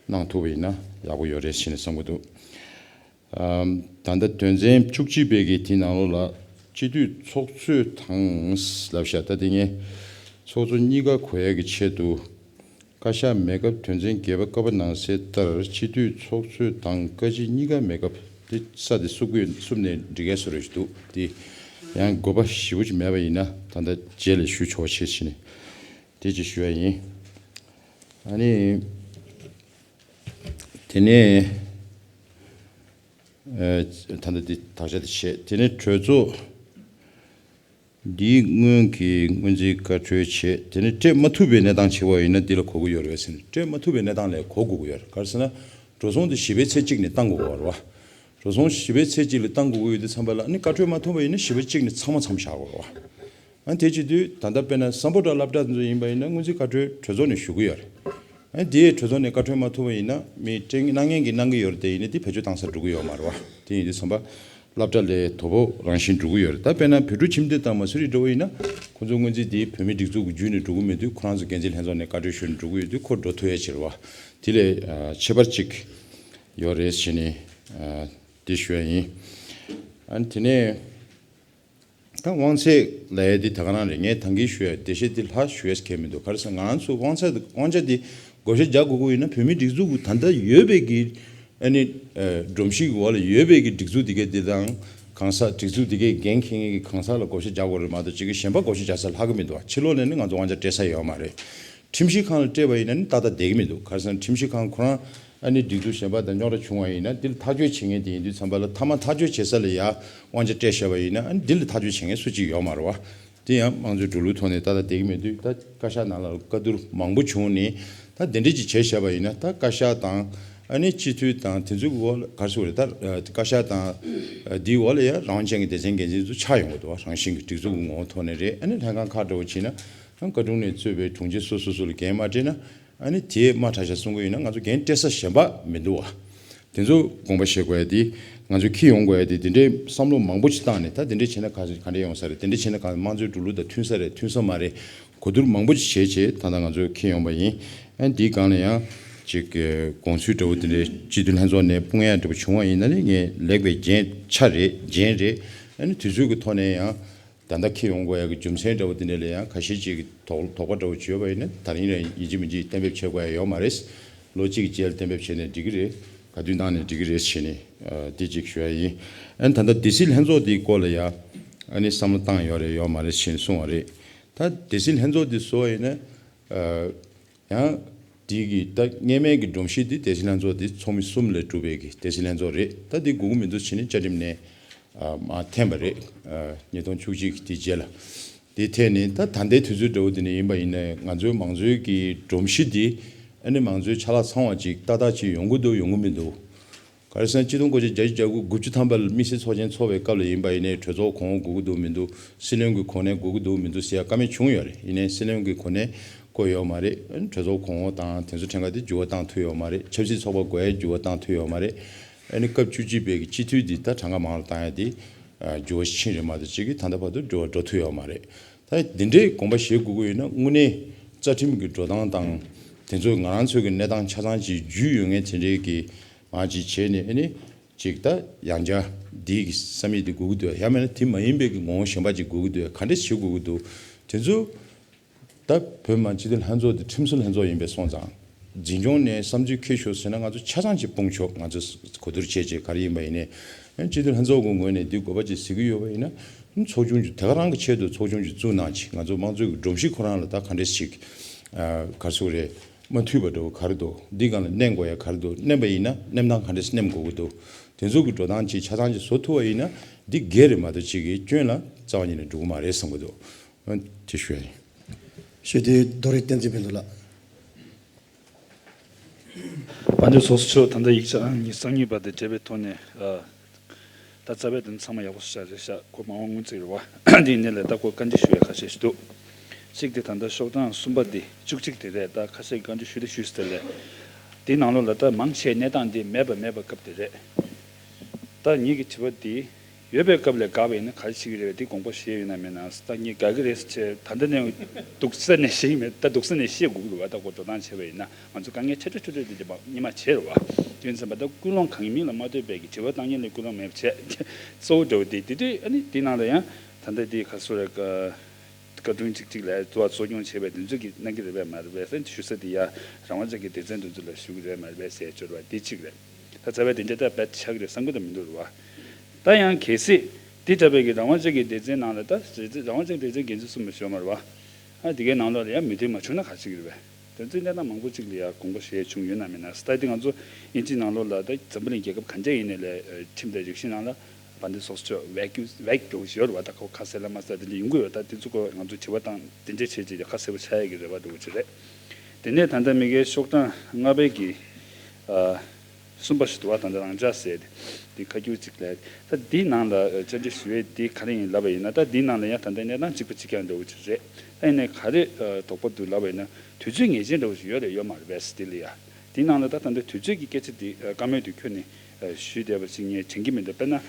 གནང་ཐུབ་པ་ཡིན་ན་ཡག་པོ་ཡོད་རེད་ཟེར་ནས་བསམ་གྱི་འདུག་ཨམ། ད་ལྟ་དོན་ཚན་བཅུ་གཅིག་པའི་གི་དེའི་ནང་ལོགས་ལ་སྤྱི་འཐུས་ཚོགས་གཙོས་དང་ལབ་ཤག་ད་དེ་ངས་ཚོགས་གཙོ་གཉིས་ཀ་གོ་ཡ་གི་ཆེད་དུ། བཀའ་ཤག་མེད་སྐབས་དོན་ཚན་བརྒྱད་པ་ཀ་པ་ནང་གསལ་ལྟར་སྤྱི་འཐུས་ཚོགས་གཙོས་དང་བཀའ་སྤྱི་གཉིས་ཀ་མེད་སྐབས་དེ་ས་དེ་བསུབ་དགོས་བསུབ་ནས་འགྲིག་གས་བཟོ་འདྲ་ཞིག་འདུག་དེ་ཡང་དགོས་པ་ཞེ་པོ་ཅིག་མེད་པ་ཡིན་ན་ད་ལྟ་རྗེས་ལ་ཞུ་ཆོག་ཆེད་བྱས་ནས་དེ་ཅིག་ཞུ་ཡ་ཡིན། ཨ་ནི། དེ་ནས། ཨ། ད་ལྟ་འདི་དག་ཆ་དེ་བྱས། དེ་ནས་གྲོས་ཚོགས་འདིའི་སྔོན་གྱི་སྔོན་རྩིས་བཀའ་འཁྲོལ་བྱས། དེ་ནས་སྤྲད་མ་ཐུབ་པའི་གནས་སྟངས་བྱས་པ་ཡིན་ན་འདི་ལ་གོ་གི་ཡོད་རེད་ཟེར་ནས། སྤྲད་མ་ཐུབ་པའི་གནས་སྟངས་ལ་གོ་དགོས་ཀྱི་ཡོད་རེད། ག་རེ་ཟེར་ན། འགྲོ་སོང་དེ་བཞི་པའི་ཚེས་གཅིག་ནས་བཏང་དགོས་ཀྱི་ཡོད་རེད་བ། འགྲོ་སོང་བཞི་པའི་ཚེས་གཅིག་ལ་བཏང་དགོས་ཀྱི་ཡོད་དུས་ཙམ་པ་ལ་ཨ་ནི་བཀའ་འཁྲོལ་མ་ཐུབ་པ་ཡིན་ན་བཞི་པ་གཅིག་ནས་ཚང་མ་མཚམས་བཞག་དགོས་རེད་བ། ཨ་དེ་བྱེད་དུས་ད་ལྟ་དཔེར་ན་སམ་བྷོ་ཊ་སློབ་གྲྭ་ཚོ་ཡིན་པ་ཡིན་ན་སྔོན་རྩིས་བཀའ་འཁྲོལ་གྲོས་ཚོགས་ནས་ཞུ་གི་ཡོད་རེད། ཨ་དེ་གྲོས་ཚོགས་ནས་བཀའ་འཁྲོལ་མ་ཐུབ་པ་ཡིན་ན་མི་སྤྲད་གནང་མཁན་གྱིས་གནང་གི་ཡོད་རེད། དེ་ཡིན་ན་དེ་བེད་སྤྱོད་བཏང་ས་འགྲོ་གི་ཡོད་མ་རེད་བ། དེ་ཡིན་དུས་ཙམ་པ་སློབ་གྲྭ་ལས་དོ་ཕོག་རང་བཞིན་འགྲོ་གི་ཡོད་རེད། ད་དཔེར་ན་བོད་ཕྲུག་ཁྱིམ་སྡེ་དང་མ་སུ་རི་འདྲ་བོ་ཡིན་ན་ཁོང་ཚོ་སྔོན་རྩིས་དེ་བོད་མིའི་སྒྲིག་འཛུགས་ཀྱི་བརྒྱུད་ནས་འགྲོ་གི་མི་འདུག་ཁོ་རང་ཚོ་འགན་འཛིན་ལྷན་ཚོགས་ནས་བཀའ་འཁྲོལ་ཞུས་ནས་འགྲོ་གི་ཡོད་དུས་ཁོ་འགྲོ་ཐུབ་ཡ་ཅིག་རེད་བ། དེ་ལས་ཨ་ཁྱད་པར་ཅིག་ཡོད་རེད་ཟེར་ནས་ཨ་དེ་ཞུ་ཡ་ཡིན། ཨ་ནི་དེ་ནས། ད་དབང་ཚད་ལབ་ཡ་འདི་ད་ག་རང་རེད། ངས་ད་གིན་ཞུ་ཡ་འགྲེལ་བཤད་འདི་ལྷག་ཞུ་ཡ་གང་ཡང་མི་འདུག་ག་རེ་ཟེར་ང་རང་ཚོ་དབང་ཚད་དབང་ཆ་འདི་བགོ་བཤའ་རྒྱག་དགོས་ཀྱི་ཡོད་ན་བོད་མིའི་སྒྲིག་འཛུགས་ཀྱི་ད་ལྟ་ཡོད་པའི་གི་ཨ་ནི་ཨ་སྒྲོམ་གཞི་གི་འོག་ལ་ཡོད་པའི་གི་སྒྲིག་འཛུགས་འདི་གའི་འདི་དང་གང་ཟག་སྒྲིག་འཛུགས་འདི་གའི་འགན་འཁྱེར་མཁན་གྱི་གང་ཟག་ལ་བགོ་བཤའ་རྒྱག་དགོས་རེད་མ་གཏོགས་ཅིག་གི་གཞན་པ་བགོ་བཤའ་རྒྱག་ས་ལྷག་གི་མི་འདུག་ཕྱི་ལོགས་ནས་ནི་ང་ཚོ་དབང་ཆ་སྤྲད་ས་ཡོད་མ་རེད། ཁྲིམས་ཞིབ་ཁང་ལ་སྤྲད་པ་ཡིན་ན་ནི་ཏག་ཏག་བསྡད་ཀྱི་མི་འདུག་ག་རེ་ཟེར་ན་ཁྲིམས་ཞིབ་ཁང་ཁོ་རང་ཨ་ནི་སྒྲིག་འཛུགས་གཞན་པ་དང་རྙོག་དྲ་བྱུང་བ་ཡིན་ན་འདི་ལ་ཐག་གཅོད་བྱེད་མཁན་དེ་ཡིན་དུས་ཙམ་པ་ལ་མཐའ་མ་ཐག་གཅོད་བྱེད་ས་ལ་ཡ་དབང་ཆ་སྤྲད་བཞག་པ་ཡིན་ན་ཨ་ནི་འདི་ལ་ཐག་གཅོད་བྱེད་མཁན་སུ་གཅིག་ཡོད་མ་རེད་བ། དེ་ཡང་དམངས་གཙོའི་འགྲོ་ལུགས་ཐོག་ནས་ཏག་ཏག་བསྡད་ཀྱི་མེད་དུས་ད་བཀའ་ཤག་ནང་ལ་བཀའ་བསྡུར་མང་པོ་བྱུང་ནས་ད་དེ་འདྲས་ཅིག་བྱས་བཞག་པ་ཡིན་ན་ད་བཀའ་ཤག་དང་ཨ་ནི་སྤྱི་འཐུས་དང་དེ་ཚོའི་འོག་ལ་ག་རེ་ཟེར་དགོས་རེད། ད་བཀའ་ཤག་དང་འདིའི་འོག་ལ་ཡ་རང་དབང་ཅན་གྱི་སྡེ་ཚན་འགན་འཛིན་ཚོ་ཆགས་ཡོང་གི་འདུག་བ། རང་བཞིན་གྱི་སྒྲིག་འཛུགས་ཀྱི་ངོ་བོ་ཐོག་ནས་རེད། ཨ་ནི་ལྷན་ཁང་ཁག་འདྲ་བོ་བྱས་ན། ཨང་བཀའ་དྲུང་ནས་གཙོས་པའི་དྲུང་ཆེ་སོ་སོ་སོ་ལ་འགན་མ་སྤྲད་ན་ཨ་ནི་དེས་དམའ་དྲགས་ཤག་གསུང་གི་ཡོད་ན་ང་ཚོ་འགན་སྤྲད་ས་གཞན་པ་མི་འདུག་བ། དེ་ཚོ་དགོངས་པ་བཞེས་དགོས་ཡ་དེ་ང་ཚོས་འཁྱེར་ཡོང་དགོས་ཡ་དེ་དེ་འདྲའི་བསམ་བློ་མང་པོ་ཅིག་བཏང་ནས་ད་དེ་འདྲས་བྱས་ན་ག་ག་འདྲས་ཡོང་ས་རེད། དེ་འདྲས་བྱས་ན་ག་དམངས་གཙོའི་འགྲོ་ལུགས་དང་མཐུན་ས་རེད་མཐུན་ས་མ་རེད། གོ་བསྡུར་མང་པོ་ཅིག་བྱས་བྱས་ད་ལྟ་ང་ཚོས་འཁྱེར་ཡོང་པ་ཡིན། ཨ་ནི་དེའི་སྒང་ལ་ཡང་ཅིག་དགོངས་ཚུལ་འདྲ་བོ་དེ་འདྲའི་སྤྱི་འཐུས་ལྷན་ཚོགས་ནས་དཔུང་ཡག་འདྲ་བོ་བྱུང་བ་ཡིན་ན་ནི་ངས་ལེགས་པའི་རྒྱན་ཆ་རེད་རྒྱན་རེད། ཨ་ནི་དུས་ཚོད་ཀྱི་ཐོག་ནས་ཡང་། ད་ལྟ་འཁྱེར་ཡོང་དགོས་ཡག་གི་རྒྱུ་མཚན་འདྲ་བོ་དེ་འདྲ་ལ་ཡང་ཁ་ཤས་ཅིག་གིས་དོགས་དོགས་པ་འདྲ་བོ་བྱོས་པ་ཡིན་ན་ད་རིང་རང་ཡིན་གཅིག་མིན་གཅིག་གཏན་འབེབས་བྱེད་དགོས་ཡག་ཡོད་མ་རེད། ལོ་གཅིག་གི་རྗེས་ལ་གཏན་འབེབས་བྱས་ནས་འགྲིག་གི་རེད། ག་དུས་བཏང་ནས་འགྲིག་གི་རེད་ཟེར་ནས་འདི་གཅིག་ཞུ་ཡག་ཡིན། ཨ་ནི་ད་ལྟ་སྡེ་སྲིད་ལྷན་ཚོགས་འདིའི་སྐོར་ལ་ཡང་ཨ་ནི་བསམ་བློ་བཏང་ཡོད་རེད་ཡོད་མ་རེད་ཟེར་ནས་གསུངས་པ་རེད། ད་སྡེ་སྲིད་ལྷན་ཚོགས་འདི་བཟོ་བ་ཡིན་ན། ཡང་། དེའི་གི་ད་སྔས་མའི་གི་སྒྲོམ་གཞི་དེ་སྡེ་སྲིད་ལྷན་ཚོགས་དེ་ཚོགས་མི་གསུམ་ལས་གྲུབ་པའི་གི་སྡེ་སྲིད་ལྷན་ཚོགས་རེད། ད་དེ་དགོས་ཀྱི་མི་འདུག་ཟེར་ནས་བཅའ་ཁྲིམས་ནས་ཨ་མར་འཐེན་པ་རེད། ཨ་ཉིས་སྟོང་བཅུ་གཅིག་གི་དེའི་རྗེས་ལ། དེ་འཐེན་ནས་ད་ད་ལྟའི་དུས་ཚོད་འདྲ་བོ་དེ་ནས་ཡིན་པ་ཡིན་ན་ང་ཚོའི་མང་གཙོའི་གི་སྒྲོམ་གཞི་དེ་ཨ་ནི་མང་གཙོའི་ཆ་ལག་ཚང་བ་ཅིག་ཏག་ཏག་ཅིག་ཡོང་གི་འདུག་ཡོང་གི་མི་འདུག་ག་རེ་ཟེར་ན་ཆིག་སྟོང་དགུ་བརྒྱ་བརྒྱད་ཅུ་གྱ་དགུ་དགུ་བཅུ་ཐམ་པ་ལ་དམིགས་བསལ་ཚོགས་ཆེན་ཚོགས་པའི་སྐབས་ལ་ཡིན་པ་ཡིན་ནའི་གྲོས་ཚོགས་གོང་འོག་དགོས་ཀྱི་འདུག་མི་འདུག་སྲིད་བློན་གྱི་གོ་གནས་དགོས་ཀྱི་འདུག་མི་འདུག་ཟེར་ཡ་བཀའ་མོལ་བྱུང་ཡོད་རེད། ཡིན་ནའི་སྲིད་བློན་གྱི་གོ་གནས་བཀོད་ཡོད་མ་རེད། གྲོས་ཚོགས་གོང་འོག་དང་དེ་ཚོ་ཕྲན་ཁ་དེ་འགྱུར་བ་བཏང་ཐུབ་ཡོད་མ་རེད། ཆབ་སྲིད་ཚོགས་པ་དགོས་ཡ་འགྱུར་བ་བཏང་ཐུབ་ཡོད་མ་རེད། ཨ་ནི་སྐབས་བཅུ་གཅིག་པའི་གི་སྤྱི་འཐུས་འདི་ད་གྲངས་ཀ་མང་ལ་བཏང་ཡ་དེ་འགྱུར་བ་ཕྱིན་རེད་མ་གཏོགས་གཅིག་གིས་ད་ལྟ་བར་དུ་འགྱུར་བ་འགྲོ་ཐུབ་ཡོད་མ་རེད། ད་འདི་འདྲའི་དགོངས་པ་བཞེས་དགོས་ཀྱི་ཡོད་ན་དངོས་གནས་རྩ་ཁྲིམས་ཀྱི་འགྲོ་སྟངས་དང་དེ་ཚོ་ང་རང་ཚོའི་གི་གནས་སྟངས་ཆ་ཚང་ཅིག་རྒྱུས་ཡོད་མཁན་དེ་འདྲའི་གི་མ་ཅིག་བྱས་ནས་ཨ་ནི་ཅིག་ད་ཡང་བསྐྱར་འདིའི་གི་ས་མིག་འདི་དགོས་ཀྱི་འདུག་ཡང་མིན་ན་དེ་མ་ཡིན་པའི་གི་ངོ་བོ་གཞན་པ་ཅིག་དགོས་ཀྱི་འདུག་ག་འདྲས་བྱེད་དགོས་ཀྱི་འདུག་དེ་ཚོ་ད་བོད་མི་མང་སྤྱི་འཐུས་ལྷན་ཚོགས་འདི་ཁྲིམས་བཟོ་ལྷན་ཚོགས་ཡིན་པས་སོང་ཙང་འཛིན་སྐྱོང་ནས་བསམ་ཚུལ་འཁྱེར་ཤོག་ཟེར་ན་ང་ཚོ་ཆ་ཚང་ཅིག་སྤུངས་ཆོག་ང་ཚོ་གོ་བསྡུར་བྱས་བྱས་ག་རེ་ཡིན་པ་ཡིན་ནའི་སྤྱི་འཐུས་ལྷན་ཚོགས་ཀྱི་ངོས་ནས་འདི་དགོས་པ་ཅིག་གཟིགས་ཀྱི་ཡོད་པ་ཡིན་ན། ཚོགས་ཆུང་ཅིག་དེ་ག་རང་གི་ཆེད་དུ་ཚོགས་ཆུང་ཅིག་བཙུགས་གནང་ཅིག་ང་ཚོ་དམངས་གཙོའི་གི་སྒྲོམ་གཞི་ཁོ་རང་ལ་ད་ག་འདྲས་ཤིག་ག་རེ་ཟེར་དགོས་རེད། མ་མཐུན་པ་འདྲ་བོ་ག་རེ་འདུག་འདི་སྒང་ལ་གནོན་དགོས་ཡ་ག་རེ་འདུག་གནོན་པ་ཡིན་ན་གནོན་སྟངས་ག་འདྲས་གནོན་དགོས་ཀྱི་འདུག་དེ་ཚོ་གི་འགྲོ་སྟངས་ཅིག་ཆ་ཚང་ཅིག་བཟོ་ཐུབ་པ་ཡིན་ན་འདི་སྒེར་རེད་མ་གཏོགས་ཅིག་གི་སྐྱོན་ལ་རྩ་བ་ཉིད་ནས་འགྲོ་གི་མ་རེད་བསམ་གྱི་འདུག་དེ་ཞུ་ཡ་ཡིན། ཞུ་དེ་རྡོ་རིང་བསྟན་འཛིན་བོད་འདུག་ལགས། དཔལ་ལྡན་ཚོགས་གཙོ་མཆོག་ད་ལྟ་ཡིག་ཆ་ཨང་གཉིས་གསར་རྙིང་པ་དེ་བྲིས་པའི་ཐོག་ནས་ཨ། ད་རྩ་བའི་དོན་ཚང་མ་ཡག་པོ་ཞིག་རེད་ཤག་ཁོ་མ་འོངས་སྔོན་རྩིས་རེད་བ། འདི་ཡིན་ནའི་ལས་ད་ཁོ་བཀའ་འདྲི་ཞུ་ཡ་ཁ་ཤས་ཤིག་འདུག་གཅིག་དེ་ད་ལྟ་ཤོག་གྲངས་གསུམ་པ་འདི་བཅུ་གཅིག་དེ་རེད། ད་ཁ་ཤས་བཀའ་འདྲི་ཞུ་དེ་ཞུས་ཟེར་ལས། དེའི་ནང་ལོགས་ལ་ད་མང་ཆེ་གནས་སྟངས་འདི་མེད་པ་མེད་པ་སྐབས་དེ་རེད། ད་ངེད་ཀྱི་དྲི་བ་འདི། ཡོད་པའི་སྐབས་ལས་འགག་པ་ཡིན་ན་ག་རེ་བྱེད་ཀྱི་རེད་པས། དེ་དགོངས་པ་བཞེས་ཡོད་ན་མེད་ན། ད་ངས་དགག་གི་རེད་ཟེར་བྱས་ད་ལྟ་ནས་སྡུག་ས་ནས་བཤད་ཀྱི་མེད། ད་སྡུག་ས་ནས་བཤད་དགོས་ཀྱི་རེད་བ། ད་ཁོ་འགྲོ་སྟངས་བྱས་པ་ཡིན་ན་ང་ཚོ་དཀའ་ངལ་ཆེ་ཕྲ་ཆེ་ཕྲ་དེ་རྗེས་མ་སྔོན་མ་བྱས་རེད་བ། དེ་ཡིན་ཙང་ད་ལྟ་ཀུན་སློང་གང་ཡིན་མིང་ལ་མ་ལྟོས་པའི་གི་དྲི་བ་བཏང་མཁན་ལ་ཀུན་སློང་མེད་པ་བྱས་གཙོ་བོ་འདྲ་བོ་དེ་དེ་དུས་ཨ་ནི་དེ་ནང་ལ་ཡང་ད་ལྟ་དེ་ག་སོ་རེད་ཀ་བཀའ་དྲུང་གཅིག་གཅིག་ལ་གཙོ་བོ་གཙོ་སྐྱོང་བྱས་པའི་དེ་ཚོ་གི་གནང་གི་རེད་པས་མ་རེད་པས་ཟེར་ཞུ་ས་དེ་ཡ་རང་དབང་ཅན་གྱི་སྡེ་ཚན་དེ་ཚོ་ལ་ཞུ་གི་རེད་མ་རེད་པས་ཟེར་སྦྱོར་བ་དེ་གཅིག་རེད། ད་རྩ་བའི་དེ་འདྲ་ད་རྦད་ཆགས་ཀྱི་རེད་བསམ་གི་ད་མི་འདུག་རེད་བ། ད་ཡང་གལ་སྲིད་དེ་འདྲ་བའི་གི་རང་དབང་ཅན་གྱི་སྡེ་ཚན་ནང་ལ་ད་རང་དབང་ཅན་སྡེ་ཚན་འགན་འཛིན་གསུམ་ལ་ཞུ་མ་རེད་བ། ཨ་དེ་གའི་ནང་ལོགས་ལ་ཡང་མོས་མཐུན་མ་བྱུང་ན་ག་རེ་བྱེད་ཀྱི་རེད་པས། དོན་ཚན་གནས་སྟངས་མང་པོ་གཅིག་ལ་ཡང་དགོངས་པ་བཞེས་བྱུང་ཡོད་ན་མེད་ན། ད་དེ་ང་ཚོ་དབྱིན་ཇིའི་ནང་ལོགས་ལ་ད་འཛམ་བུ་གླིང་རྒྱལ་ཁབ་ག་འདྲ་ཡིན་ནའི་ལས་ཁྲིམས་དང་རིག་གཞི་ནང་ལ་དཔལ་ལྡན་ཚོགས་གཙོ་མཆོག་བེད་སྤྱོད་བེད་སྤྱོད་ཞིག་ཡོད་རེད་བ། ད་ཁོ་ཁ་གསལ་ལ་མ་གསལ་དེ་འདྲ་ཡོང་གི་ཡོད། ད་དེ་ཚོ་ཁོ་ང་ཚོ་དྲི་བ་བཏང་དེ་འདྲ་བྱས་རྗེས་ཁ་གསལ་པོ་ཆགས་ཡ་གི་རེ་བ་འདྲ་བོ་ཅིག་རེད། དེ་ནས་ད་ལྟ་མི་སྒེར་ཤོག་གྲངས་ལྔ་པའི་གི་ཨ། གསུམ་པ་ཞིག་འདུག་བ། ད་ལྟ་རང་འཇགས་ཟེར་ཏེ་འདི་ཁ་སྐྱུར་གཅིག་ལས། ད་འདིའི་ནང་ལ་བཅར་འདྲི་ཞུ་ཡས་འདི་ག་རེ་ཡིན་ལབ་པ་ཡིན་ན། ད་འདིའི་ནང་ལ་ཡང་ད་ལྟ་གནས་སྟངས་གཅིག་པ་གཅིག་རྐྱང་འདྲ་བོ་ཅིག་རེད། ད་ཡིན་ནའི་ག་རེ་དོགས་པ་འདུག་ལབ་པ་ཡིན་ན། དུས་ཚོད་ངེས་ཅན་འདྲ་བོ་ཞིག་ཡོད་རེད་ཡོད་མ་རེད་པས་འདི་ལ་ཡ། འདིའི་ནང་ལ་ད་ད་ལྟ་དུས་ཚོད་ཀྱི་སྐད་ཆ་འདི་བཀའ་མོལ་འདི་ཁྱོན་ནས་ཞུས་བསྡད་པ་ཅིག་ངས་དྲན་གྱི་མི་འདུག་དཔེར་ན།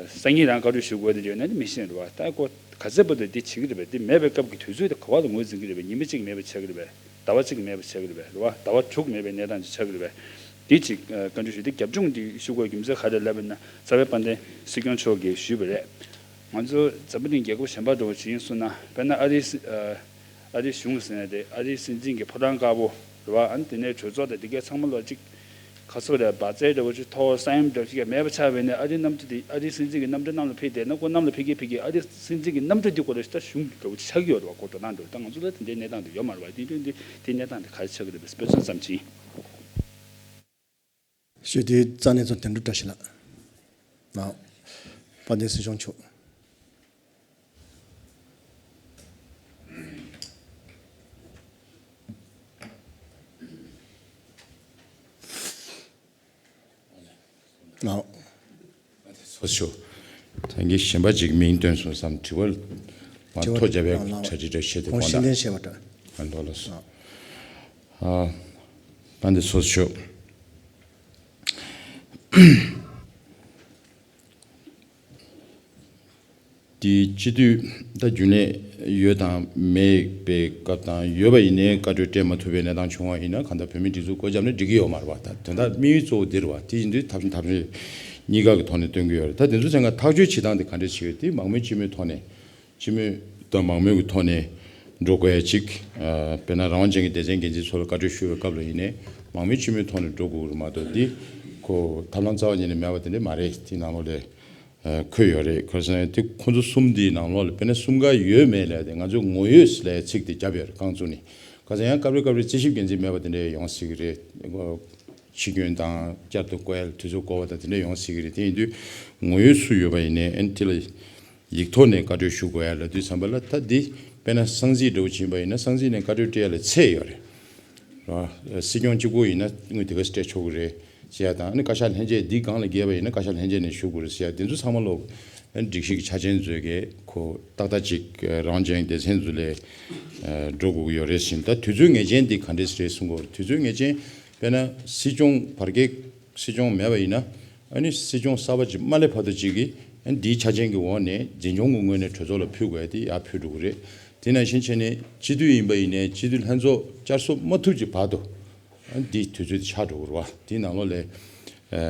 སང་ཉིན་རང་བཀའ་འཁྲོལ་ཞུ་དགོས་དེ་ཡོད་ན་ནི་མི་ཤེས་རེད་བ། ད་ཁོ་ག་ཚད་བར་དུ་འདི་བྱེད་ཀྱི་རེད་པས། འདི་མེད་པའི་སྐབས་ཀྱི་དུས་ཚོད་དེ་ག་བ་ལ་ངོས་འཛིན་གྱི་རེད་པས། ཉི་མ་གཅིག་མེད་པ་ཆགས་ཀྱི་རེད་པས། ཟླ་བ་གཅིག་མེད་པ་ཆགས་ཀྱི་རེད་པས། རེད་བ། ཟླ་བ་དྲུག་མེད་པའི་གནས་སྟངས་ཅིག་ཆགས་ཀྱི་རེད་པས། འདི་ཅིག་བཀའ་འཁྲོལ་ཞུ་དེ་རྒྱབ་ལྗོངས་འདི་ཞུ་དགོས་རྒྱུ་མཚན་ག་རེ་ལབ་པ་ཡིན་ན། རྩ་བའི་དཔལ་ལྡན་སྲིད་སྐྱོང་མཆོག་གིས་ཞུས་པ་རེད། ང་ཚོ་འཛམ་བུ་གླིང་རྒྱལ་ཁབ་གཞན་པ་འདྲ་བོ་ཞིག་ཡིན་སོང་ན། དཔེར་ན་ཨ་རིའི་སྲིད་ཨ་རིའི་གཞུང་ཟེར་ན་དེ་ཨ་རིའི་སྲིད་འཛིན་གྱི་ཕོ་བྲང་དཀར་པོ་རེད་བ། ཨ་ནི་དེ་ནས་གྲོས་ཚོགས་དང་དེ་གའི་ཚང་མ་ལོག་ཅིག་ག་ཚོད་རེད། འབར་རྫས་འདྲ་བོ་ཅིག་ཐོག་ས་ཡོམ་འདྲ་བོ་ཅིག་མེད་པ་ཆགས་པ་ཡིན་ན། ཨ་རིའི་གནམ་གྲུ་དེ་ཨ་རིའི་སྲིད་འཛིན་གྱི་གནམ་གྲུ་གནམ་ལ་ཕེབས་བསྡད་ན་ཁོ་གནམ་ལ་ཕེབས་ཀྱི་ཕེབས་ཀྱི་ཨ་རིའི་སྲིད་འཛིན་གྱི་གནམ་གྲུ་འདི་སྐོར་ལ་ད་གཞུང་འདྲ་བོ་ཅིག་ཆགས་ཀྱི་ཡོད་རེད་བ། ཁོ་འགྲོ་སྟངས་འདྲ་བོ། ད་ང་ཚོ་ལ་དེ་འདྲའི་གནས་སྟངས་དེ་ཡོད་མ་རེད་བ། དེ་འདྲའི་འདི་དེ་གནས་སྟངས་དེ་ག་རེ་ཆགས་ཀྱི་རེད་པས་དཔེ་མཚོན་ཙམ་ཅིག་ཡིན། ཞུ་དེ་རྩ་གནས་ཚོ་དོན་གྲུབ་བཀྲ་ཤིས་ལགས། ལགས། དཔལ་ལྡན་སྲིད་སྐྱོང་མཆོག་ལགས། ཚོགས་གཙོ། ད་ངས་གཞན་པ་ཅིག་མིང་བཏོན་སོང་བསམ། དྲི་བ་མ་དྲི་བ་ཐོ་རྒྱབ་པའི་ལགས་ལགས། གྲ་སྒྲིག་འདྲ་བྱས་ཏེ་ཁོང་གོང་ཤེས་ལྡན་བྱས་པ་འདྲ། ཨ་འདོགས་ལ་སོང་། ཨ། ད་འདི་ཚོགས་གཙོ། དེ་སྤྱི་འཐུས་ད་རྒྱུན་ལས་ཡོད་དང་མེད་པའི་སྐབས་དང་། ཡོད་པ་ཡིན་ནའི་བཀའ་འཁྲོལ་སྤྲད་མ་ཐུབ་པའི་གནས་སྟངས་བྱུང་བ་ཡིན་ན། གང་ལྟར་བོད་མིའི་སྒྲིག་འཛུགས་སྒོ་བརྒྱབ་ནས་འགྲིག་གི་ཡོད་མ་རེད་བ། ད་དོན་དག་དམིགས་ཡུལ་གཙོ་བོ་འདི་རེད་བ། དེ་ཡིན་དུས་ཐབས་ཐབས་གཉིས་ཀ་གི་ཐོག་ནས་སྟོན་གྱི་ཡོད་རེད། ད་དེ་ཚོ་ཚང་མ་ཐག་གཅོད་བྱེད་སྟངས་དེ་ག་འདྲས་བྱེད་ཀྱི་ཡོད། དེ་མང་མོས་སྤྱི་མོས་ཐོག་ནས། སྤྱི་མོས་དང་མང་མོས་ཀྱི་ཐོག་ནས་འགྲོ་དགོས་ཡ་གཅིག་ཨ། དཔེར་ན་རང་དབང་ཅན་གྱི་སྡེ་ཚན་འགན་འཛིན་ཚོ་ལ་བཀའ་འཁྲོལ་ཞུ་བའི་སྐབས་ལ་ཡིན་ནའི་མང་མོས་སྤྱི་མོས་ཐོག་ནས་འགྲོ་དགོས་ཀྱི་རེད་མ་གཏོགས། འདི་ཁོ་ཐབས་ལམ་རྩ་བ་ཉིད་ནས་མེད་པ་དེ་འདྲ་མ་རེད། དེ་ནང་ལོགས་ལ། ཨ། འཁོད་ཡོད་རེད། ག་རེ་ཟེར་ན་དེ་ཁོ་ཚོ་གསུམ་འདིའི་ནང་ལོགས་ལ་དཔེར་ན་གསུམ་ཀ་ཡོད་མེད་ལབ་དེ་ང་ཚོས་ངོ་ཡོད་ཟེར་ལབ་ཡ་ཚིག་དེ་བརྒྱབ་ཡོད་རེད། རྐང་བཙུགས་ནས། ག་རེ་ཟེར་ཡང་སྐབས་རེ་སྐབས་རེ་རྩིས་ཞིབ་འགན་འཛིན་མེད་པ་དེ་འདྲ་ཡོང་སྲིད་ཀྱི་རེད། ཕྱི་སྐྱོན་དང་བསྐྱར་དུ་བསྐོ་ཡ་ལ་དུས་ཚོད་འགོར་བ་དང་དེ་འདྲ་ཡོང་སྲིད་ཀྱི་རེད། དེ་ཡིན་དུས་ངོ་ཡོད་སུ་ཡོད་པ་ཡིན་ནའི་ཨ་ནི་དེ་ལ་ཡིག་ཐོག་ནས་བཀའ་འཁྲོལ་ཞུ་དགོས་ཡ་ལབ་དུས་ཙམ་པ་ལ། ད་འདི་དཔེར་ན་གསང་ཚིག་འདྲ་བོ་ཕྱིན་པ་ཡིན་ན་གསང་ཚིག་ནས་བཀའ་འཁྲོལ་སྤྲད་ཡ་ལ་ཚད་ཡོད་རེད། རེད་བ། སྲིད་སྐྱོང་གཅིག་པོ་ཡིན་ན་དངུལ་དེ་ག་ཚོད་སྤྲད་ཆོག་གི་རེད་ཟེར་ཡ་དང་། ཨ་ནི་བཀའ་ཤག་ལྷན་རྒྱས་འདི་སྒང་ལ་འགལ་བ་ཡིན་ན་བཀའ་ཤག་ལྷན་རྒྱས་ནས་ཞུ་དགོས་རེད་ཟེར་ཡ། དེ་ཚོ་ཚང་མ་ལོག་ཨ་ནི་སྒྲིག་གཞི་གི་ཆ་རྐྱེན་བཟོས་གས་ཁོ་ཏག་ཏག་ཅིག་རང་དབང་ཅན་སྡེ་ཚན་ཚོ་ལ་འགྲོ་དགོས་ཀྱི་ཡོད་རེད་ཟེར། ད་དུས་ཚོད་ངེས་ཅན་འདི་ག་འདྲས་རེད་གསུང་གི་ཡོད་རེད། དུས་ཚོད་ངེས་ཅན་དཔེར་ན་སྲིད་སྐྱོང་བར་བརྒལ་སྲིད་སྐྱོང་མེད་པ་ཡིན་ན། ཨ་ནི་སྲིད་སྐྱོང་གསར་པ་ཅིག་མ་སླེབས་བར་དུ་ཅིག་གིས་ཨ་ནི་འདིའི་ཆ་རྐྱེན་གྱི་འོག་ནས་འཛིན་སྐྱོང་གི་ངོས་ནས་གྲོས་ཚོགས་ལ་ཕུལ་དགོས་ཡ་དེ་ཡར་ཕུལ་འགྲོ་གི་རེད། དེ་ནང་བཞིན་བྱས་ནས་སྤྱི་འཐུས་ཡིན་པ་ཡིན་ནའི་སྤྱི་འཐུས་ལྷན་ཚོགས་བསྐྱར་གསོ་མ་ཐུབ་ཀྱི་བར་དུ། ཨ་ནི་འདིའི་དུས་ཚོད་དེ་ཆགས་འགྲོ་གི་རེད་བ། དེའི་ནང་ལོགས་ལ་ཨ་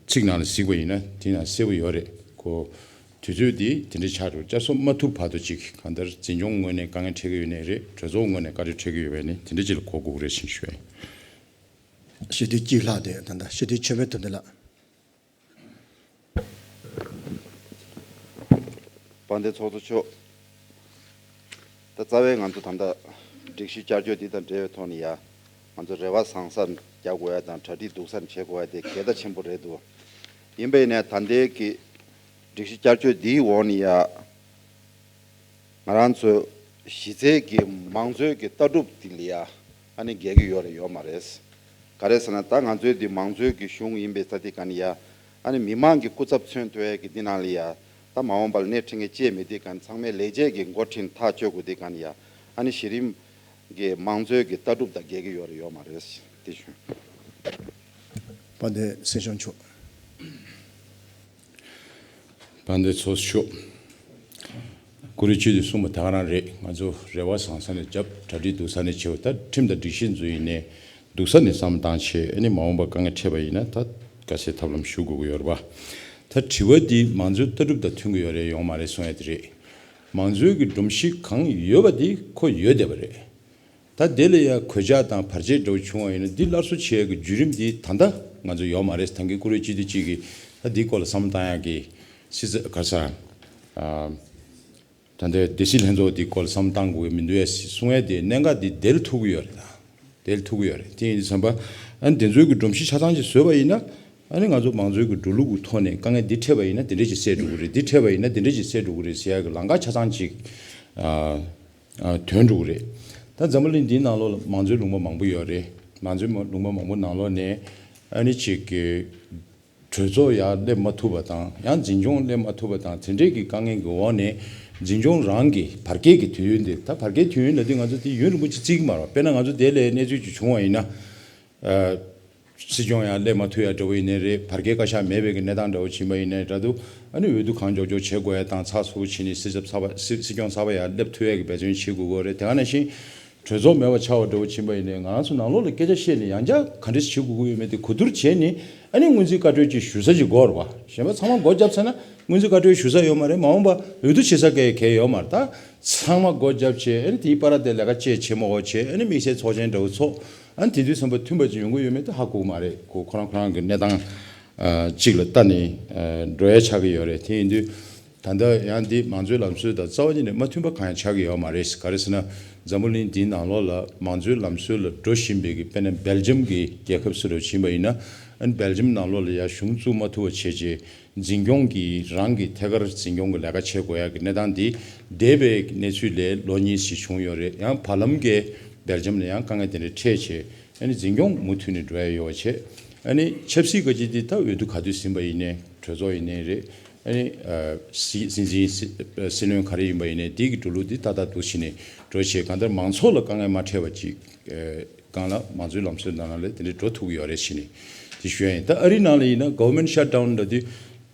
ཚིག་ནང་ལ་གཟིགས་པ་ཡིན་ན་དེའི་ནང་གསལ་པོ་ཡོད་རེད། ཁོ་དུས་ཚོད་དེ་དེ་འདྲ་ཆགས་འགྲོ། བསྐྱར་གསོ་མ་ཐུབ་བར་དུ་ཅིག་གང་ལྟར་འཛིན་སྐྱོང་ངོས་ནས་དཀའ་ངལ་འཕྲད་ཀྱི་ཡོད་ནའི་རེད། གྲོས་ཚོགས་ངོས་ནས་དཀའ་ངལ་འཕྲད་ཀྱི་ཡོད་པས་ནི་དེ་འདྲ་ཅིག་ལ་གོ་དགོས་ཀྱི་རེད་ཟེར་ཞུ་ཡ་ཡིན། ཞུ་དེ་གཅིག་ལྷག་དེ་ད་ལྟ་ཞུ་དེ་ཆོས་འཕེལ་དོན་ལྡན་ལགས། དཔལ་ལྡན་ཚོགས་གཙོ་མཆོག་ད་རྩ་བའི་ང་ཚོ་ད་ལྟ་སྒྲིག་གཞི་བསྐྱར་བཅོས་འདི་དང་འབྲེལ་བའི་ཐོག་ནས་ཡ། ང་ཚོ་རེ་བ་བཟང་སར་རྒྱག་དགོས་ཡ་དང་གྲ་སྒྲིག་སྡུག་སར་བྱེད་དགོས་ཡ་དེ་གལ་ད་ཆེན་པོ་རེད་འདུག་ཡིན་པ་ཡིན་ནའི་ད་ལྟའི་གི་སྒྲིག་གཞི་བསྐྱར་བཅོས་འདིའི་འོག་ནས་ཡ། ང་རང་ཚོའི་གཞི་རྩའི་གི་མང་གཙོའི་གི་ལྟ་གྲུབ་འདི་ལ་ཡ། ཨ་ནི་འགལ་གི་ཡོད་རེད་ཡོད་མ་རེད། ག་རེ་ཟེར་ན་ད་ང་ཚོའི་འདི་མང་གཙོའི་གི་གཞུང་ཡིན་པའི་ས་དེ་ག་ནས་ཡ། ཨ་ནི་མི་མང་གི་སྐུ་ཚབ་མཚོན་ཐུབ་ཡ་གི་འདི་ནང་ལ་ཡ། ད་མ་འོངས་པར་སྣེ་ཁྲིད་མཁན་བཅས་མི་དེ་ག་ནས་ཚང་མའི་ལས་བྱེད་ཀྱི་འགོ་ཁྲིད་ཐག་གཅོད་དགོས་དེ་ག་ནས་ཡ། ཨ་ནི་གཞི་རིམ་གི་མང་གཙོའི་གི་ལྟ་གྲུབ་དང་འགལ་གི་ཡོད་རེད་ཡོད་མ་རེད། དེ་ཞུ། དཔལ་ལྡན་སྲིད་སྐྱོང་མཆོག་དཔལ་ལྡན་ཚོགས་གཙོ་མཆོག་བཀུར་འོས་སྤྱི་འཐུས་གསུམ་པོ་ད་ག་རང་རེད། ང་ཚོ་རེ་བ་བཟང་ས་ནས་རྒྱབ། གྲ་སྒྲིག་སྡུག་ས་ནས་བྱེད། ད་ཁྲིམས་དང་སྒྲིག་གཞི་ཚོ་ཡིན་ནའི་སྡུག་ས་ནས་བསམ་བཏང་བྱས། ཨ་ནི་མ་འོངས་པ་དཀའ་ངལ་འཕྲད་པ་ཡིན་ན་ད་དཀའ་སེལ་ཐབས་ལམ་ཞུ་དགོས་ཀྱི་ཡོད་རེད་པ། ད་དྲི་བ་འདི་མང་གཙོའི་ལྟ་གྲུབ་དང་མཐུན་གྱི་ཡོད་རེད་ཡོད་མ་རེད་གསུང་ཡ་དེ་རེད། མང་གཙོའི་གི་སྒྲོམ་གཞི་གང་ཡོད་པ་དེ་ཁོ་ཡོད་བསྡད་པ་རེད། ད་དེ་ལ་ཡང་གོད་ཆག་དང་བར་ཆད་འདྲ་བོ་བྱུང་བ་ཡིན་ན་འདི་སླར་གསོ་བྱེད་ཡག་གི་བརྒྱུད་རིམ་འདི་ད་ལྟ་ང་ཚོ་ཡོད་མ་རེད། ད་གིན་བཀུར་འོས་སྤྱི་འཐུས་གཅིག་གིས་ད་འདིའི་སྐོར་ལ་བསམ་བློ་བཏང་ཡག་གི་སྲིད་ཚ་ག་ས། ཨ། ད་ལྟའི་སྡེ་སྲིད་ལྷན་ཚོགས་འདིའི་སྐོར་ལ་བསམ་བློ་བཏང་དགོས་ཀྱི་མི་འདུག་ཡ་གསུང་ཡ་དེ་གནད་འགག་འདི་དེ་ལ་ཐུག་གི་ཡོད་རེད། ད་དེ་ལ་ཐུག་གི་ཡོད་རེད། དེ་ཡིན་དུས་ཙམ་པ་ཨ་ནི་དེ་ཚོའི་གི་སྒྲོམ་གཞི་ཆ་ཚང་ཅིག་བཟོས་པ་ཡིན་ན། ཨ་ནི་ང་ཚོ་མང་གཙོའི་གི་འགྲོ་ལུགས་ཀྱི་ཐོག་ནས་དཀའ་ངལ་འདི་འཕྲད་པ་ཡིན་ན་དེ་འདྲས་ཅིག་སེལ་འགྲོ་གི་རེད། འདི་འཕྲད་པ་ཡིན་ན་དེ་འདྲས་ཅིག་སེལ་འགྲོ་གི་རེད་ཟེར་ཡ་གི་ལམ་ཁ་ཆ་ཚང་ཅིག་ཨ། ཨ། ཐོན་འགྲོ་གི་རེད། ད་འཛམ་བུ་གླིང་འདིའི་ནང་ལོགས་ལ་མང་གཙོའི་ལུང་པ་མང་པོ་ཡོད་རེད། མང་གཙོའི་ལུང་པ་མང་པོ་ནང་ལོགས་ནས་ཨ་ནི་ཅིག་གི་གྲོས་ཚོགས་ཡར་སླེབས་མ་ཐུབ་པ་དང་ཡང་འཛིན་སྐྱོང་སླེབས་མ་ཐུབ་པ་དང་དེ་འདྲས་ཀྱི་དཀའ་ངལ་གྱི་འོག་ནས་འཛིན་སྐྱོང་རང་གི་བར་བརྒལ་གྱི་དུས་ཡུན་དེ། ད་བར་བརྒལ་དུས་ཡུན་ལབ་དུས་ང་ཚོ་དེ་ཡུན་རིང་པོ་ཅིག་བརྩི་གི་མ་རེད། དཔེར་ན་ང་ཚོ་དེ་ལས་གནས་ཚུལ་ཅིག་བྱུང་བ་ཡིན་ན། ཨ། སྲིད་སྐྱོང་ཡང་སླེབས་མ་ཐུབ་ཡ་འདྲ་བོ་ཡིན་ནའི་རེད། བར་བརྒལ་བཀའ་ཤག་མེད་པའི་གི་གནས་སྟངས་འདྲ་བོ་ཕྱིན་པ་ཡིན་ནའི་འདྲ་འདུག་ཨ་ནི་འོས་བསྡུ་གང་མགྱོགས་མགྱོགས་བྱེད་དགོས་ཡ་དང་ཚགས་ཚུད་པོ་བྱས་ནས་སྲིད་ཚབ་གསར་པ་སྲིད་སྲིད་སྐྱོང་གསར་པ་ཡར་སླེབས་ཐུབ་ཡ་གི་འབད་བརྩོན་བྱེད་དགོས་ཀྱི་རེད། དེ་ག་ནང་བཞིན་གྲོས་ཚོགས་མེད་པ་ཆགས་པ་འདྲ་བོ་ཕྱིན་པ་ཡིན་ནའི་ང་རང་ཚོ་ནང་ལོགས་ལ་སྐད་ཆ་བཤད་ནས་ཡང་བསྐྱར་ག་འདྲས་བྱེད་དགོས་ཀྱི་ཡོད་མེད་དེ་གོ་བསྡུར་བྱས་ནས་ཨ་ནི་སྔོན་རྩིས་བཀའ་འཁྲོལ་ཅིག་ཞུ་ས་ཅིག་དགོས་རེད་པ། གཞན་པ་ཚང་མ་སྒོ་བརྒྱབ་ཚར་ན་སྔོན་རྩིས་བཀའ་འཁྲོལ་ཞུ་ས་ཡོད་མ་རེད། མ་འོངས་པ་འོས་བསྡུ་བྱེད་ས་གའི་གལ་ཡོད་མ་རེད། ད་ཚང་མ་སྒོ་བརྒྱབ་བྱས་ཨ་ནི་དེའི་བར་དེ་ལས་ཀ་བཅས་བྱེད་མ་དགོས་བྱས་ཨ་ནི་དམིགས་བསལ་ཚོགས་ཆེན་འདྲ་བོ་ཚོགས། ཨ་ནི་དེ་དུས་ཙམ་པ་མཐུན་པ་ཅིག་ཡོང་གི་ཡོད་མེད་དེ་ཧ་གོ་གི་མ་རེད། ཁོ་ཁོ་རང་ཁོ་རང་གི་གནས་སྟངས་ཨ་གཅིག་ལ་ལྟ་ནས་ཨ་འགྲོ་ཡ་ཆགས་ཀྱི་ཡོད་རེད། དེ་ཡིན་དུས་ད་ལྟ་ཡང་འདི་མང་གཙོའི་ལམ་སྲོལ་དང་རྩ་བ་ཉིད་ནས་མ་མཐུན་པ་གང་ཡང་ཆགས་ཀྱི་ཡོད་མ་རེད། ག་རེ་ཟེར་ན་འཛམ་བུ་གླིང་འདིའི་ནང་ལོགས་ལ་མང་གཙོའི་ལམ་སྲོལ་ལ་འགྲོ་བཞིན་པའི་གི་དཔེར་ན་སྦེལ་ཇམ་གྱི་རྒྱལ་ཁབ་སུ་རུ་ཕྱིན་པ་ཡིན་ན། ཨ་ནི་སྦེལ་ཇམ་ནང་ལོགས་ལ་ཡང་གཞུང་བཙུགས་མ་ཐུབ་པ་བྱས་རྗེས། འཛིན་སྐྱོང་གི་རང་གི་ཐད་ཀར་འཛིན་སྐྱོང་གི་ལས་ཀ་བྱེད་དགོས་ཡ་གི་གནས་སྟངས་འདི་འདས་པའི་གནས་ཚུལ་ལས་ལོ་གཉིས་ཤིག་བྱུང་ཡོད་རེད། ཡང་བར་ལམ་གྱི་སྦེལ་ཇམ་ལ་ཡང་དཀའ་ངལ་དེ་འདྲ་འཕྲད་བྱས་ཨ་ནི་འཛིན་སྐྱོང་མུ་མཐུད་ནས་འགྲོ་ཡ་ཡོད་པ་བྱས། ཨ་ནི་ཆབ་སྲིད་ཀྱི་འདི་ད་འོས་བསྡུ་ག་དུས་ཟིན་པ་ཡིན་ནའི་གྲོས་ཚོགས་ཡིན་ནའི་རེད། ཨ་ནི་ཨ་སྲིད་སྲིད་འཛིན་སྲིད་སྲིད་བློན་ག་རེ་ཡིན་པ་ཡིན་ནའི་འདི་གི་འགྲོ་ལུགས་འདི་ཏག་ཏག་འདུག་བྱས་ནས་འགྲོ་བྱས། གང་ལྟར་མང་ཚོགས་ལ་དཀའ་ངལ་མ་འཕྲད་པ་ཅིག་སྒང་ལ་མང་གཙོའི་ལམ་སྲོལ་ནང་ལ་དེ་འདྲའི་འགྲོ་ཐུབ་ཀྱི་ཡོད་རེད་ཟེར་ནས་དེ་ཞུ་ཡ་ཡིན། ད་ཨ་རིའི་ནང་ལ་ཡིན་ན་government shutdown་འདྲ་དུས་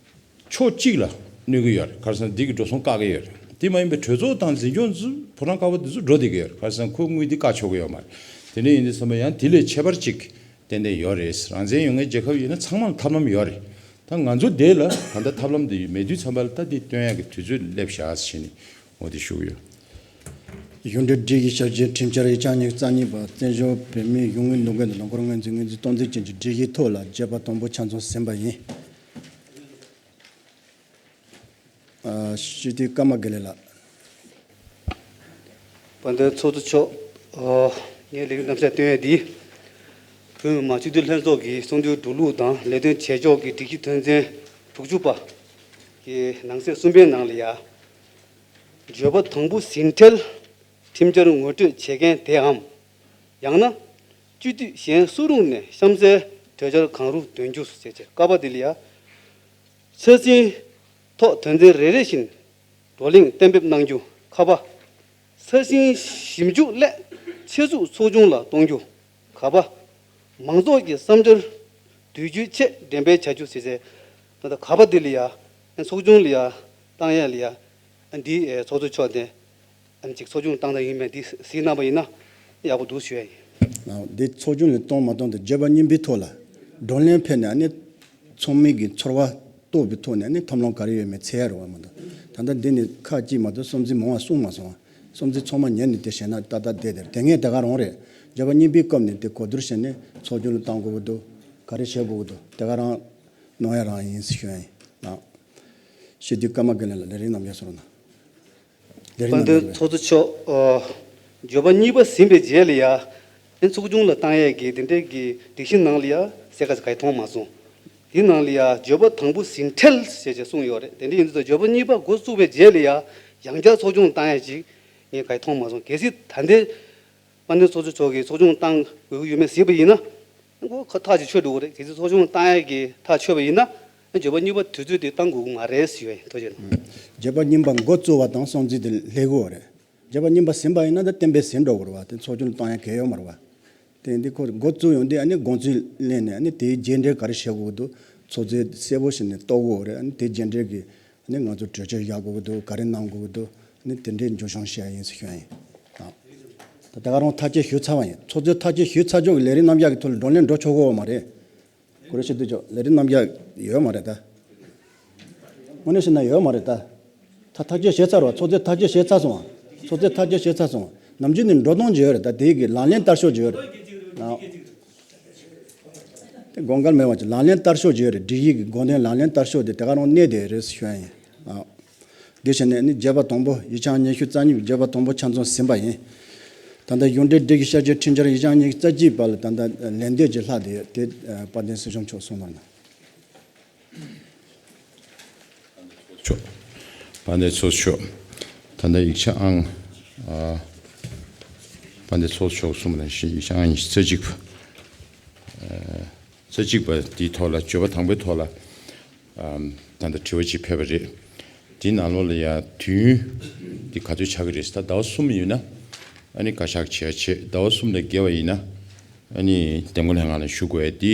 ཕྱོགས་གཅིག་ལ་གནོད་ཀྱི་ཡོད་རེད། ག་རེ་ཟེར་ན་འདི་གི་འགྲོ་སོང་བཀག་གི་ཡོད་རེད། དེ་མ་ཡིན་པའི་གྲོས་ཚོགས་དང་འཛིན་སྐྱོང་ཚོ་ཕོ་བྲང་དཀར་པོ་དེ་ཚོ་འགྲོ་བསྡད་ཀྱི་ཡོད་རེད། ག་རེ་ཟེར་ན་ཁོ་དངུལ་འདི་བཀག་ཆོག་གི་ཡོད་མ་རེད། དེ་འདྲ་ཡིན་དུས་ཙམ་པ་ཡང་དེ་ལས་ཁྱད་པར་ཅིག་ཏན་ཏན་ཡོད་རེད། རང་བཙན་ཡོད་མཁན་རྒྱལ་ཁབ་ཡིན་ན་ཚང་མར་ཐབས་ལམ་ཡོད་རེད། ད་ང་ཚོ་དེ་ལ་ད་ལྟ་ཐབས་ལམ་དེ་མེད་དུས་ཙམ་པ་ལ་ད་དེ་སྟོན་ཡག་གི་དུས་ཚོད་སླེབས་བཞག་ཟེར་ནས་འོ་དེ་ཞུ་གི་ཡོད། གཞུང་འབྲེལ་སྒྲིག་གཞི་ཞབས་ཞུའི་ཁྲིམས་འཆར་ཡིག་ཆ་ཉི་ཤུ་རྩ་གཉིས་པ་བཙན་བྱོལ་བོད་མིའི་གཞུང་གི་ལུགས་འགན་དང་ལུང་སྐོར་ངོས་འཛིན་ངོས་འཛིན་གཏོང་ཚུལ་ཅན་གྱི་སྒྲིག་གཞིའི་ཐོག་ལ་བརྗོད་པ་དང་པོ་ཆ་ཚང་ཟིན་པ་ཡིན། ཨ། སྤྱི་འཐུས་ཀརྨ་དགེ་ལེགས་ལགས། དཔལ་ལྡན་ཚོགས་གཙོ་མཆོག་ཨ། ངས་ལས་རིམ་རྣམ་གཞག་སྟོན་ཡས་འདི། བོད་མི་མང་སྤྱི་འཐུས་ལྷན་ཚོགས་ཀྱི་གསུང་སྡུད་འགྲོ་ལུགས་དང་ལས་དོན་བྱེད་ཕྱོགས་ཀྱི་སྒྲིག་གཞི་དོན་ཚན་དྲུག་ཅུ་པ་གི་ནང་གསེས་གསུམ་པའི་ནང་ལ་ཡ། བརྗོད་པ་དང་པོ་ཟིན་འཕྲལ་ཁྲིམས་འཆར་ངོ་སྤྲོད་བྱེད་མཁན་དེའམ། ཡང་ན། སྤྱི་འཐུས་གཞན་སུ་རུང་ནས་གཤམ་གསལ་གྲོས་འཆར་གང་རུང་འདོན་རྒྱུ་ཟེར་བྱས་ཀ་པ་དེ་ལ་ཡ། འཆར་ཟིན་ཐོག་དོན་ཚན་རེ་རེ་བཞིན་བགྲོ་གླེང་གཏན་འབེབས་གནང་རྒྱུ། ཁ་པ། འཆར་ཟིན་ཞིབ་འཇུག་སླད་ཆེད་འཛུགས་ཚོགས་ཆུང་ལ་གཏོང་རྒྱུ། ག་པ། མང་ཚོགས་ཀྱི་བསམ་འཆར་དུས་རྒྱུན་ཆེད་འགྲེམས་སྤེལ་བྱ་རྒྱུ་ཟེར་བྱས། ད་ལྟ་ག་པ་དེ་ལ་ཡ། ཚོགས་ཆུང་ལ་ཡ། བཏང་ཡ་ལ་ཡ། འདི་ཚོགས་གཙོ་མཆོག་ནས། ཨ་ནི་ཅིག་ཚོགས་ཆུང་བཏང་སྟངས་ཡིན་མིན་འདི་གཟིགས་གནང་པ་ཡིན་ན་ཡག་པོ་འདུག་ཞུ་ཡ་ཡིན། འདི་ཚོགས་ཆུང་ལ་གཏོང་མ་གཏོང་དང་བརྗོད་པ་རྙིང་པའི་ཐོག་ལ་བགྲོ་གླེང་ཕེབས་ནས་ཨ་ནི་ཚང་མས་ཀྱི་ཚོར་བ་རྟོགས་པའི་ཐོག་ནས་ཨ་ནི་ཐབས་ལམ་ག་རེ་ཡོད་མེད་འཚོལ་ཡ་རེད་བ་མ་གཏོགས། ད་ལྟ་འདི་ནས་ཁག་གཅིག་མ་གཏོགས་སུམ་རྩེན་མང་བ་གསུངས་མ་སོང་བ། སུམ་རྩེན་ཚང་མ་ཉན་ནས་དེ་བྱས་ན་ཏག་ཏག་བསྡད་དེ་རེད། དེ་ངས་དེ་ག་རང་རེད། བརྗོད་པ་རྙིང་པའི་སྐབས་ནས་དེ་གོ་བསྡུར་བྱས་ནས་ཚོགས་ཆུང་ལ་བཏང་དགོས་ཀྱི་འདུག་ག་རེ་བྱེད་དགོས་ཀྱི་འདུག་དེ་ག་རང་གནང་ཡ་རང་ཡིན་ཞུ་ཡ་ཡིན། ལགས། སྤྱི་འཐུས་ཀརྨ་དགེ་ལེགས་ལགས་ལས་རིམ་རྣམས་ཡར་སོང་རོགས་གནང་། ལས་རིམ་དཔལ་ལྡན་ནང་ཚོགས་གཙོ་མཆོག་ཨ། བརྗོད་པ་གཉིས་པ་ཟིན་པའི་རྗེས་ལ་ཡ། ཨ་ནི་ཚོགས་ཆུང་ལ་བཏང་ཡས་ཀྱི་དེ་འདྲའི་གི་སྒྲིག་གཞི་ནང་ལ་ཡ་གསལ་ཁ་ཞིག་ག་ཡེ་མཐོང་མ་སོང་། དེའི་ནང་ལ་ཡ་བརྗོད་པ་དང་པོ་ཟིན་འཕྲལ་ཞེས་བྱས་གསུངས་ཡོད་རེད། དེ་འདྲ་ཡིན་དུས་བརྗོད་པ་གཉིས་པ་འགོ་བཙུགས་པའི་རྗེས་ལ་ཡ་ཡང་བསྐྱར་ཚོགས་ཆུང་བཏང་ཡས་ཅིག་ངས་ག་ཡེ་མཐོང་མ་སོང་། གལ་སྲིད་ད་ལྟའི་དཔལ་ལྡན་ཚོགས་གཙོ་མཆོག་གིས་ཚོགས་ཆུང་བཏང་དགོས་ཀྱི་ཡོད་མེད་གཟིགས་པ་ཡིན་ན། ཁོ་ཁ་ཐག་ཅིག་ཆོད་འགྲོ་གི་རེད། གལ་སྲིད་ཚོགས་ཆུང་བཏང་ཡས་ཀྱི་ཐག་ཆོད་པ་ཡིན་ན། བརྗོད་པ་གཉིས་པ་དུས་ཚོད་དེ་བཏང་དགོས་ཀྱི་མ་རེད་ཟེར་ཡོད་ཡིན། ཐུགས་རྗེ་གནང་། བརྗོད་པ་གཉིས་པ་འགོ་བཙུགས་པ་དང་སོང་ཚེ་དེ་ལས་དགོས་རེད། བརྗོད་པ་གཉིས་པ་ཟིན་པ་ཡིན་ན་ད་གཏན་འབེབས་ཟིན་འགྲོ་དགོས་རེད་བ། དེ་ཚོགས་ཆུང་བཏང་ཡ་གལ་ཡོད་མ་རེད་བ། དེ་འདི་ཁོ་འགོ་བཙུགས་ཡོང་དུས་ཨ་ནི་དགོངས་ཚུལ་གླེང་ནས་ཨ་ནི་དེའི་རྗེས་འབྲེལ་ག་རེ་བྱེད་དགོས་འདུག་ཚོགས་གཙོས་གསལ་པོ་བྱས་ནས་རྟོགས་དགོས་རེད། ཨ་ནི་དེའི་རྗེས་འབྲེལ་གྱི་ཨ་ནི་ང་ཚོ་གྲོས་ཆོད་བཞག་དགོས་ཀྱི་འདུག་ག་རེ་གནང་དགོས་ཀྱི་འདུག་ཨ་ནི་དེ་འདྲའི་མཇུག་སྐྱོང་བྱས་ཡིན་ཟེར་ཞུ་ཡ་ཡིན། ད་ད་ག་རང་ཐག་གཅོད་ཞུས་ཚར་བ་ཡིན། ཚོགས་གཙོས་ཐག་གཅོད་ཞུས་ཚར་ཆོག་གི་ལས་རིམ་རྣམ་གཞག་གི་ཐོག་ལ་བགྲོ་གླེང་འགྲོ་ཆོག་གི་ཡོད་མ་རེད། གོ་རེ་ཞིག་འདུག་ཅོག་ལས་རིམ་རྣམ་གཞག་ཡོད་མ་རེད་ད། དངོས་གནས་བཤད་ན་ཡོད་མ་རེད་ད། ད་ཐག་གཅོད་བྱས་ཚར་བ། ཚོགས་གཙོས་ཐག་གཅོད་བྱས་ཚར་སོང་བ། ཚོགས་གཙོས་ཐག་གཅོད་བྱས་ཚར་སོང་བ། ནམ་རྒྱུན་ནས་འགྲོ་སྟངས་ཅིག་ཡོད་རེད་ད། དེའི་གི་ལག་ལེན་བསྟར་ཕྱོགས་ཅིག་ཡོད་རེད། ཨ། དེ་དགོངས་འགལ་མེད་པ་ཅིག་ལག་ལེན་བསྟར་ཕྱོགས་ཅིག་ཡོད་རེད། སྒྲིག་ཡིག་གི་དགོངས་དོན་ལག་ལེན་བསྟར་ཕྱོགས་དེ་དེ་ག་རང་གནས་དེ་རེད་ཞུ་ཡ་ཡིན། ཨ། དེ་བྱས་ནས་ནི་བརྗོད་པ་དང་པོ་ཡིག་ཆ་ཉི་ཤུ་རྩ་གཉིས་པའི་བརྗོད་པ་དང་པོ་ཆ་ཚང་ཟིན་པ་ཡིན། ད་ལྟ་གཞུང་འབྲེལ་སྒྲིག་གཞི་བསྐྱར་བཅོས་ཁྲིམས་འཆར་ཡིག་ཆ་ཉི་ཤུ་རྩ་གཅིག་པ་ལ་ད་ལྟ་ལན་འདེབས་ཀྱི་ལྷག་བསྡད་ཡོད་དེ། དཔལ་ལྡན་སྲིད་སྐྱོང་མཆོག་གསུང་གནང་ན། ཆོག་དཔལ་ལྡན་ཚོགས་གཙོ་མཆོག་ད་ལྟ་ཡིག་ཆ་ཨང་། ཨ། དཔལ་ལྡན་ཚོགས་གཙོ་མཆོག་གསུངས་པ་ནང་བཞིན་ཡིག་ཆ་ཨང་ཉི་ཤུ་རྩ་གཅིག་པ། ཨ། རྩ་གཅིག་པ་འདིའི་ཐོག་ལ་བརྗོད་པ་དང་པོའི་ཐོག་ལ། ཨམ། ད་ལྟ་དྲི་བ་ཅིག་ཕེབས་པ་རེད། འདི་ནང་ལོགས་ལ་ཡ་དུས་ཡུན་འདི་ག་ཚོད་ཆགས་ཀྱི་རེད། ད་ཟླ་བ་གསུམ་ཡོད་ན་ཨ་ནི་བཀའ་ཤག་བྱས་བྱས། ཟླ་བ་གསུམ་ལས་བརྒལ་བ་ཡིན་ན་ཨ་ནི་འདེམས་བསྐོ་ལྷན་ཁང་ལ་ཞུ་དགོས་ཡ་འདི།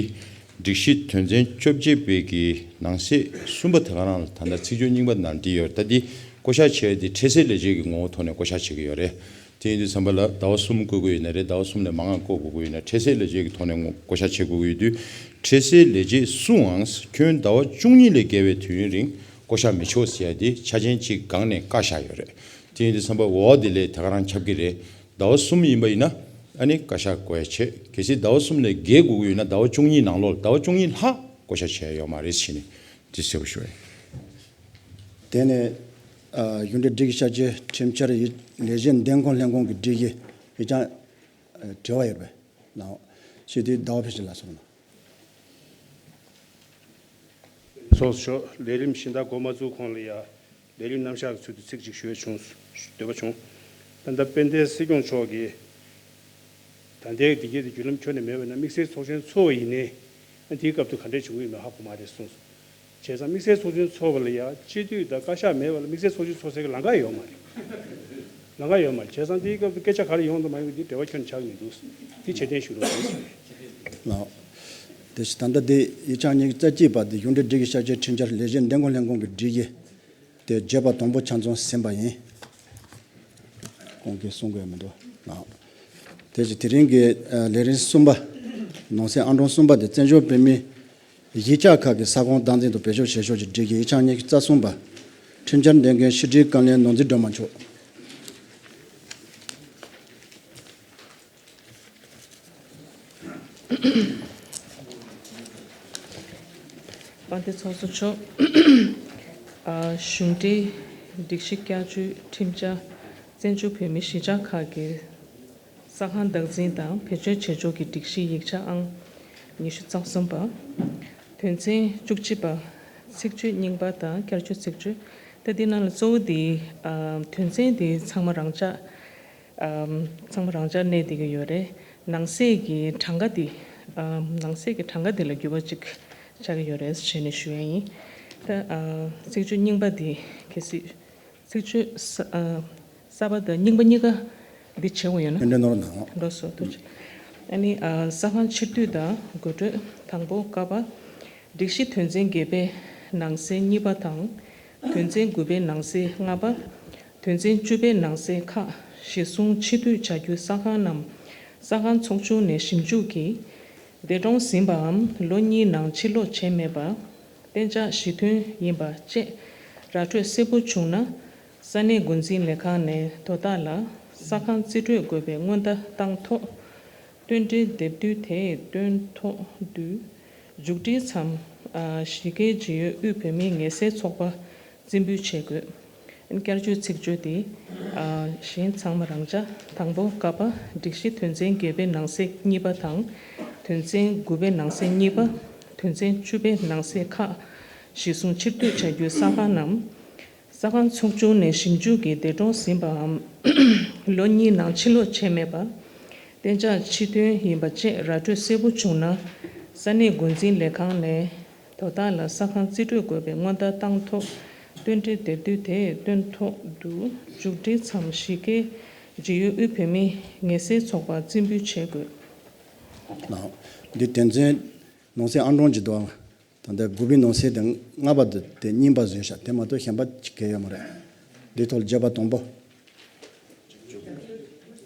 སྒྲིག་གཞི་དོན་ཚན་བཅོ་བརྒྱད་པའི་གི་ནང་གསེས་གསུམ་པ་དེ་ག་རང་ལ་ད་ལྟ་ཚིག་སྦྱོར་རྙིང་པ་ནང་འདི་ཡོད་རེད། ད་འདི་བསྐོ་བཞག་བྱས་འདི་འཕྲལ་སེལ་ལས་བྱེད་ཀྱི་ངོ་བོ་ཐོག་ནས་བསྐོ་བཞག་བྱེད་ཀྱི་ཡོད་རེད། དེ་ཡིན་དུས་ཙམ་པ་ལ་ཟླ་བ་གསུམ་བསྐོ་དགོས་ཡོད་ན་རེད། ཟླ་བ་གསུམ་ལས་མང་ང་བསྐོ་དགོས་ཀྱི་ཡོད་ན་འཕྲལ་སེལ་ལས་བྱེད་ཀྱི་ཐོག་ནས་བསྐོ་བཞག་བྱེད་དགོས་ཀྱི་ཡོད་དུས། འཕྲལ་སེལ་ལས་བྱེད་སུའང་ཁྱོན་ཟླ་བ་བཅུ་གཉིས་ལས་བརྒལ་བའི་དུས་ཡུན་རིང་བསྐོ་བཞག་མི་ཆོག་ཟེར་ཡ་དེ་ཆ་རྐྱེན་གཅིག་སྒང་ནས་བཀག་བཞག་ཡོད་རེད། དེ་ཡིན་དུས་ཙམ་པ་འོ་དེ་ལས་དེ་ག་རང་ཁྱབ་ཀྱི་རེད། ཟླ་བ་གསུམ་ཡིན་པ་ཡིན་ན་ཨ་ནི་བཀའ་ཤག་བསྐོ་ཡ་བྱེད། གལ་སྲིད་ཟླ་བ་གསུམ་ལས་བརྒལ་དགོས་ཀྱི་ཡོད་ན་ཟླ་བ་བཅུ་གཉིས་ནང་ལོགས་ལ། ཟླ་བ་བཅུ་གཉིས་ལྷག་བསྐོ་བཞག་བྱས་ཡོད་མ་རེད་ཟེར་ནས་འདི་གསལ་པོ་ཞུ་བ་ཡིན། དེ་ནས་ཨ། གཞུང་འབྲེལ་སྒྲིག་གཞི་བསྐྱར་བཅོས་ཁྲིམས་འཆར་ཡིག་ལས་བྱེད་འདེམས་བསྐོ་ལྷན་ཁང་གི་སྒྲིག་གཞི་ཡིག་ཆ་དྲི་བ་ཡོད་པས་ལགས། ཞུ་དུས་ཟླ་བ་ཕུན་ཚོགས་ལགས་སོ། ཚོགས་གཙོ་མཆོག་ལས་རིམ་གཞན་དག་འགོ་མ་བཙུགས་གོང་ལ་ཡ་ལས་རིམ་རྣམ་གཞག་གི་ཚུལ་དུ་ཚིག་གཅིག་ཞུ་འདོད་པ་བྱུང་། ད་ལྟ་དཔལ་ལྡན་སྲིད་སྐྱོང་མཆོག་གིས་ད་ལྟའི་འདི་གའི་བརྒྱུད་ལམ་ཁྱོན་ནས་མེད་པ་ན་དམིགས་བསལ་ཚོགས་ཆེན་ཚོགས་པ་ཡིན་ནའི་དེའི་སྐབས་སུ་ག་འདྲས་བྱུང་གི་ཡོད་མེད་ཧ་གོ་མ་རེད་གསུངས་སོང་། བྱས་ཙང་དམིགས་བསལ་ཚོགས་ཆེན་ཚོགས་པ་ལ་ཡ་སྤྱི་འཐུས་དང་བཀའ་ཤག་མེད་པ་ལ་དམིགས་བསལ་ཚོགས་ཆེན་ཚོགས་སའི་ལམ་ཁ་ཡོད་མ་རེད། ལམ་ཁ་ཡོད་མ་རེད། བྱས་ཙང་དེའི་སྐབས་སུ་སྐད་ཆ་ག་རེ་ཡོང་དང་མ་ཡོང་འདི་འབྲེལ་བ་ཁྱོན་ཆགས་ཀྱི་མི་འདུག་འདི་ཕྱིར་འཐེན་ཞུ་རོགས་གནང་། ལགས། དེ་བཞིན་ད་ལྟ་འདི་ཡིག་ཆ་ཉི་ཤུ་རྩ་གཅིག་པ་འདི་གཞུང་འབྲེལ་སྒྲིག་གཞི་བསྐྱར་བཅོས་ཁྲིམས་འཆར་ལས་བྱེད་འདེམས་བསྐོ་ལྷན་ཁང་གི་སྒྲིག་གཞི་དེ་བརྗོད་པ་དང་པོ་ཆ་ཚང་ཟིན་པ་ཡིན། ཁོང་གིས་གསུང་དགོས་མི་འདུག་ལགས། དེ་བཞིན་དེ་རིང་གི་ལས་རིམ་གསུམ་པ། ནང་གསེས་ཨང་གྲངས་གསུམ་པ་དེ་བཙན་བྱོལ་བོད་མིའི་གཞིས་ཆགས་ཁག་གི་ས་ཁོངས་བདག་འཛིན་དང་བེད་སྤྱོད་བྱེད་ཕྱོགས་ཀྱི་སྒྲིག་གཞི་ཡིག་ཆ་ཉི་ཤུ་རྩ་གསུམ་པ། ཁྲིམས་འཆར་འདེམས་མཁན་ཕྱི་དྲིལ་བཀའ་བློན་ནོར་འཛིན་སྒྲོལ་མ་མཆོག་དཔལ་ལྡན་ཚོགས་གཙོ་མཆོག་ཨ། གཞུང་འབྲེལ་སྒྲིག་གཞི་བསྐྱར་བཅོས་ཁྲིམས་འཆར་བཙན་བྱོལ་བོད་མིའི་གཞིས་ཆགས་ཁག་གི་ས་ཁང་བདག་འཛིན་དང་བེད་སྤྱོད་བྱེད་ཕྱོགས་ཀྱི་སྒྲིག་གཞི་ཡིག་ཆ་ཨང་ཉི་ཤུ་རྩ་གསུམ་པ། དོན་ཚན་བཅུ་གཅིག་པ། ཚིག་བརྗོད་རྙིང་པ་དང་བསྐྱར་བཅོས་ཚིག་བརྗོད། ད་འདི་ནང་ལ་གཙོ་བོ་འདི། ཨ། དོན་ཚན་འདི་ཚང་མ་རང་འཇགས། ཨ། ཚང་མ་རང་འཇགས་གནས་བསྡད་ཀྱི་ཡོད་རེད། ནང་གསེས་ཀྱི་གྲངས་ཀ་འདི། ཨ། ནང་གསེས་ཀྱི་གྲངས་ཀ་འདི་ལ་འགྱུར་བ་ཅིག་ཆགས་ཀྱི་ཡོད་རེད་ཞེས་ནས་ཞུ་ཡ་ཡིན། ད། ཨ། ཚིག་བརྗོད་རྙིང་པ་འདི་གལ་སྲིད། ཚིག་བརྗོད་གསར། ཨ། གསར་པ་དང་རྙིང་པ་གཉིས་ཀ་འདི་བྱེད་དགོས་ཡོད་ན། ཏན་ཏན་ནོར་ནའང་། འགྲོ་སོ་ཐུགས་རྗེ་ཆེ། ཨ་ནི། ཨ། ས་ཁང་ཕྱིར་བསྡུ་དང་དགོད་བྲོའི་དང་པོ་ཀ་པ། སྒྲིག་གཞི་དོན་ཚན་བརྒྱད་པའི་ནང་གསེས་གཉིས་པ་དང་། དོན་ཚན་དགུ་པའི་ནང་གསེས་ལྔ་པ། དོན་ཚན་བཅུ་པའི་ནང་གསེས་ཁག་གཞི་བཟུང་ཕྱིར་བསྡུ་བྱ་རྒྱུའི་ས་ཁང་ནམ་ས་ཁང་ཚོགས་ཆུང་ནས་ཞིབ་འཇུག་གིས་འདས་གྲོངས་ཟིན་པའམ་ལོ་གཉིས་ནང་ཕྱིར་ལོག་བྱས་མེད་པ་གཏན་འཇགས་གཞི་མཐུན་ཡིན་པ་བཅས་ར་སྤྲོད་གསལ་པོ་བྱུང་ན། ས་གནས་འགོ་འཛིན་ལས་ཁང་ནས་དོ་བདག་ལ་ས་ཁང་རྩིས་སྤྲོད་དགོས་པའི་སྔོན་བརྡ་བཏང་ཐོག་བསྟུན་གྲོས་འདེབས་འདུན་དེ་བཏོན་ཐོག་ཏུ་མཇུག་སྒྲིལ་མཚམས། ཨ། གཞིས་སྒེར་འབྲེལ་ཡོད་དབུས་བོད་མིའི་ངལ་སེལ་ཚོགས་པ་རྩིས་འབུལ་བྱེད་དགོས། བསྐྱར་བརྗོད་ཚིག་བརྗོད་དེ། ཨ། གཞན་ཚང་མ་རང་འཇགས། དང་པོ། ཀ་པ། སྒྲིག་གཞི་དོན་ཚན་བརྒྱད་པའི་ནང་གསེས་གཉིས་པ་དང་། དོན་ཚན་དགུ་པའི་ནང་གསེས་གཉིས་པ། དོན་ཚན་བཅུ་པའི་ནང་གསེས་ཁག་གཞི་བཟུང་ཕྱིར་བསྡུ་བྱ་རྒྱུའི་ས་ཁང་ནམ། ས་ཁང་ཚོགས་ཆུང་ནས་ཞིབ་འཇུག་གིས་འདས་གྲོངས་ཟིན་པའམ། ལོ་གཉིས་ནང་ཕྱིར་ལོག་བྱས་མེད་པ། གཏན་འཇགས་ཕྱིར་ཐོན་ཡིན་པ་བཅས་ར་སྤྲོད་གསལ་པོ་བྱུང་ན། ས་གནས་འགོ་འཛིན་ལས་ཁང་ནས་དོ་བདག་ལ་ས་ཁང་རྩིས་སྤྲོད་དགོས་པའི་སྔོན་བརྡ་བཏང་ཐོག་བསྟུན་གྲོས་དེབ་དུས་དེ་སྟོན་ཐོག་ཏུ་མཇུག་སྒྲིལ་མཚམས་གཞིས་ཀའི་འབྲེལ་ཡོད་དབུས་བོད་མིའི་ངལ་སེལ་ཚོགས་པར་རྩིས་འབུལ་བྱེད་དགོས། ལགས། འདི་དོན་ཚན་ནང་གསེས་ཨང་གྲངས་ཅིག་འདུག་ཨང་། ད་ལྟ་དགུ་པའི་ནང་གསེས་དེ་ལྔ་པ་དེ་དེ་གཉིས་པ་བཟོས་ཤག་དེ་མ་གཏོགས་གཞན་པ་ཅིག་གང་ཡང་ཡོད་མ་རེད། འདི་ཐོག་ལ་བརྗོད་པ་དང་པོ།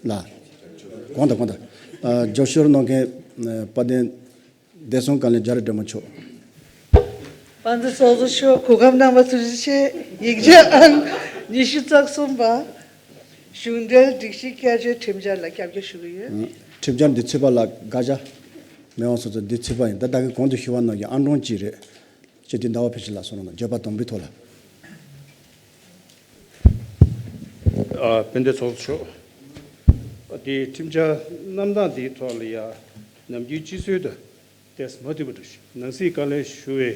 ལགས། གོང་དང་གོང་དང་། ཨ། རྒྱབ་སྐྱོར་གནང་མཁན། ཨ། དཔལ་ལྡན་བདེ་སྲུང་བཀའ་བློན་རྒྱ་རི་སྒྲོལ་མ་མཆོག་དཔལ་ལྡན་ཚོགས་གཙོ་མཆོག་གོ་སྐབས་གནང་བར་ཐུགས་རྗེ་ཆེ། ཡིག་ཆ་ཨང་ཉི་ཤུ་རྩ་གསུམ་པ། གཞུང་འབྲེལ་སྒྲིག་གཞི་བསྐྱར་བཅོས་ཁྲིམས་འཆར་ལ་སྐྱབས་བཅོལ་ཞུ་གི་ཡོད། ཁྲིམས་འཆར་འདི་ཚུད་པ་ལ་དགག་བྱ་མེད་པ་སོང་ཙང་འདི་ཚུད་པ་ཡིན། ད་ད་གིན་གོང་དུ་ཞུ་བ་ནང་བཞིན་ཨང་གྲངས་གཅིག་རེད། སྤྱི་འཐུས་ཟླ་བ་ཕུན་ཚོགས་ལགས་གསུངས་གནང་། བརྗོད་པ་དང་པོའི་ཐོག་ལ། ཨ། དཔལ་ལྡན་ཚོགས་གཙོ་མཆོག་དེ་ཁྲིམས་འཆར་རྣམ་གྲངས་འདིའི་ཐོག་ལ་ཡ་ནམ་རྒྱུན་སྤྱི་སྲོལ་དང་ཏོག་ཙམ་མ་མཐུན་པ་འདྲ་ཞིག་ནང་སྲིད་བཀའ་བློན་ཞུ་བའི་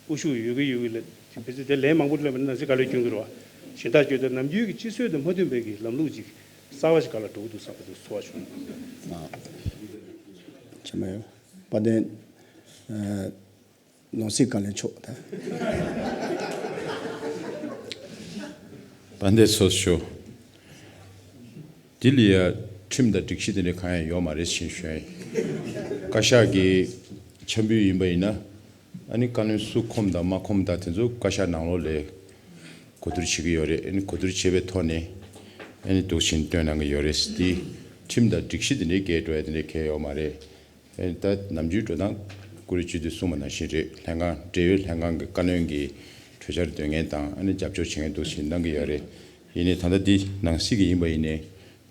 དབུ་བཞུགས་ཡོད་ཀྱི་ཡོད་ཀྱི་ལ། དེ་བེད་སྤྱོད་དེ་ལན་མང་པོ་སླེབས་པ་ནང་སྲིད་བཀའ་བློན་སྐྱོན་གྱི་རེད་བ། གཞན་དག་བརྗོད་དུས་ནམ་རྒྱུན་གྱི་སྤྱི་སྲོལ་དང་མ་མཐུན་པའི་གི་ལམ་ལུགས་ཅིག་གསར་བ་ཞིག་ག་ལ་འགྲོ་གི་འདུག་བསམ་པ་དེ་ཚོར་བ་བྱུང་། ཨ། ཅི་མ་ཡོད། དཔལ་ལྡན། ཨ། ནང་སྲིད་བཀའ་བློན་མཆོག་ད། དཔལ་ལྡན་ཚོགས་གཙོ། འདི་ལ་ཡ་ཁྲིམས་དང་སྒྲིག་གཞི་དེ་འདྲ་གང་ཡང་ཡོད་མ་རེད་ཞེས་ཞུ་ཡ་ཡིན། བཀའ་ཤག་གི་འཆར་འབུལ་ཡིན་པ་ཡིན་ན། ཨ་ནི་བཀའ་བློན་སུ་ཁོམ་དང་མ་ཁོམ་དང་དེ་ཚོ་བཀའ་ཤག་ནང་ལོགས་ལ་གོ་བསྡུར་བྱེད་ཀྱི་ཡོད་རེད། ཨ་ནི་གོ་བསྡུར་བྱས་པའི་ཐོག་ནས་ཨ་ནི་འདུག་བཞིན་བཏོན་གནང་གི་ཡོད་རེད། དེ་ཁྲིམས་དང་སྒྲིག་གཞི་དེ་འདྲའི་འགལ་འགྲོ་ཡ་དེ་འདྲ་གང་ཡང་ཡོད་མ་རེད། ཨེ། ད་ནམ་རྒྱུན་འགྲོ་སྟངས་ཀུ་རེ་བཅུད་དེ་གསུངས་པ་ནང་བཞིན་རེད། ལྷན་ཁང་འབྲེལ་ཡོད་ལྷན་ཁང་གི་བཀའ་བློན་གྱིས་གྲོས་འཆར་འདོན་མཁན་དང་ཨ་ནི་རྒྱབ་སྐྱོར་བྱེད་མཁན་འདུག་ཅེས་གནང་གི་ཡོད་རེད། ཡིན་ནའི་ད་ལྟ་འདི་ནང་སྲིད་ཀྱི་ཡིན་པ་ཡིན་ནའི་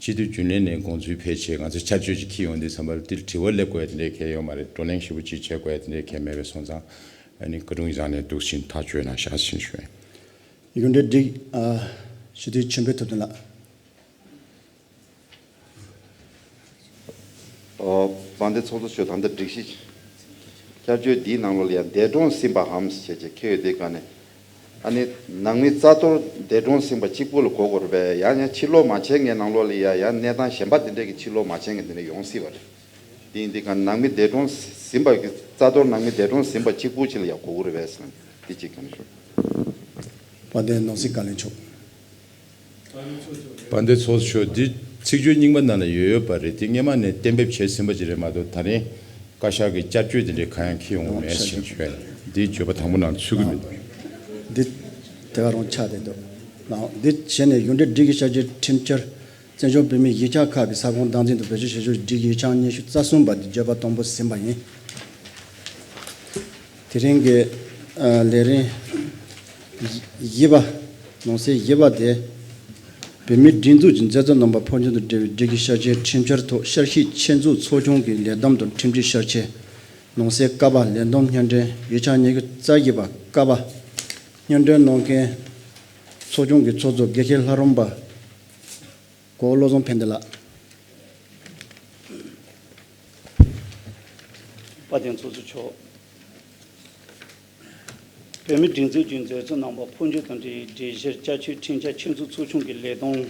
སྤྱི་འཐུས་རྒྱུན་ལས་ནས་དགོངས་ཚུལ་ཕལ་ཆེར་ང་ཚོ་ཆ་བཅོས་ཅིག་འཁྱེར་ཡོང་དུས་ཙམ་པ་ལ་འདིར་དྲི་བ་སླེབས་དགོས་ཡ་དེ་འདྲའི་གང་ཡང་ཡོད་མ་རེད། བགྲོ་གླེང་ཞིབ་པོ་ཅིག་བྱེད་དགོས་ཡ་དེ་འདྲའི་གང་ཡང་མེད་པས་སོང་ཙང་ཨ་ནི་བཀའ་དྲུང་ཡིག་ཚང་ནས་འདུག་ཅེས་ཐག་གཅོད་གནང་བཞག་ཅེས་ཞུ། ཡོན་ཏན་སྒྲིག་ཨ། སྤྱི་འཐུས་ཆོས་འཕེལ་ཐུབ་བསྟན་ལགས། ཨོ། དཔལ་ལྡན་ཚོགས་གཙོ་མཆོག་ད་ལྟ་སྒྲིག་གཞི་བསྐྱར་བཅོས་འདིའི་ནང་ལོགས་ལ་ཡང་འདས་གྲོངས་ཟིན་པའམ་ཞེས་བྱས་འཁོད་ཡོད་དེ་ག་ནས། ཨ་ནི་ནང་མི་རྩ་གཏོར་འདས་གྲོངས་ཟིན་པ་གཅིག་པུ་ལ་གོ་དགོས་རེད་པས། ཡང་ཡང་ཕྱིར་ལོག་མ་བྱས་ངའི་ནང་ལོགས་ལ་ཡ་ཡང་གནས་སྟངས་གཞན་པ་དེ་འདྲས་ཀྱི་ཕྱིར་ལོག་མ་བྱས་ངའི་དེ་འདྲས་ཡོང་སྲིད་པ་རེད། དེ་ཡིན་དེ་ག་ནང་མི་འདས་གྲོངས་ཟིན་པ་གི་རྩ་གཏོར་ནང་མི་འདས་གྲོངས་ཟིན་པ་གཅིག་པུ་ཅིག་ལ་ཡང་གོ་དགོས་རེད་པས་ཟེར་ན་དེ་གཅིག་ག་ནས་ཞུ། དཔལ་ལྡན་ནང་སྲིད་བཀའ་བློན་མཆོག་དཔལ་ལྡན་ཚོགས་གཙོ་མཆོག་འདི་ཚིག་བརྗོད་རྙིང་པ་ནང་ལ་ཡོད་ཡོད་པ་རེད། དེ་སྔས་མ་ནས་གཏན་འབེབས་བྱས་ཟིན་པ་ཅིག་རེད་མ་གཏོགས་ད་རིང་བཀའ་ཤག་གི་བསྐྱར་བཅོས་དེ་འདྲའི་གང་ཡང་འཁྱེར་ཡོང་གི་མེད་ཅེས་ཞུས་པས། འདི་བརྗོད་པ་དང་པོ་ནང་ཚུད་ཀྱི་མེད། འདི་དེ་ག་རང་ཆགས་བསྡད་འདུག་ལགས། འདི་བྱས་ནས་ཡོན་ཏན་སྒྲིག་གི་བསྐྱར་བཅོས་ཁྲིམས་འཆར་བཙན་བྱོལ་བོད་མིའི་ཡིག་ཆ་ཁག་གི་ས་ཁོངས་སྟངས་འཛིན་དང་བེད་སྤྱོད་བྱ་རྒྱུར་སྒྲིག་གི་ཡིག་ཆ་ཉི་ཤུ་རྩ་གསུམ་པ་འདི་བརྗོད་པ་དང་པོ་ཟིན་པ་ཡིན། དེ་རིང་གི་ཨ་ལས་རིམ་བཞི་པ། ནང་གསེས་བཞི་པ་དེ། བོད་མིའི་སྒྲིག་འཛུགས་ཀྱི་མཛད་གཙོ་རྣམ་པ་ཕོ་མཆོག་དང་འབྲེལ་བའི་སྒྲིག་གཞི་བསྐྱར་བཅོས་ཁྲིམས་འཆར་ཐོག་བསྐྱར་ཞིབ་ཆེད་འཛུགས་ཚོགས་ཆུང་གི་ལས་བསྡོམས་དང་ཁྲིམས་སྒྲིག་བསྐྱར་བཅོས། ནང་གསེས་ཀ་པ། ལས་བསྡོམས་སྙན་སྒྲོན་ཡིག་ཆ་ཉི་ཤུ་རྩ་བཞི་པ། ཀ་པ། སྙན་སྒྲོན་གནང་མཁན་ཚོགས་ཆུང་གི་ཚོགས་གཙོ་དགེ་བཤེས་ལྷ་རམས་པ་གོ་བློ་བཟང་ཕན་བདེ་ལགས། དཔལ་ལྡན་ཚོགས་གཙོ་མཆོག་བོད་མིའི་སྒྲིག་འཛུགས་ཀྱི་མཛད་གཙོ་རྣམ་པ་ཕོ་མཆོག་དང་འབྲེལ་བའི་སྒྲིག་གཞིར་བསྐྱར་བཅོས་ཁྲིམས་འཆར་ཆེད་འཛུགས་ཚོགས་ཆུང་གི་ལས་བསྡོམས།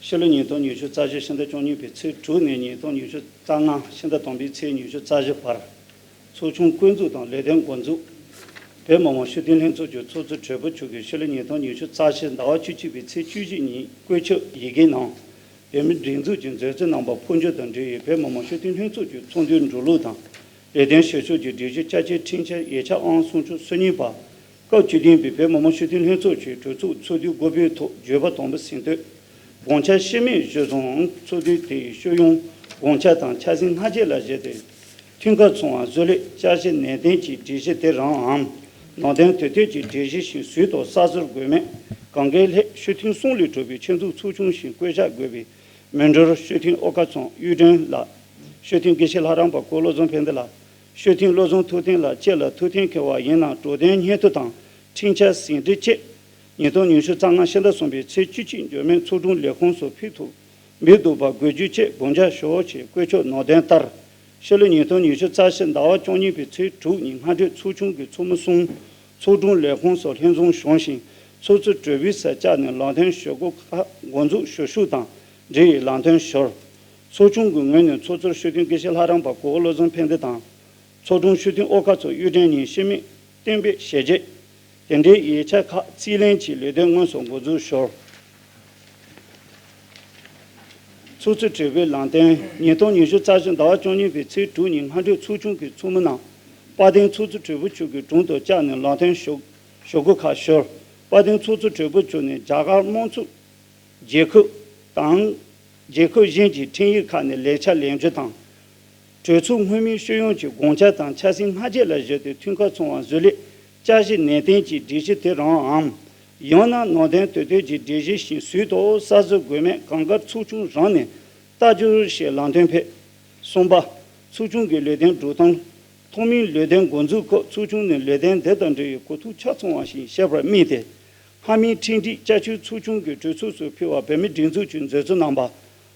ཕྱི་ལོ་ཉིས་སྟོང་ཉི་ཤུ་རྩ་བཞི་ཕྱི་ཟླ་བཅུ་གཉིས་པའི་ཚེས་དྲུག་ནས་ཉིས་སྟོང་ཉི་ཤུ་རྩ་ལྔ་ཕྱི་ཟླ་དང་པོའི་ཚེས་ཉི་ཤུ་རྩ་བཞི་བར། ཚོགས་ཆུང་བསྐོ་འཛུགས་དང་ལས་དོན་འགོ་འཛུགས། བོད་མི་མང་སྤྱི་འཐུས་ལྷན་ཚོགས་ཀྱི་ཚོགས་གཙོ་གྲོལ་པོ་མཆོག་གིས་ཕྱི་ལོ་ཉིས་སྟོང་ཉི་ཤུ་རྩ་བཞི་ཟླ་བ་བཅུ་གཅིག་པའི་ཚེས་བཅུ་བཞི་ཉིན་བཀོད་ཁྱབ་ཡི་གེའི་ནང་། བོད་མིའི་སྒྲིག་འཛུགས་ཀྱི་མཛད་གཙོ་རྣམ་པ་ཕོ་མཆོག་དང་འབྲེལ་བའི་བོད་མི་མང་སྤྱི་འཐུས་ལྷན་ཚོགས་ཀྱི་ཚོགས་འདུའི་འགྲོ་ལུགས་དང་། ལས་དོན་བྱེད་ཕྱོགས་ཀྱི་སྒྲིག་གཞི་བསྐྱར་བཅོས་ཁྲིམས་འཆར་ཡིག་ཆ་ཨང་སུམ་ཅུ་སོ་གཉིས་པ། སྐབས་བཅུ་བདུན་པའི་བོད་མི་མང་སྤྱི་འཐུས་ལྷན་ཚོགས་ཀྱི་གྲོས་ཚོགས་ཚོགས་འདུའི་དགོངས་པའི་ཐོག་བརྗོད་པ་དང་པོ་ཟིན་ཐོས། དགོངས་འཆར་ཕྱི་མིག་ཞུས་སོང་། ཚོགས་འདུ་དེའི་ཤོག་ཡོང་དགོངས་འཆར་དང་འཆར་ཟིན་སྔ་རྗེས་ལ་གཞིགས་ཏེ། མཐུན་ཁ་ཚང་བ་བཟོ་སླད་བསྐྱར་ཞིབ་ནན་ཏན་གྱིས་སྒྲིག་གཞི་དེ་རང་འམ། ནང་དོན་དེ་དོད་ཀྱི་སྒྲིག་གཞི་ཞིག་ཟུར་དུ་གསར་བཟོ་དགོས་མེད་གང་གའི་སླད་སྤྱི་འཐུས་གསུམ་ལས་གྲུབ་པའི་ཆེད་འཛུགས་ཚོགས་ཆུང་ཞིག་བསྐོ་གཞག་དགོས་པའི་མི་འགྲོར་སྤྱི་འཐུས་ཨོ་དཀར་ཚང་གཡུ་སྒྲོན་ལགས། སྤྱི་འཐུས་དགེ་བཤེས་ལྷ་རམས་པ་གོ་བློ་བཟང་ཕན་བདེ་ལགས། སྤྱི་འཐུས་བློ་བཟང་ཐུབ་བསྟན་ལགས་བཅས་ལ་ཐུགས་གཏན་འཁེལ་བ་ཡིན་ན་འགྲོ་དོན་སྙན་ཐོ་དང་ཁྲིམས་འཆར་ཟིན་བྲིས་བཅས། ཉིས་སྟོང་ཉི་ཤུ་རྩ་ལྔ་ཕྱི་ཟླ་གསུམ་པའི་ཚེས་བཅུ་གཅིག་འགྱུར་མེད་ཚོགས་དྲུང་ལས་ཁུངས་སུ་ཕེབས་ཐུབ་མི་ཐུབ་པ་དགོས་རྒྱུའི་ཆེད་དགོངས་འཆར་ཞུ་ཞེས་བཀོད་ཆོག་ནང་དོན་ལྟར། ཕྱི་ལོ་ཉིས་སྟོང་ཉི་ཤུ་རྩ་བཞི་ཟླ་བ་བཅུ་གཉིས་པའི་ཚེས་དྲུག་ཉིན་སྔ་དྲོའི་ཚོགས་ཆུང་གི་ཚོགས་མི་གསུམ་ཚོགས་དྲུང་ལས་ཁུངས་སུ་ལྷན་འཛོམས་བྱུང་ཞིང་། ཚོགས་གཙོ་དྲུང་འཕུར་ས་བཅར་ནས་ལམ་སྟོན་ཞུ་སྒོ་ཁག་འགོ་འཛུགས་ཞུ་ཞུ་དང་འབྲེལ་བའི་ལམ་སྟོན་ཞུ། ཚོགས་ཆུང་གི་ངོས་ནས་ཚོགས་གཙོར་སྤྱི་འཐུས་དགེ་བཤེས་ལྷ་རམས་པ་གོ་བོ་བློ་བཟང་ཕན་བདེ་དང་། ཚོགས་དྲུང་སྤྱི་འཐུས་ཨོ་དཀར་མཚོ་གཡུ་སྒྲོན་གཉིས་ཤེས་མེད་གཏན་འབེབས་ཞལ་བརྒྱད། དེ་འབྲེལ་ཡིག་ཆ་ཁག་རྩིས་ལེན་གྱིས་ལས་དོན་དངོས་སུ་འགོ་འཛུགས་ཞུ། ཚོགས་གཙོ་དྲུང་འཕུར་ལམ་སྟོན། ཉིས་སྟོང་ཉི་ཤུ་རྩ་བཞི་ཟླ་བ་བཅུ་གཉིས་པའི་ཚེས་དྲུག་ཉིན་སྔ་དྲོའི་ཚོགས་ཆུང་གི་ཚོགས་མི་རྣམས་དཔལ་ལྡན་ཚོགས་གཙོ་དྲུང་འཕུར་མཆོག་གི་དྲུང་དུ་བཅར་ནས་ལམ་སྟོན་ཞུ་ཞུ་སྒོ་ཁག་ཞུ། དཔལ་ལྡན་ཚོགས་གཙོ་དྲུང་འཕུར་མཆོག་ནས་རྒྱ་གར་དམངས་གཙོ་རྒྱལ་ཁབ་དང་། རྒྱལ་ཁབ་གཞན་གྱི་ཁྲིམས་ཡིག་ཁག་ནས་ལས་འཆར་ལེན་རྒྱུ་དང་། གྲོས་ཚོགས་སྔོན་མའི་ཤེས་ཡོན་གྱི་དགོངས་འཆར་དང་འཆར་ཟིན་སྔ་རྗེས་ལ་གཞིགས་ཏེ་འཐུས་ཁག་ཚང་བ་བཟོ་སླད་བསྐྱར་ཞིབ་ནན་ཏན་གྱིས་སྒྲིག་གཞི་དེ་རང་འམ། ཡང་ན་ནང་དོན་དེ་དོན་གྱི་སྒྲིག་གཞི་བཞིན་ཟུར་དུ་གསར་བཟོ་དགོས་མེད་གང་དགར་ཚོགས་ཆུང་རང་ནས་ལྟ་རྒྱུ་ཞེས་ལམ་སྟོན་ཕེབས། གསུམ་པ། ཚོགས་ཆུང་གི་ལས་དོན་སྒྲུབ་སྟངས། ཐོག་མའི་ལས་དོན་འགོ་འཛུགས་སྐབས་ཚོགས་ཆུང་ནས་ལས་དོན་འདི་དང་འབྲེལ་བའི་གོ་ཐོས་ཆ་ཚང་བ་ཞིག་བཤད་པར་དམིགས་ཏེ། སྔ་མའི་ཁྲིམས་སྒྲིག་བསྐྱར་བཅོས་ཚོགས་ཆུང་གི་གྲོས་ཚོགས་སུ་ཕུལ་བ་བོད་མིའི་སྒྲིག་འཛུགས་ཀྱི་མཛད་གཙོ་རྣམ་པ་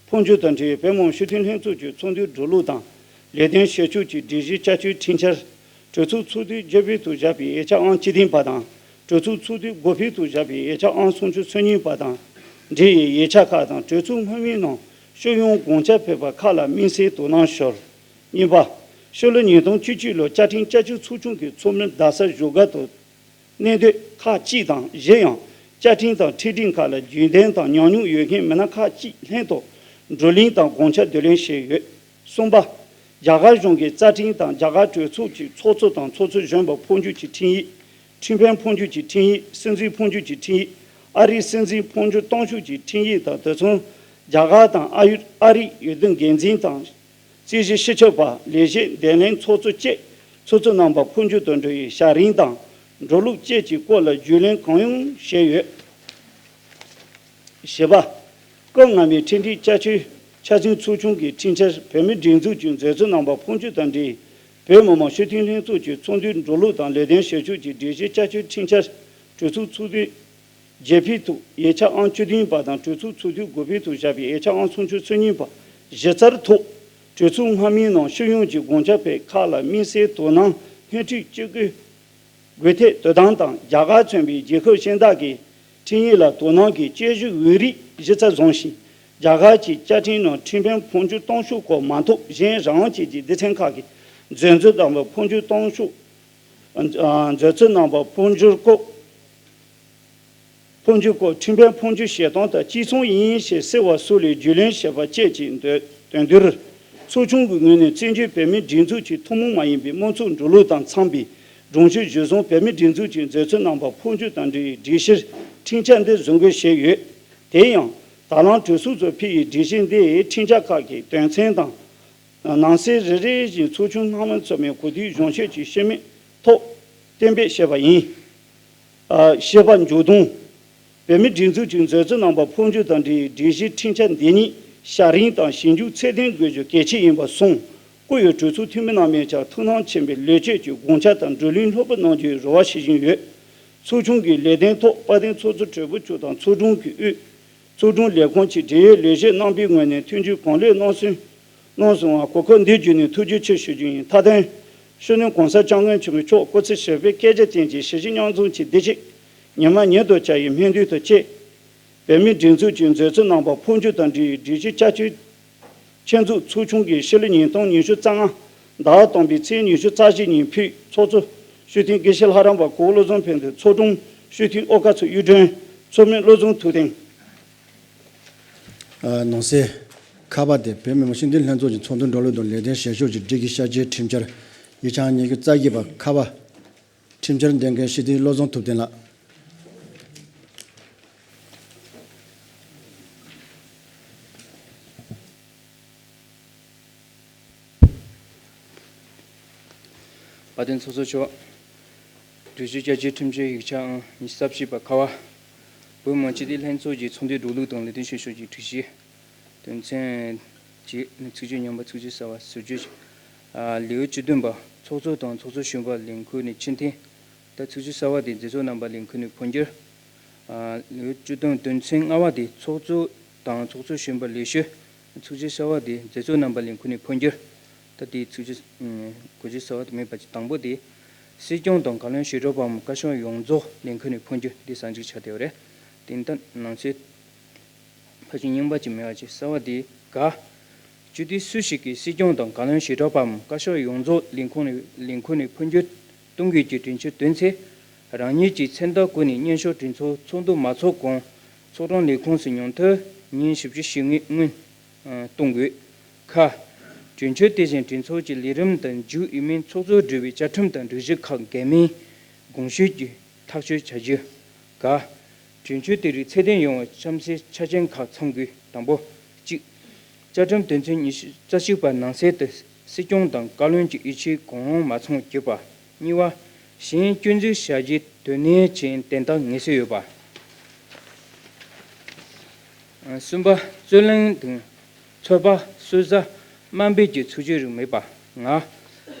ཕོ་འགྱུར་དང་འབྲེལ་བའི་བོད་མི་མང་སྤྱི་འཐུས་ལྷན་ཚོགས་ཀྱི་ཚོགས་འདུའི་འགྲོ་ལུགས་དང་། ལས་དོན་བྱེད་ཕྱོགས་ཀྱི་སྒྲིག་གཞི་བསྐྱར་བཅོས་ཁྲིམས་འཆར། གྲོས་ཚོགས་ཚོགས་དུས་བརྒྱད་པའི་ཐོག་བཞག་པའི་ཡིག་ཆ་ཨང་བཅུ་བདུན་པ་དང་། གྲོས་ཚོགས་ཚོགས་དུས་དགུ་པའི་ཐོག་བཞག་པའི་ཡིག་ཆ་ཨང་སུམ་ཅུ་སོ་གཉིས་པ་དང་། འབྲེལ་བའི་ཡིག་ཆ་ཁག་དང་གྲོས་ཚོགས་སྔོན་མའི་ནང་ཤེས་ཡོན་དགོངས་འཆར་ཕེབས་པ་ཁག་ལ་དམིགས་བསལ་དོ་སྣང་ཞུ། གཉིས་པ། ཕྱི་ལོ་ཉིས་སྟོང་བཅུ་གཅིག་ལོའི་བཅའ་ཁྲིམས་བསྐྱར་བཅོས་ཚོགས་ཆུང་གི་ཚོགས་མི་རྡ་སར་བཞུགས་སྒར་དུ་གནས་སྡོད་ཁག་ཅིག་དང་། གཞན་ཡང་བཅའ་ཁྲིམས་དང་ཁྲིམས་སྒྲིག་ཁག་ལ་རྒྱུས་ལྡན་དང་ཉམས་མྱོང་ཡོད་མཁན་མི་སྣ་ཁག་ཅིག་ལྷན་དུ་བགྲོ་གླེང་དང་དགོངས་འཆར་བསྡུ་ལེན་བྱས་ཡོད། གསུམ་པ། རྒྱ་གར་གཞུང་གི་རྩ་ཁྲིམས་དང་རྒྱ་གར་གྲོས་ཚོགས་ཀྱི་ཚོགས་གཙོ་དང་ཚོགས་གཙོ་གཞོན་པ་འཕོ་འགྱུར་གྱི་ཁྲིམས་ཡིག་ཁྲིམས་དཔོན་འཕོ་འགྱུར་གྱི་ཁྲིམས་ཡིག་སྲིད་འཛིན་འཕོ་འགྱུར་གྱི་ཁྲིམས་ཡིག་ཨ་རིའི་སྲིད་འཛིན་འཕོ་འགྱུར་གཏོང་ཕྱོགས་ཀྱི་ཁྲིམས་ཡིག་དང་། དེ་མཚུངས་རྒྱ་གར་དང་ཨ་ཡུ་ཨ་རིའི་འོས་བསྡུ་འགན་འཛིན་དང་། རྩིས་གཞི་སྤྱི་ཁྱབ་པ། ལས་བྱེད་འདེམས་ལྷན་ཚོགས་གཙོ་བཅས་ཚོགས་གཙོ་རྣམ་པ་འཕོ་འགྱུར་དང་འབྲེལ་བའི་བྱ་རིམ་དང་འགྲོ་ལུགས་བཅས་ཀྱི་སྐོར་ལ་རྒྱུས་ལོན་གང་ཡོང་བྱས་ཡོད། བཞི་པ། སྐབས་སྔ་མའི་ཁྲིམས་སྒྲིག་བསྐྱར་བཅོས་འཆར་ཟིན་ཚོགས་ཆུང་གི་ཁྲིམས་འཆར། བོད་མིའི་སྒྲིག་འཛུགས་ཀྱི་མཛད་གཙོ་རྣམ་པ་འཕོ་འགྱུར་དང་འབྲེལ་བོད་མི་མང་སྤྱི་འཐུས་ལྷན་ཚོགས་ཀྱི་ཚོགས་འདུའི་འགྲོ་ལུགས་དང་ལས་དོན་བྱེད་ཕྱོགས་ཀྱི་སྒྲིག་གཞི་བསྐྱར་བཅོས་ཁྲིམས་འཆར། གྲོས་ཚོགས་ཚོགས་དུས་བརྒྱད་པའི་ཐོག་ཡིག་ཆ་ཨང་བཅུ་བདུན་པ་དང་། གྲོས་ཚོགས་ཚོགས་དུས་དགུ་པའི་ཐོག་བཞག་པའི་ཡིག་ཆ་ཨང་སུམ་ཅུ་སོ་གཉིས་པ་གཞི་རྩར་ཐོག་གྲོས་ཚོགས་སྔ་མའི་ནང་ཤེས་ཡོན་གྱི་དགོངས་འཆར་ཕེབས་ཁག་ལ་དམིགས་བསལ་དོ་སྣང་སྣེ་ཁྲིད་བྱེད་དགོས། དགོས་ཐད་དོ་དམ་དང་། རྒྱ་གར་མཚོན་པའི་རྒྱལ་ཁབ་གཞན་དག་གི་ཁྲིམས་ཡིག་ལ་དོ་སྣང་གིས་དཔྱད་ཞིབ་འོས་རིགས་གཞི་རྩར་བཟུང་ཞིང་། རྒྱ་གར་གྱི་བཅའ་ཁྲིམས་ནང་ཁྲིམས་དཔོན་འཕོ་འགྱུར་གཏོང་ཕྱོགས་སྐོར་མ་གཏོགས་གཞན་རང་དབང་ཅན་གྱི་སྡེ་ཚན་ཁག་གི་མཛད་གཙོ་རྣམ་པ་འཕོ་འགྱུར་གཏོང་ཕྱོགས། མཛད་གཙོ་རྣམ་པ་འཕོ་འགྱུར་སྐོར། འཕོ་འགྱུར་སྐོར་ཁྲིམས་དཔོན་འཕོ་འགྱུར་བྱེད་སྟངས་དང་གཅིག་མཚུངས་ཡིན་ཞེས་གསལ་བ་སོགས་ལ་རྒྱུས་ལོན་བྱས་པ་བཅས་ཀྱི་འདོད་དོན་འདིར། ཚོགས་ཆུང་གི་ངོས་ནས་བཙན་བྱོལ་བོད་མིའི་སྒྲིག་འཛུགས་ཀྱི་ཐུན་མོང་མ་ཡིན་པའི་དམངས་གཙོའི་འགྲོ་ལུགས་དང་འཚམས་པའི་སྒྲོམ་གཞི་གཞིར་བཟུང་བོད་མིའི་སྒྲིག་འཛུགས་ཀྱི་མཛད་གཙོ་རྣམ་པ་འཕོ་འགྱུར་དང་འབྲེལ་བའི་སྒྲིག་གཞིར་ཁྲིམས་འཆར་འདི་བཟོ་འགོད་བྱས་ཡོད། དེ་ཡང་ད་ལམ་གྲོས་ཚོགས་སུ་ཕུལ་བའི་སྒྲིག་གཞི་འདིའི་ཁྲིམས་འཆར་ཁག་གི་དོན་ཚན་དང་། ནང་གསེས་རེ་རེ་བཞིན་ཚོགས་ཆུང་སྔ་མ་ཚོགས་མིས་གོ་བསྡུར་གཞུང་ཆེན་གྱི་ཤེས་མེད་ཐོག་གཏན་འབེབས་བྱས་པ་ཡིན། ཨ། བཤད་པ་མཇུག་བསྡོམས། བོད་མིའི་སྒྲིག་འཛུགས་ཀྱི་མཛད་གཙོ་རྣམ་པ་འཕོ་འགྱུར་དང་འབྲེལ་བའི་སྒྲིག་གཞི་ཁྲིམས་འཆར་འདི་ཉིད་བྱ་རིམ་དང་ཞིབ་འཇུག་ཚད་ལྡན་དགོས་རྒྱུ་གལ་ཆེ་ཡིན་པ་གསུངས། སྐུ་ཡོད་གྲོས་ཚོགས་འཐུས་མི་རྣམ་པས་ཀྱང་ཐུགས་སྣང་ཆེན་པོས་ལས་བྱེད་ཀྱི་དགོངས་འཆར་དང་བགྲོ་གླེང་ལྷུག་པོ་གནང་རྒྱུའི་རེ་བ་ཞུ་བཞིན་ཡོད། ཚོགས་ཆུང་གི་ལས་དོན་ཐོག་དཔལ་ལྡན་ཚོགས་གཙོ་གྲོས་པུ་མཆོག་དང་ཚོགས་དྲུང་གི་དབུས་ཚོགས་དྲུང་ལས་ཁུངས་ཀྱི་འབྲེལ་ཡོད་ལས་བྱེད་རྣམ་པའི་ངོས་ནས་མཐུན་འགྱུར་གང་ལེགས་གནང་སོང་། གནང་སོང་བར་གོ་སྐབས་འདི་བརྒྱུད་ནས་ཐུགས་རྗེ་ཆེ་ཞུ་རྒྱུ་ཡིན། མཐའ་དོན། སྤྱི་ནོར་གོང་ས་སྐྱབས་མགོན་ཆེན་པོ་མཆོག་སྐུ་ཚེ་ཞབས་པད་བསྐལ་བརྒྱར་བརྟན་ཅིང་། ཞི་བདེ་མཉམ་འཛོམས་ཀྱི་བདེ་སྐྱིད་ཉི་མ་ཉིད་དུ་འཆར་བའི་སྨོན་འདུན་དང་བཅས། བོད་མིའི་སྒྲིག་འཛུགས་ཀྱི་མཛད་གཙོ་རྣམ་པ་འཕོ་འགྱུར་དང་འབྲེལ་བའི་སྒྲིག་གཞི་བསྐྱར་བཅོས་ཆེད་འཛུགས་ཚོགས་ཆུང་གིས་ཕྱི་ལོ་ཉིས་སྟོང་ཉི་ཤུ་རྩ་ལྔ་ཟླ་བ་དང་པོའི་ཚེས་ཉི་ཤུ་རྩ་བཞི་ཉིན་ཕུལ། ཚོགས་གཙོ་སྤྱི་འཐུས་དགེ་བཤེས་ལྷ་རམས་པ་གོ་བོ་བློ་བཟང་ཕན་བདེ། ཚོགས་དྲུང་སྤྱི་འཐུས་ཨོ་དཀར་མཚོ་གཡུ་སྒྲོན། ཚོགས་མི་བློ་བཟང་ཐུབ་བསྟན། ཨ། ནང་གསེས་ཁ་པ་དེ་བོད་མི་མང་སྤྱི་འཐུས་ལྷན་ཚོགས་ཀྱི་ཚོགས་འདུའི་འགྲོ་ལུགས་དང་ལས་དོན་བྱེད་ཕྱོགས་ཀྱི་སྒྲིག་གཞི་བསྐྱར་བཅོས་ཁྲིམས་འཆར་ཡིག་ཆ་ཉི་ཤུ་རྩ་བརྒྱད་པ་ཁ་པ། ཁྲིམས་འཆར་འདོན་མཁན་སྤྱི་འཐུས་བློ་བཟང་ཐུབ་བསྟན་ལགས། དཔལ་ལྡན་ཚོགས་གཙོ་མཆོག་སྒྲིག་གཞི་བསྐྱར་བཅོས་ཁྲིམས་འཆར་ཡིག་ཆ་ཨང་ཉི་ཤུ་རྩ་བཞི་པ་ཁ་པ། བོད་མི་མང་སྤྱི་འཐུས་ལྷན་ཚོགས་ཀྱི་ཚོགས་འདུའི་འགྲོ་ལུགས་དང་ལས་དོན་བྱེད་ཕྱོགས་ཀྱི་སྒྲིག་གཞི། དོན་ཚན་གཅིག་ནས་ཚིག་བརྗོད་ཉམས་པ་ཚིག་བརྗོད་གསར་པ་ཟུར་བརྗོད། ཨ། ལེའུ་བཅུ་བདུན་པ། ཚོགས་གཙོ་དང་ཚོགས་གཙོ་གཞོན་པ་ལས་འཁུར་ནས་ཕྱིར་འཐེན། ད་ཚིག་བརྗོད་གསར་པ་དེ་མཛད་གཙོ་རྣམ་པ་ལས་འཁུར་ནས་འཕོ་འགྱུར། ལེའུ་བཅུ་བདུན། དོན་ཚན་ལྔ་པ་དེ་ཚོགས་གཙོ་དང་ཚོགས་གཙོ་གཞོན་པ་ལེགས་ཤོས། ཚིགས་བཅད་གསར་པ་དེ་མཛད་གཙོ་རྣམ་པ་ལས་ཁུངས་ནས་འཕོ་འགྱུར། ད་དེའི་ཚིགས་བཅད་གོ་བཅད་གསར་པ་དེ་མེད་པ་ཅིག་དང་པོ་དེ། སྲིད་སྐྱོང་དང་བཀའ་བློན་ཞི་དྲག་པའམ་བཀའ་ཤག་ཡོངས་རྫོགས་ལས་ཁུངས་ནས་འཕོ་འགྱུར། འདི་གསར་འཇུག་ཆགས་བསྡད་ཡོད་རེད། དེ་ལྟར་ནང་གསེས་ཕལ་ཆེར་རྙིང་པ་ཅིག་མེད་པ་ཅིག་གསར་པ་དེ་ག་སྤྱི་འཐུས་སུ་ཞིག་གིས་སྲིད་སྐྱོང་དང་བཀའ་བློན་ཞི་དྲག་པའམ་བཀའ་ཤག་ཡོངས་རྫོགས་ལས་ཁུངས་ནས་ལས་ཁུངས་ནས་འཕོ་འགྱུར་གཏོང་དགོས་ཀྱི་དྲན་སྐུལ་བཏོན་ཚེ། རང་ཉིད་ཀྱི་མཚན་རྟགས་བཀོད་ནས་སྙན་ཞུ་གྲོས་ཚོགས་ཚོགས་འདུ་མ་ཚོགས་གོང་ཚོགས་དྲུང་ལས་ཁུངས་སུ་ཉུང་མཐར་ཉིན་བཞི་བཅུ་ཞེ་ལྔའི་སྔོན་གཏོང་དགོས། ཁ། གྲོས་ཆོད་དེ་བཞིན་གྲོས་ཚོགས་ཀྱི་ལས་རིམ་དང་མཇུག་ཡིན་མིན་ཚོགས་གཙོས་གྲོས་པའི་བཅའ་ཁྲིམས་དང་སྒྲིག་གཞི་ཁག་འགལ་མིན་དགོངས་ཞུས་ཀྱིས་ཐག་གཅོད་བྱ་རྒྱུ། ག། གྲོས་ཆོད་དེ་རིགས་ཚད་ལྡན་ཡོང་བར་གཤམ་གསལ་ཆ་རྐྱེན་ཁག་ཚང་དགོས། དང་པོ། གཅིག་བཅའ་ཁྲིམས་དོན་ཚན་ཉི་ཤུ་རྩ་གཅིག་པ་ནང་གསལ་ལྟར་སྲིད་སྐྱོང་དང་བཀའ་བློན་གྱི་ཡིད་ཆེས་གང་རུང་མ་ཚང་བརྒྱབ་པ། གཉིས་པ། གཞན་སྐྱོན་འཛུགས་བྱ་རྒྱུའི་དོན་གནད་ཅན་དོན་དག་ངེས་སྲོལ་ཡོད་པ། གསུམ་པ། རྩོད་གླེང་དང་ཚོད་དཔག་སོ་སོ་དམའ་འབེབས་ཀྱི་ཚིགས་བཅད་རིགས་མེད་པ། ལྔ།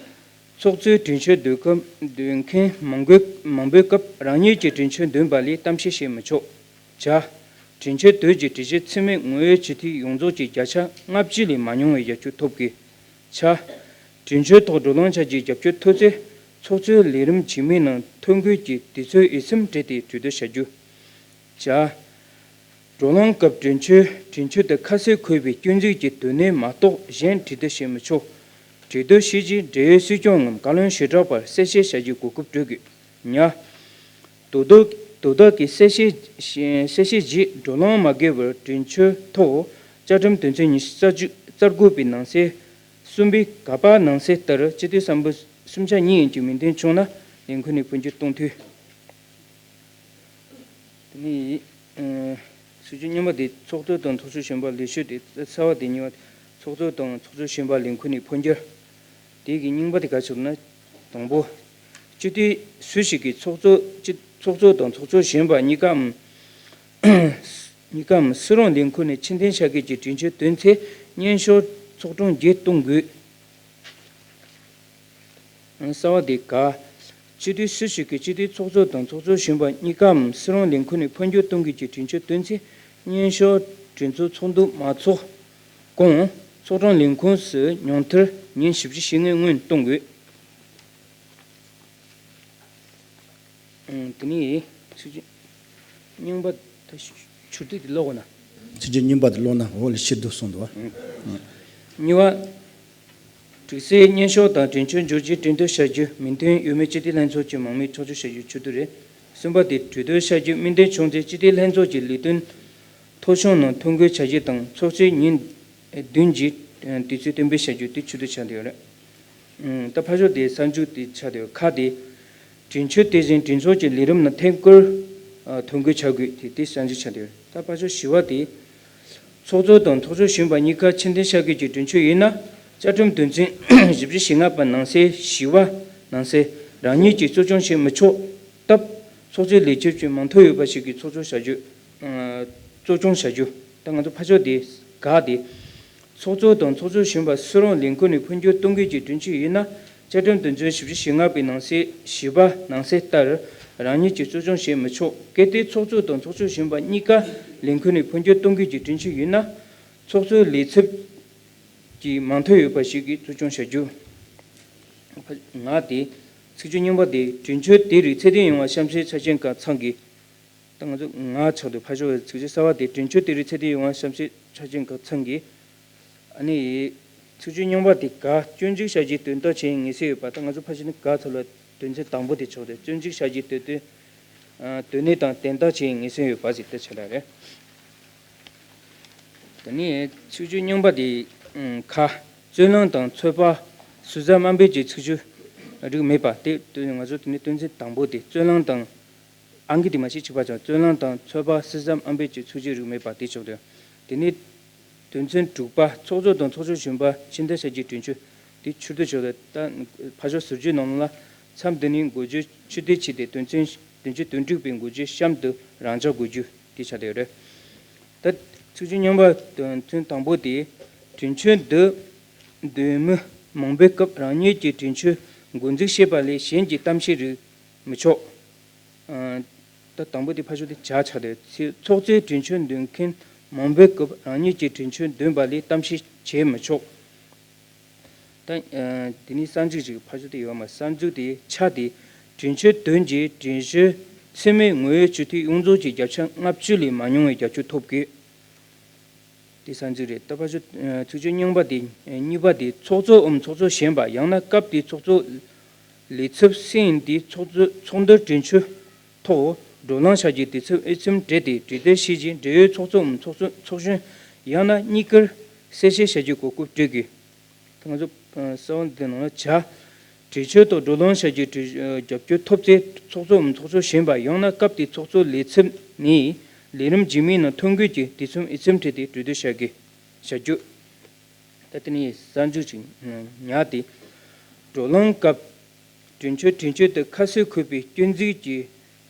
ཚོགས་གཙོས་གྲོས་ཆོད་འདོན་སྐབས་འདོན་མཁན་མང་པོའི་མང་པོའི་སྐབས་རང་ཉིད་ཀྱིས་གྲོས་ཆོད་འདོན་པ་ལས་གཏམ་བཤད་བྱེད་མི་ཆོག་བྱ། གྲོས་ཆོད་དོན་གྱི་གྲོས་ཆོད་ཚུད་མིན་ངོ་ཡོད་སྤྱི་འཐུས་ཡོངས་རྫོགས་ཀྱི་བརྒྱ་ཆ་ལྔ་བཅུ་ལས་མ་ཉུང་བའི་རྒྱབ་སྐྱོར་ཐོབ་དགོས། བྱ། གྲོས་ཆོད་ཐོག་བགྲོ་གླེང་བྱ་རྒྱུའི་རྒྱབ་སྐྱོར་ཐོབ་ཚེ། ཚོགས་གཙོའི་ལས་རིམ་རྗེས་མའི་ནང་ཐོ་འགོད་ཀྱིས་དུས་ཚོད་འོས་འཚམ་སྤྲད་དེ་གྲོས་བསྡུར་བྱ་རྒྱུ། བྱ། བགྲོ་གླེང་སྐབས་གྲོས་ཆོད་གྲོས་ཆོད་དུ་ཁ་གསལ་འཁོད་པའི་སྐྱོན་འཛུགས་ཀྱི་དོན་གནད་མ་གཏོགས་གཞན་དྲི་རྩད་བྱེད་མི་ཆོག་གྲོས་བསྡུར་བྱས་རྗེས་འབྲེལ་ཡོད་སྲིད་སྐྱོང་ངམ་བཀའ་བློན་ཞེ་དྲག་པར་གསལ་བཤད་བྱ་རྒྱུའི་གོ་སྐབས་སྤྲོད་དགོས། ཉ། དོ་བདག་དོ་བདག་གིས་གསལ་བཤད་གསལ་བཤད་རྗེས་བགྲོ་གླེང་མ་དགོས་པར་གྲོས་ཆོད་ཐོག་བཅའ་ཁྲིམས་དོན་ཚན་ཉི་ཤུ་རྩ་གཅིག་རྩ་དགུ་པའི་ནང་གསེས་གསུམ་པའི་ག་པ་ནང་གསལ་ལྟར་སྤྱི་འཐུས་སམ་བུ་གསུམ་ཆ་གཉིས་ཡན་གྱི་མོས་མཐུན་བྱུང་ན་ལས་ཁུངས་ནས་འཕོ་འགྱུར་གཏོང་འཐུས། དེ་ནས་ཚིགས་བཅད་གཉིས་པ་དེ་ཚོགས་གཙོ་དང་ཚོགས་གཙོ་གཞོན་པ་ལེགས་ཤོས་དེ། གསར་པ་དེ་གཉིས་པ། ཚོགས་གཙོ་དང་ཚོགས་གཙོ་གཞོན་པ་ལས་ཁུངས་ནས་འཕོ་འགྱུར། དེ་གི་རྙིང་པ་དེ་ག་ཞིག་ན། དང་པོ། སྤྱི་འཐུས་སུ་ཞིག་གིས་ཚོགས་གཙོ་སྤྱི་ཚོགས་གཙོ་དང་ཚོགས་གཙོ་གཞོན་པ་གཉིས་ཀའམ་གཉིས་ཀའམ་སུ་རུང་ལས་ཁུངས་ནས་ཕྱིར་འཐེན་བྱ་དགོས་ཀྱི་གྲོས་ཆོད་བཏོན་ཚེ་སྙན་ཞུ་ཚོགས་དྲུང་བརྒྱུད་གཏོང་དགོས། གསར་པ་དེ་ག་སྤྱི་འཐུས་སུ་ཞིག་གིས་སྤྱི་འཐུས་ཚོགས་གཙོ་དང་ཚོགས་གཙོ་གཞོན་པ་གཉིས་ཀའམ་སུ་རུང་ལས་ཁུངས་ནས་འཕོ་འགྱུར་གཏོང་དགོས་ཀྱི་གྲོས་ཆོད་བཏོན་ཚེ་སྙན་ཞུ་གྲོས་ཚོགས་ཚོགས་འདུ་མ་ཚོགས་གོང་ཚོགས་དྲུང་ལས་ཁུངས་སུ་ཉུང་མཐར་ཉིན་བཞི་བཅུ་ཞེ་ལྔའི་སྔོན་གཏོང་དགོས། དེ་ནས་ཚིགས་བཅད་རྙིང་པ་ད་ཕྱིར་བསྡུ་དེ་ཀློག་གོ་ན། ཚིགས་བཅད་རྙིང་པ་དེ་ཀློག་ན་འོ་ལས་ཕྱིར་བསྡུ་གསུངས་འདུག་བ། གཉིས་པ། གྲོས་གསལ་སྙན་ཞུ་དང་གྲོས་ཆོད་འབྱོར་རྗེས་གྲོས་བསྡུར་བྱ་རྒྱུ་མོས་མཐུན་ཡོད་མེད་སྤྱི་འཐུས་ལྷན་ཚོགས་ཀྱི་མང་མོས་ཆོག་ཆོག་བྱ་རྒྱུ་ཕྱིར་བསྡུ་རེད། གསུམ་པ་དེ་གྲོས་བསྡུར་བྱ་རྒྱུ་མོས་མཐུན་བྱུང་ཚེ་སྤྱི་འཐུས་ལྷན་ཚོགས་ཀྱི་ལས་དོན་ཐོ་གཞུང་ནང་ཐོ་འགོད་བྱ་རྒྱུ་དང་ཚོགས་གཙོས་ཉིན་བདུན་གྱི་དུས་ཚོད་གཏན་འབེབས་བྱ་རྒྱུ་དེ་ཕྱིར་བསྡུ་ཆགས་བསྡད་ཡོད་རེད། ད་ཕར་ཕྱོགས་དེ་གསར་འཇུག་དེ་ཆགས་བསྡད་ཡོད། ཁ་དེ། གྲོས་ཆོད་དེ་བཞིན་གྲོས་ཚོགས་ཀྱི་ལས་རིམ་ནང་ཐད་ཀར་ཐོ་འགོད་བྱ་དགོས་དེ་དེ་གསར་འཇུག་ཆགས་བསྡད་ཡོད། ད་ཕར་ཕྱོགས་བཞི་པ་དེ། ཚོགས་གཙོ་དང་ཚོགས་གཙོ་གཞོན་པ་གཉིས་ཀ་ཕྱིར་འཐེན་བྱ་དགོས་ཀྱི་གྲོས་ཆོད་ཡིན་ན་བཅའ་ཁྲིམས་དོན་ཚན་བཞི་བཅུ་ཞེ་ལྔ་པ་ནང་གསལ་བཞི་པ་ནང་གསལ་རང་ཉིད་ཀྱིས་གཙོ་སྐྱོང་བྱེད་མི་ཆོག་སྟབས་ཚོགས་གཙོའི་ལས་བྱེད་ཀྱི་མིང་ཐོ་ཡོད་པ་ཞིག་གིས་ཚོགས་གཙོ་བྱ་རྒྱུ། གཙོ་སྐྱོང་བྱ་རྒྱུ། ད་ང་ཚོ་ཕར་ཕྱོགས་དེ་ག་དེ། ཚོགས་གཙོ་དང་ཚོགས་གཙོ་གཞོན་པ་སུ་རུང་ལས་ཁུངས་ནས་འཕོ་འགྱུར་གཏོང་དགོས་ཀྱི་གྲོས་ཆོད་ཡིན་ན་བཅའ་ཁྲིམས་དོན་ཚན་བཞི་བཅུ་ཞེ་ལྔ་པའི་ནང་གསལ་བཞི་པ་ནང་གསལ་ལྟར་རང་ཉིད་ཀྱིས་གཙོ་སྐྱོང་བྱེད་མི་ཆོག་གལ་ཏེ་ཚོགས་གཙོ་དང་ཚོགས་གཙོ་གཞོན་པ་གཉིས་ཀ་ལས་ཁུངས་ནས་འཕོ་འགྱུར་གཏོང་དགོས་ཀྱི་གྲོས་ཆོད་ཡིན་ན་ཚོགས་གཙོའི་ལས་ཚབ་ཀྱི་མིང་ཐོ་ཡོད་པ་ཞིག་གིས་གཙོ་སྐྱོང་བྱ་རྒྱུ། ང་དེ། ཚིགས་བཅད་རྙིང་པ་དེ་གྲོས་ཆོད་དེ་རིགས་ཚད་ལྡན་ཡོང་བར་གཤམ་གསལ་ཆ་རྐྱེན་ཁག་ཚང་གི་ད་ང་ཚོ་ང་ཆགས་དུས་ཕར་ཕྱོགས་ཚིགས་བཅད་གསར་པ་དེ་གྲོས་ཆོད་དེ་རིགས་ཚད་ལྡན་ཡོང་བ་གཤམ་གསལ་ཆ་རྐྱེན་ཁག་ཚང་གི། ཨ་ནི། ཚིགས་བཅད་རྙིང་པ་དེ་ག་སྐྱོན་འཛུགས་བྱ་རྒྱུའི་དོན་དག་ཅན་ངེས་གསལ་ཡོད་པ་ད་ང་ཚོ་ཕར་ཕྱིན་ནི་ག་ཚོ་ལ་དོན་ཚན་དང་པོ་དེ་ཆགས་དུས་སྐྱོན་འཛུགས་བྱ་རྒྱུའི་དོན་དོན། དོན་གནད་དང་དོན་དག་ཅན་ངེས་གསལ་ཡོད་པ་ཞིག་དེ་ཆགས་ལ་རེད། དེ་ནས་ཚིགས་བཅད་རྙིང་པ་དེ་ཁ་རྩོད་གླེང་དང་ཚོད་དཔག་སོ་སོ་དམའ་འབེབས་ཀྱི་ཚིགས་བཅད་རིགས་མེད་པ་དེ་ང་ཚོ་དེ་ནས་དོན་ཚན་དང་པོ་དེ་རྩོད་གླེང་དང་། ཨང་ཀི་དེ་མ་ཤེས་གཅིག་པ་ཅང་རྩོད་གླེང་དང་ཚོད་དཔག་སོ་སོ་དམའ་འབེབས་ཀྱི་ཚིགས་བཅད་རིགས་མེད་པ་དེ་ཆགས་དུས། དེ་ནས་དོན་ཚན་དྲུག་པ་ཚོགས་གཙོ་དང་ཚོགས་གཙོ་གཞོན་པ་ཕྱིར་འཐེན་བྱ་རྒྱུའི་གྲོས་ཆོད་དེ་ཕྱིར་བསྡུ་ཆགས་དུས་ད་ཕར་ཕྱོགས་ཟུར་བརྗོད་ནང་ལ་མཚམས་འདི་ནས་འགོ་བརྗོད་ཕྱིར་བསྡུ་བྱས་ཏེ་དོན་ཚན་དོན་ཚན་དོན་དྲུག་པའི་འགོ་བརྗོད་གཤམ་དུ་རང་འཇགས་དགོས་རྒྱུ་དེ་ཆགས་བསྡད་ཡོད་རེད། ད་ཚིགས་བཅད་རྙིང་པ་དོན་ཚན་དང་པོ་དེ་གྲོས་ཆོད་འདི་འདོན་མི་མང་པོའི་སྐབས་རང་ཉིད་ཀྱིས་གྲོས་ཆོད་འགོ་འཛུགས་བྱས་པ་ལས་གཞན་གྱི་གཏམ་བཤད་རིགས་མི་ཆོག་ཨ། ད་དང་པོ་དེ་ཕར་ཕྱོགས་དེ་བྱ་ཆགས་དེ་ཚེ་ཚོགས་གཙོའི་གྲོས་ཆོད་འདོན་མཁན་མང་པོའི་སྐབས་རང་ཉིད་ཀྱི་གྲོས་ཆོད་འདོན་པ་ལས་གཏམ་བཤད་བྱེད་མི་ཆོག་ད་ཨ་དེ་ནི་གསར་འཛུགས་ཅིག་ཕར་ཕྱོགས་དེ་ཡོད་མ། གསར་འཛུགས་དེ་ཆ་དེ་གྲོས་ཆོད་དོན་གྱི་གྲོས་ཆོད་ཚད་མའི་ངོ་བོའི་སྤྱི་འཐུས་ཡོངས་རྫོགས་ཀྱི་བརྒྱ་ཆ་ལྔ་བཅུ་ལས་མ་ཉུང་བའི་རྒྱབ་སྐྱོར་ཐོབ་དགོས། དེ་གསར་འཛུགས་རེད། ད་ཕར་ཕྱོགས་ཚིག་བརྗོད་རྙིང་པ་དེ་གཉིས་པ་དེ་ཚོགས་གཙོའམ་ཚོགས་གཙོ་གཞན་པ་ཡང་ན་སྐབས་དེའི་ཚོགས་གཙོ་ལས་ཚབ་སྲིད་དེ་ཚོགས་གཙོ་ཚོགས་འདུར་གྲོས་ཆོད་ཐོག་བགྲོ་གླེང་བྱ་རྒྱུའི་དུས་ཚོད་དབྱེ་མཚམས་སྤྲད་དེ་གྲོས་བསྡུར་བྱས་རྗེས་འབྲེལ་ཡོད་ཚོགས་གཙོའམ་ཚོགས་གཙོ་ཚོགས་གཞོན་ཡང་ན་གཉིས་ཀར་གསལ་བཤད་བྱ་རྒྱུའི་གོ་སྐབས་སྤྲོད་དགོས། ད་ང་ཚོ་ཨ་གསལ་བ་འདི་ནང་ལ་བྱ། གྲོས་ཆོད་ཐོག་བགྲོ་གླེང་བྱ་རྒྱུའི་གྲོས་ཨ་རྒྱབ་སྐྱོར་ཐོབ་ཚེ་ཚོགས་གཙོའམ་ཚོགས་གཙོ་གཞན་པ་ཡང་ན་སྐབས་དེའི་ཚོགས་གཙོ་ལས་ཚབ་ནས་ལས་རིམ་རྗེས་མའི་ནང་ཐོ་འགོད་ཀྱི་དུས་མཚམས་དབྱེ་མཚམས་སྤྲད་དེ་གྲོས་བསྡུར་བྱ་དགོས། བྱ་རྒྱུ། ད་དེ་ནས་གསར་འཛུགས་ཅིག་ཉར་ཏེ། བགྲོ་གླེང་སྐབས་གྲོས་ཆོད་གྲོས་ཆོད་དུ་ཁ་གསལ་འཁོད་པའི་སྐྱོན་འཛུགས་ཀྱི་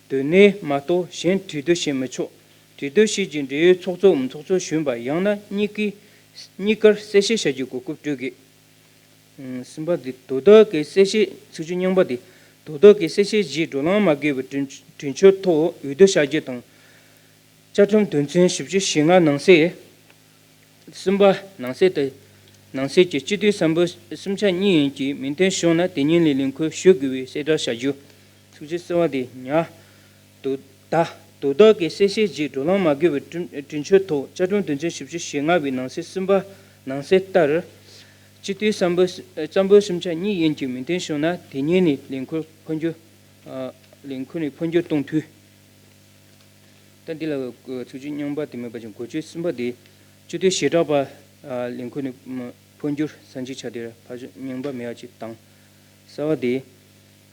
དོན་གནད་མ་གཏོགས་གཞན་གྲོས་བསྡུར་བྱེད་མི་ཆོག་གྲོས་བསྡུར་བྱས་རྗེས་འབྲེལ་ཡོད་ཚོགས་གཙོའམ་ཚོགས་གཙོ་གཞོན་པ་ཡང་ན་གཉིས་ཀའི་གཉིས་ཀར་གསལ་བཤད་བྱ་རྒྱུའི་གོ་སྐབས་སྤྲོད་དགོས། གསུམ་པ་འདི་དོ་བདག་གི་གསལ་བཤད། ཚིག་བརྗོད་རྙིང་པ་འདི་དོ་བདག་གི་གསལ་བཤད་གཞིར་བགྲོ་གླེང་མ་དགོས་པའི་གྲོས་གྲོས་ཆོད་ཐོག་འོས་བསྡུ་བྱ་རྒྱུ་དང་། བཅའ་ཁྲིམས་དོན་ཚན་བཞི་བཅུ་ཞེ་ལྔ་ནང་གསེས་གསུམ་པ་ནང་གསེས་དེ་ནང་གསེས་ཀྱི་སྤྱི་འཐུས་སམ་བྷོ་སུམ་ཆ་གཉིས་ཡན་གྱིས་མོས་མཐུན་བྱུང་ན་དེ་ཉིད་ལས་ལས་འཁུར་ཞུ་དགོས་པའི་གསལ་བསྒྲགས་བྱ་རྒྱུ། ཚིག་བརྗོད་གསར་བ་དེ་ཉར། དོ་ད་དོ་བདག་གི་གསལ་བཤད་གཞིར་བགྲོ་གླེང་མ་དགོས་པའི་གྲོས་གྲོས་ཆོད་ཐོག་བཅའ་ཁྲིམས་དོན་ཚན་བཞི་བཅུ་ཞེ་ལྔ་པའི་ནང་གསེས་གསུམ་པ་ནང་གསེས་ལྟར། སྤྱི་འཐུས་སམ་བྷོ་སམ་བྷོ་སུམ་ཆ་གཉིས་ཡན་གྱིས་མོས་མཐུན་བྱུང་ན་དེ་ཉིད་ནས་ལས་འཁུར་འཕོ་འགྱུར། ལས་འཁུར་ནས་འཕོ་འགྱུར་གཏོང་འཐུས། ད་འདི་ལ་ཚིག་བརྗོད་རྙིང་པ་དེ་མེད་པ་ཅིག་འགོ་བརྗོད་གསུམ་པ་དེ། སྤྱི་འཐུས་བྱེ་བྲག་པ་ལས་འཁུར་ནས་འཕོ་འགྱུར་ས་འཇིགས་ཆ་དེར་ཕར་ཕྱོགས་རྙིང་པ་མེད་པ་ཅིག་དང་། གསར་བ་དེ།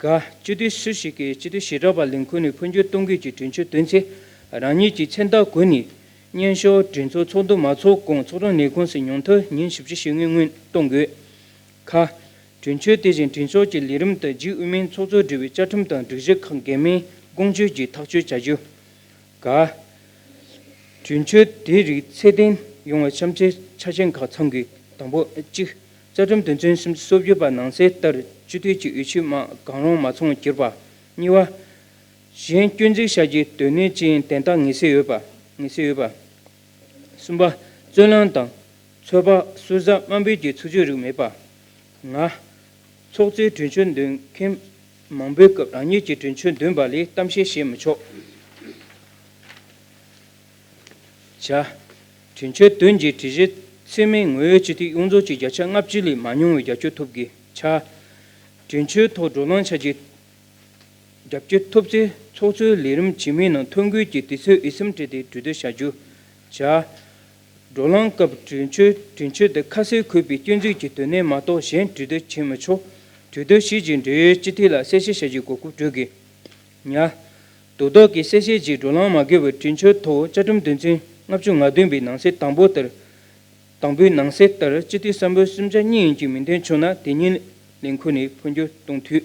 ག་སྤྱི་འཐུས་སུ་ཞིག་གིས་སྤྱི་འཐུས་བྱེ་བྲག་པ་ལས་འཁུར་ནས་འཕོ་འགྱུར་གཏོང་དགོས་ཀྱི་གྲོས་ཆོད་བཏོན་ཚེ་རང་ཉིད་ཀྱི་མཚན་རྟགས་བཀོད་ནས་སྙན་ཞུ་གྲོས་ཚོགས་ཚོགས་འདུ་མ་ཚོགས་གོང་ཚོགས་དྲུང་ལས་ཁུངས་སུ་ཉུང་མཐར་ཉིན་བཞི་བཅུ་ཞེ་ལྔའི་སྔོན་གཏོང་དགོས། ཁ། གྲོས་ཆོད་དེ་བཞིན་གྲོས་ཚོགས་ཀྱི་ལས་རིམ་དང་རྒྱུན་ཨུ་མིན་ཚོགས་གཙོ་སྦྲེལ་བའི་བཅའ་ཁྲིམས་དང་སྒྲིག་གཞི་ཁག་འགལ་མིན་དགོངས་བཅོལ་གྱིས་ཐག་གཅོད་བྱ་རྒྱུ། ག་གྲོས་ཆོད་དེ་རིགས་ཚད་ལྡན་ཡོང་བའི་བྱམས་བརྩེའི་ཆ་རྐྱེན་ཁག་ཚང་དགོས། དང་པོ། གཅིག་བཅའ་ཁྲིམས་དོན་ཚན་སུམ་ཅུ་སོ་བརྒྱད་པ་ནང་གསེས་ལྟར་སྤྱི་འཐུས་ཀྱི་འོས་ཆོས་མ་གང་རུང་མ་ཚང་བར་གྱུར་པ། གཉིས་པ། གཞན་སྐྱོན་འཛུགས་བྱ་རྒྱུའི་དོན་གནད་ཅན་དོན་དག་ངེས་སེལ་ཡོད་པ། ངེས་སེལ་ཡོད་པ། གསུམ་པ། རྩོད་ལེན་དང་ཚོད་དཔག་སོ་སོར་དམའ་འབེབས་ཀྱི་ཚིག་བརྗོད་རིགས་མེད་པ། ལྔ། ཚོགས་གཙོས་གྲོས་ཆོད་འདོན་མཁན་མང་པོའི་སྐབས་རང་ཉིད་ཀྱིས་གྲོས་ཆོད་འདོན་པ་ལས་གཏམ་བཤད་བྱེད་མི་ཆོག་བྱ། གྲོས་ཆོད་དོན་གྱི་གྲོས་གཞི་ཚད་མའི་ངོ་བོའི་སྤྱི་འཐུས་ཡོངས་རྫོགས་ཀྱི་བརྒྱ་ཆ་ལྔ་བཅུ་ལས་མ་ཉུང་བའི་རྒྱབ་སྐྱོར་ཐོབ་དགོས། བྱ། གྲོས་ཆོད་ཐོག་བགྲོ་གླེང་བྱ་རྒྱུའི་རྒྱབ་སྐྱོར་ཐོབ་ཚེ་ཚོགས་གཙོའི་ལས་རིམ་རྗེས་མའི་ནང་ཐོ་འགོད་ཀྱི་དུས་ཚོད་དབྱེ་མཚམས་སྤྲད་དེ་གྲོས་བསྡུར་བྱ་རྒྱུ། བྱ། བགྲོ་གླེང་སྐབས་གྲོས་ཆོད་གྲོས་ཆོད་དུ་ཁ་གསལ་འཁོད་པའི་སྐྱོན་འཛུགས་ཀྱི་དོན་གནད་མ་གཏོགས་གཞན་གྲོས་བསྡུར་བྱེད་མི་ཆོག་གྲོས་བསྡུར་བྱས་རྗེས་འབྲེལ་ཡོད་སྤྱི་འཐུས་ལ་གསལ་བཤད་བྱ་རྒྱུའི་གོ་སྐབས་སྤྲོད་དགོས། ཉ། དོ་བདག་གི་གསལ་བཤད་ཀྱིས་བགྲོ་གླེང་མ་དགོས་པའི་གྲོས་ཆོད་ཐོག་བཅའ་ཁྲིམས་དོན་ཚན་ལྔ་བཅུ་ང་བདུན་པའི་ནང་གསེས་དང་པོ་ལྟར། དང་པོའི་ནང་གསེས་ལྟར་སྤྱི་འཐུས་སམ་བྷོ་སུམ་ཆ་གཉིས་ཡན་གྱིས་མོས་མཐུན་བྱུང་ན་དེ་ཉིད་ལས་འཁུར་ནས་འཕོ་འགྱུར་གཏོང་འཐུས།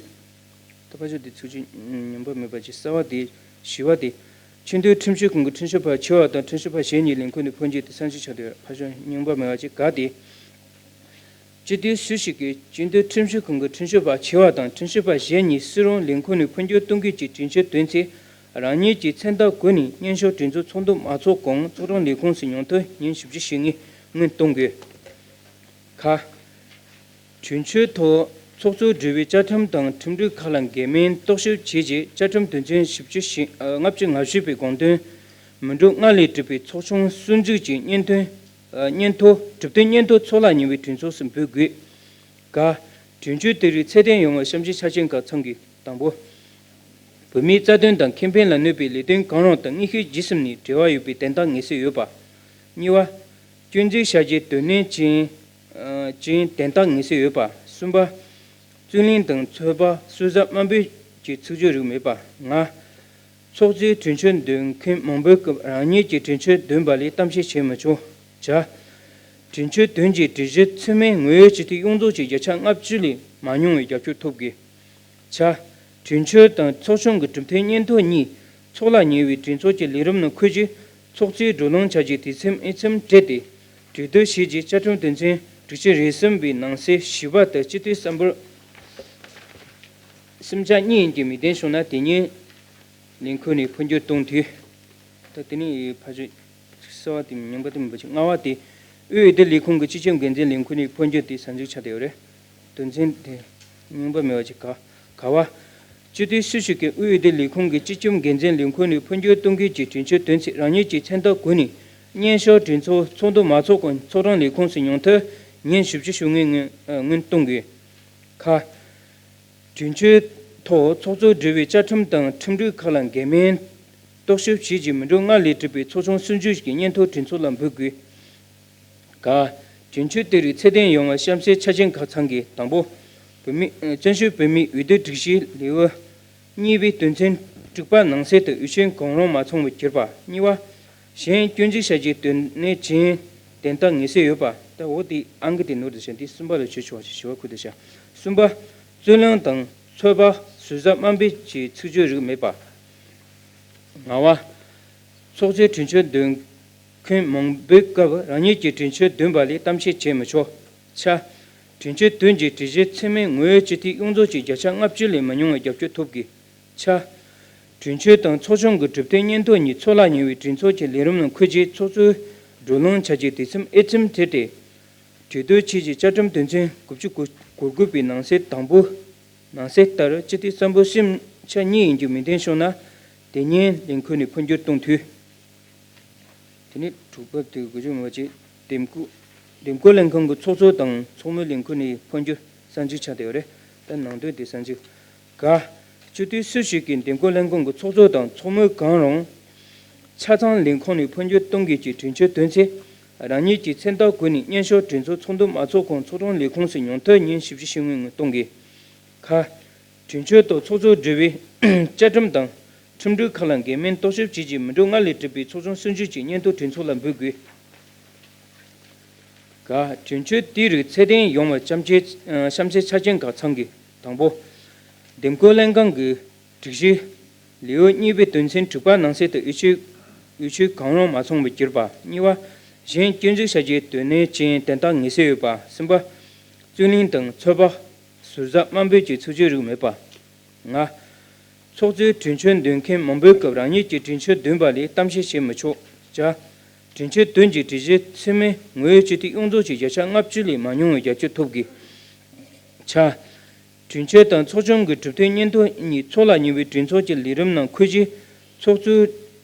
ད་ཕར་ཕྱོགས་དེ་ཚིག་བརྗོད་ཉན་པ་མེད་པ་ཅིག་གསར་བ་དེ་བཞི་བ་དེ། ཆེས་མཐོའི་ཁྲིམས་ཞིབ་ཁང་གི་ཁྲིམས་ཞིབ་པ་ཆེ་བ་དང་ཁྲིམས་ཞིབ་པ་གཞན་གཉིས་ལས་འཁུར་ནས་འཕོ་འགྱུར་དེ་གསར་འཛུགས་བྱ་དགོས། ཕར་ཕྱོགས་རྙིང་པ་མེད་པ་ཅིག་ག་དེ། སྤྱི་འཐུས་སུ་ཞིག་གིས་ཆེས་མཐོའི་ཁྲིམས་ཞིབ་ཁང་གི་ཁྲིམས་ཞིབ་པ་ཆེ་བ་དང་ཁྲིམས་ཞིབ་པ་གཞན་གཉིས་སུ་རུང་ལས་འཁུར་ནས་འཕོ་འགྱུར་གཏོང་དགོས་ཀྱི་གྲོས་ཆོད་བཏོན་ཚེ་རང་ཉིད་ཀྱི་མཚན་རྟགས་བཀོད་ནས་སྙན་ཞུ་གྲོས་ཚོགས་ཚོགས་འདུ་མ་ཚོགས་གོང་ཚོགས་དྲུང་ལས་ཁུངས་སུ་ཉུང་མཐར་ཉིན་བཞི་བཅུ་ཞེ་ལྔའི་སྔོན་གཏོང་དགོས། ཁ། གྲོས་ཆོད་ཐོག་ཚོགས་གཙོས་འབྲེལ་བའི་བཅའ་ཁྲིམས་དང་ཁྲིམས་སྒྲིག་ཁག་ལ་འགལ་མིན་རྟོག་ཞིབ་བྱས་རྗེས་བཅའ་ཁྲིམས་དོན་ཚན་བཞི་བཅུ་ཞེ་ལྔ་བཅུ་ང་བཞི་པའི་དགོངས་དོན་མི་འགྲོ་ལྔ་ལས་གྲུབ་པའི་ཚོགས་ཆུང་སྲིད་འཛུགས་ཀྱི་སྙན་ཐོ། སྙན་ཐོ་གྲུབ་དོན་སྙན་ཐོ་ཚོགས་ལ་ཉེ་བའི་གྲོས་ཚོགས་སུ་འབུལ་དགོས། ག་གྲོས་ཆོད་དེ་རིགས་ཚད་ལྡན་ཡོང་བར་བྱམས་བརྩེའི་ཆ་རྐྱེན་ཁག་ཚང་དགོས། དང་པོ། བོད་མིའི་རྩ་དོན་དང་ཁེ་ཕན་ལ་གནོད་པའི་ལས་དོན་གང་རུང་དང་དངོས་ཤུགས་ཇི་ཙམ་ནས་འབྲེལ་བ་ཡོད་པའི་དོན་དག་ངེས་སེལ་ཡོད་པ། གཉིས་པ། སྐྱོན་འཛུགས་བྱ་རྒྱུའི་དོན་གནད་ཅན་ཅན་དོན་དག་ངེས་སེལ་ཡོད་པ། གསུམ་པ། རྩོད་གླེང་དང་ཚོད་དཔག་སོ་སོར་དམའ་འབེབས་ཀྱི་ཚིག་བརྗོད་རིགས་མེད་པ། ལྔ། ཚོགས་གཙོས་གྲོས་ཆོད་འདོན་མཁན་མང་པོའི་སྐབས་རང་ཉིད་ཀྱིས་གྲོས་ཆོད་འདོན་པ་ལས་གཏམ་བཤད་བྱེད་མི་ཆོག་བྱ། གྲོས་ཆོད་དོན་གྱི་སྒྲིག་གཞི་ཚུད་མིན་ངོ་བོའི་སྤྱི་འཐུས་ཡོངས་རྫོགས་ཀྱི་བརྒྱ་ཆ་ལྔ་བཅུ་ལས་མ་ཉུང་བའི་རྒྱབ་སྐྱོར་ཐོབ་དགོས། བྱ། གྲོས་ཆོད་དང་ཚོགས་ཆུང་གི་གྲུབ་དོན་སྙན་ཐོ་གཉིས་ཚོགས་ལ་ཉེ་བའི་གྲོས་ཚོགས་ཀྱི་ལས་རིམ་ནང་འཁོད་རྗེས་ཚོགས་གཙོས་བགྲོ་གླེང་བྱ་རྒྱུའི་དུས་མཚམས་དབྱེ་མཚམས་སྤྲད་དེ་གྲོས་བསྡུར་བྱས་རྗེས་བཅའ་ཁྲིམས་དོན་ཚན་དྲུག་ཅུ་རེ་གསུམ་པའི་ནང་གསེས་བཞི་པ་ལྟར་སྤྱི་འཐུས་སམ་བྷོ་སུམ་ཆ་གཉིས་ཡན་གྱིས་མོས་མཐུན་བྱུང་ན་དེ་ཉིད་ ལས་ཁུངས་ནས་འཕོ་འགྱུར་གཏོང་དུས། ད་དེ་ནས་ཕར་ཕྱོགས་གསར་པ་དེ་རྙིང་པ་དེ་མིན་པ་ཅིག་ལྔ་པ་དེ་དབུས་འོས་བསྡུ་ལས་ཁུངས་ཀྱི་སྤྱི་ཁྱབ་འགན་འཛིན་ལས་ཁུངས་ནས་འཕོ་འགྱུར་དེ་གསར་འཇུག་ཆགས་བསྡད་ཡོད་རེད། དོན་ཚན་དེ་རྙིང་པ་མེད་པ་ཅིག་ག་ག་བ། སྤྱི་འཐུས་སུ་ཞིག་གིས་དབུས་འོས་བསྡུ་ལས་ཁུངས་ཀྱི་སྤྱི་ཁྱབ་འགན་འཛིན་ལས་ཁུངས་ནས་འཕོ་འགྱུར་གཏོང་མཁན་གྱི་གྲོས་ཆོད་དོན་ཚན་རང་ཉིད་ཀྱི་མཚན་རྟགས་བཀོད་ནས་སྙན་ཞུ་གྲོས་ཚོགས་ཚོགས་འདུ་མ་ཚོགས་གོང་ཚོགས་དྲུང་ལས་ཁུངས་སུ་ཉུང་མཐར་ཉིན་བཞི་བཅུ་ཞུ་སྔོན་སྔོན་སྔོན་གཏོང་དགོས། ཁ། གྲོས་ཆོད་ཐོག་ཚོགས་གཙོས་འབྲེལ་བའི་བཅའ་ཁྲིམས་དང་ཁྲིམས་སྒྲིག་ཁག་ལ་འགལ་མིན་རྟོག་ཞིབ་བྱས་རྗེས་མི་འགྲོ་སྔར་ལས་བསྒྲུབས་པའི་ཚོགས་ཆུང་སུམ་ཅུ་ཞིག་གི་སྙན་ཐོ་གྲོས་ཚོགས་ལ་འབུལ་དགོས། ག་གྲོས་ཆོད་དེ་རིགས་ཚད་ལྡན་ཡོང་བར་གཤམ་གསལ་ཆ་རྐྱེན་ཁག་ཚང་གི་དང་པོ། བོད་མི་བཙན་བྱོལ་བོད་མིའི་འོས་བསྡུ་སྒྲིག་གཞིའི་ལེའུ་གཉིས་པའི་དོན་ཚན་དྲུག་པ་ནང་གསལ་དུ་འོས་ཆོས་གང་རུང་མ་ཚང་བར་གྱུར་པ། གཉིས་པ། གཞན་སྐྱོན་འཛུགས་བྱ་རྒྱུའི་དོན་གནད་ཅན་དོན་དག་ངེས་གསལ་ཡོད་པ། ད་འོ་དེ་ཨང་ཀི་དེ་ནོར་དུ་བྱ་འདི་གསུམ་པ་ལ་བྱོས་ཆོག་ཅེས་ཞུ་བ་ཁུལ་དུ་བྱ། གསུམ་པ། རྩོད་གླེང་དང་ཚོད་དཔག་ཟུར་ཟ་དམའ་འབེབས་ཀྱི་ཚིག་བརྗོད་རིགས་མེད་པ། ལྔ་བ། ཚོགས་གཙོས་གྲོས་ཆོད་འདོན་མཁན་མང་པོའི་སྐབས་རང་ཉིད་ཀྱིས་གྲོས་ཆོད་འདོན་པ་ལས་གཏམ་བཤད་བྱེད་མི་ཆོག་ཆ། གྲོས་ཆོད་དོན་གྱི་སྒྲིག་གཞི་ཚད་མའི་ངོ་བོའི་སྤྱི་འཐུས་ཡོངས་རྫོགས་ཀྱི་བརྒྱ་ཆ་ལྔ་བཅུ་ལས་མ་ཉུང་བའི་རྒྱབ་སྐྱོར་ཐོབ་དགོས། ཆ། གྲོས་ཆོད་དང་ཚོགས་ཆུང་གི་གྲུབ་དོན་སྙན་ཐོ་གཉིས་ཚོགས་ལ་ཉེ་བའི་གྲོས་ཚོགས་ཀྱི་ལས་རིམ་ནང་འཁོད་རྗེས་ཚོགས་གཙོས་བགྲོ་གླེང་བྱ་རྒྱུའི་དུས་མཚམས་དབྱེ་མཚམས་ཕྲལ་ཏེ། གྲོས་བསྡུར་ཆེད་ཀྱི་བཅའ་ཁྲིམས་དོན་ཚན་དགུ་བཅུ་གོ་དགུ་པའི་ནང་གསལ་དང་པོ། ནང་གསལ་ལྟར་སྤྱི་འཐུས་གསུམ་པོ་གསུམ་ཆ་གཉིས་ཡིན་རྒྱུ་མི་འདང་བྱུང་ན། དེ་ཉིན་ལས་ཁུངས་ནས་འཕོ་འགྱུར་གཏོང་འཐུས། དེ་ནས་དྲུག་པ་དེ་དགུ་བཅུ་མེད་པ་བཅས་འདེམས་བསྐོ། འདེམས་བསྐོ་ལྷན་ཁང་གི་ཚོགས་གཙོ་དང་ཚོགས་མི་ལས་ཁུངས་ནས་འཕོ་འགྱུར་གསར་འཇུག་ཆགས་བསྡད་ཡོད་རེད། ད་ནང་དོན་དེ་གསར་འཇུག་ག་སྤྱི་འཐུས་སུ་ཞིག་གིས་འདེམས་བསྐོ་ལྷན་ཁང་གི་ཚོགས་གཙོ་དང་ཚོགས་མི་གང་རུང་། ཆ་ཚང་ལས་ཁུངས་ནས་འཕོ་འགྱུར་གཏོང་དགོས་ཀྱི་གྲོས་ཆོད་དོན་ཚན་རང་ཉིད་ཀྱི་མཚན་རྟགས་བཀོད་ནས་སྙན་ཞུ་གྲོས་ཚོགས་ཚོགས་འདུ་མ་ཚོགས་གོང་ཚོགས་དྲུང་ལས་ཁུངས་སུ་ཉུང་མཐར་ཉིན་བཞི་བཅུ་ཞུ་སྔོན་ངོས་གཏོང་དགོས། ཁ། གྲོས་ཆོད་དང་ཚོགས་གཙོས་འབྲེལ་བའི་བཅའ་ཁྲིམས་དང་ཁྲིམས་སྒྲིག་ཁག་ལ་འགལ་མིན་རྟོག་ཞིབ་བྱས་རྗེས་མི་འགྲོ་སྔར་ལས་བསྒྲུབས་པའི་ཚོགས་ཆུང་སུམ་ཅུ་གྱི་སྙན་ཐོ་གྲོས་ཚོགས་ལ་འབུལ་དགོས། ག་གྲོས་ཆོད་དེའི་རིགས་ཚད་ལྡན་ཡོང་བར་གཤམ་གསལ་གཤམ་གསལ་ཆ་རྐྱེན་ཁག་ཚང་གི་དང་པོ། འདེམས་བསྐོ་ལྷན་ཁང་གི་སྒྲིག་གཞི་ལེའུ་གཉིས་པའི་དོན་ཚན་དྲུག་པ་ནང་གསལ་དུ་འོས་ཆོས་འོས་ཆོས་གང་རུང་མ་ཚང་བར་གྱུར་པ། གཉིས་པ། གཞན་སྐྱོན་འཛུགས་བྱ་རྒྱུའི་དོན་གནད་ཅན་དོན་དག་ངེས་གསལ་ཡོད་པ། གསུམ་པ། རྩོད་གླེང་དང་ཚོད་དཔག་ཟུར་ཟ་དམའ་འབེབས་ཀྱི་ཚིག་བརྗོད་རིགས་མེད་པ། ལྔ། ཚོགས་གཙོས་གྲོས་ཆོད་འདོན་མཁན་མང་པོའི་སྐབས་རང་ཉིད་ཀྱིས་གྲོས་ཆོད་འདོན་པ་ལས་གཏམ་བཤད་བྱེད་མི་ཆོག་ཅ། གྲོས་ཆོད་དོན་གྱི་སྒྲིག་གཞི་ཚད་མའི་ངོ་བོའི་སྤྱི་འཐུས་ཡོངས་རྫོགས་ཀྱི་བརྒྱ་ཆ་ལྔ་བཅུ་ལས་མ་ཉུང་བའི་རྒྱབ་སྐྱོར་ཐོབ་དགོས། ཆ། གྲོས་ཆོད་དང་ཚོགས་ཆུང་གི་གྲུབ་དོན་སྙན་ཐོ་གཉིས་ཚོགས་ལ་ཉེ་བའི་གྲོས་ཚོགས་ཀྱི་ལས་རིམ་ནང་འཁོད་རྗེས་ཚོགས་གཙོས་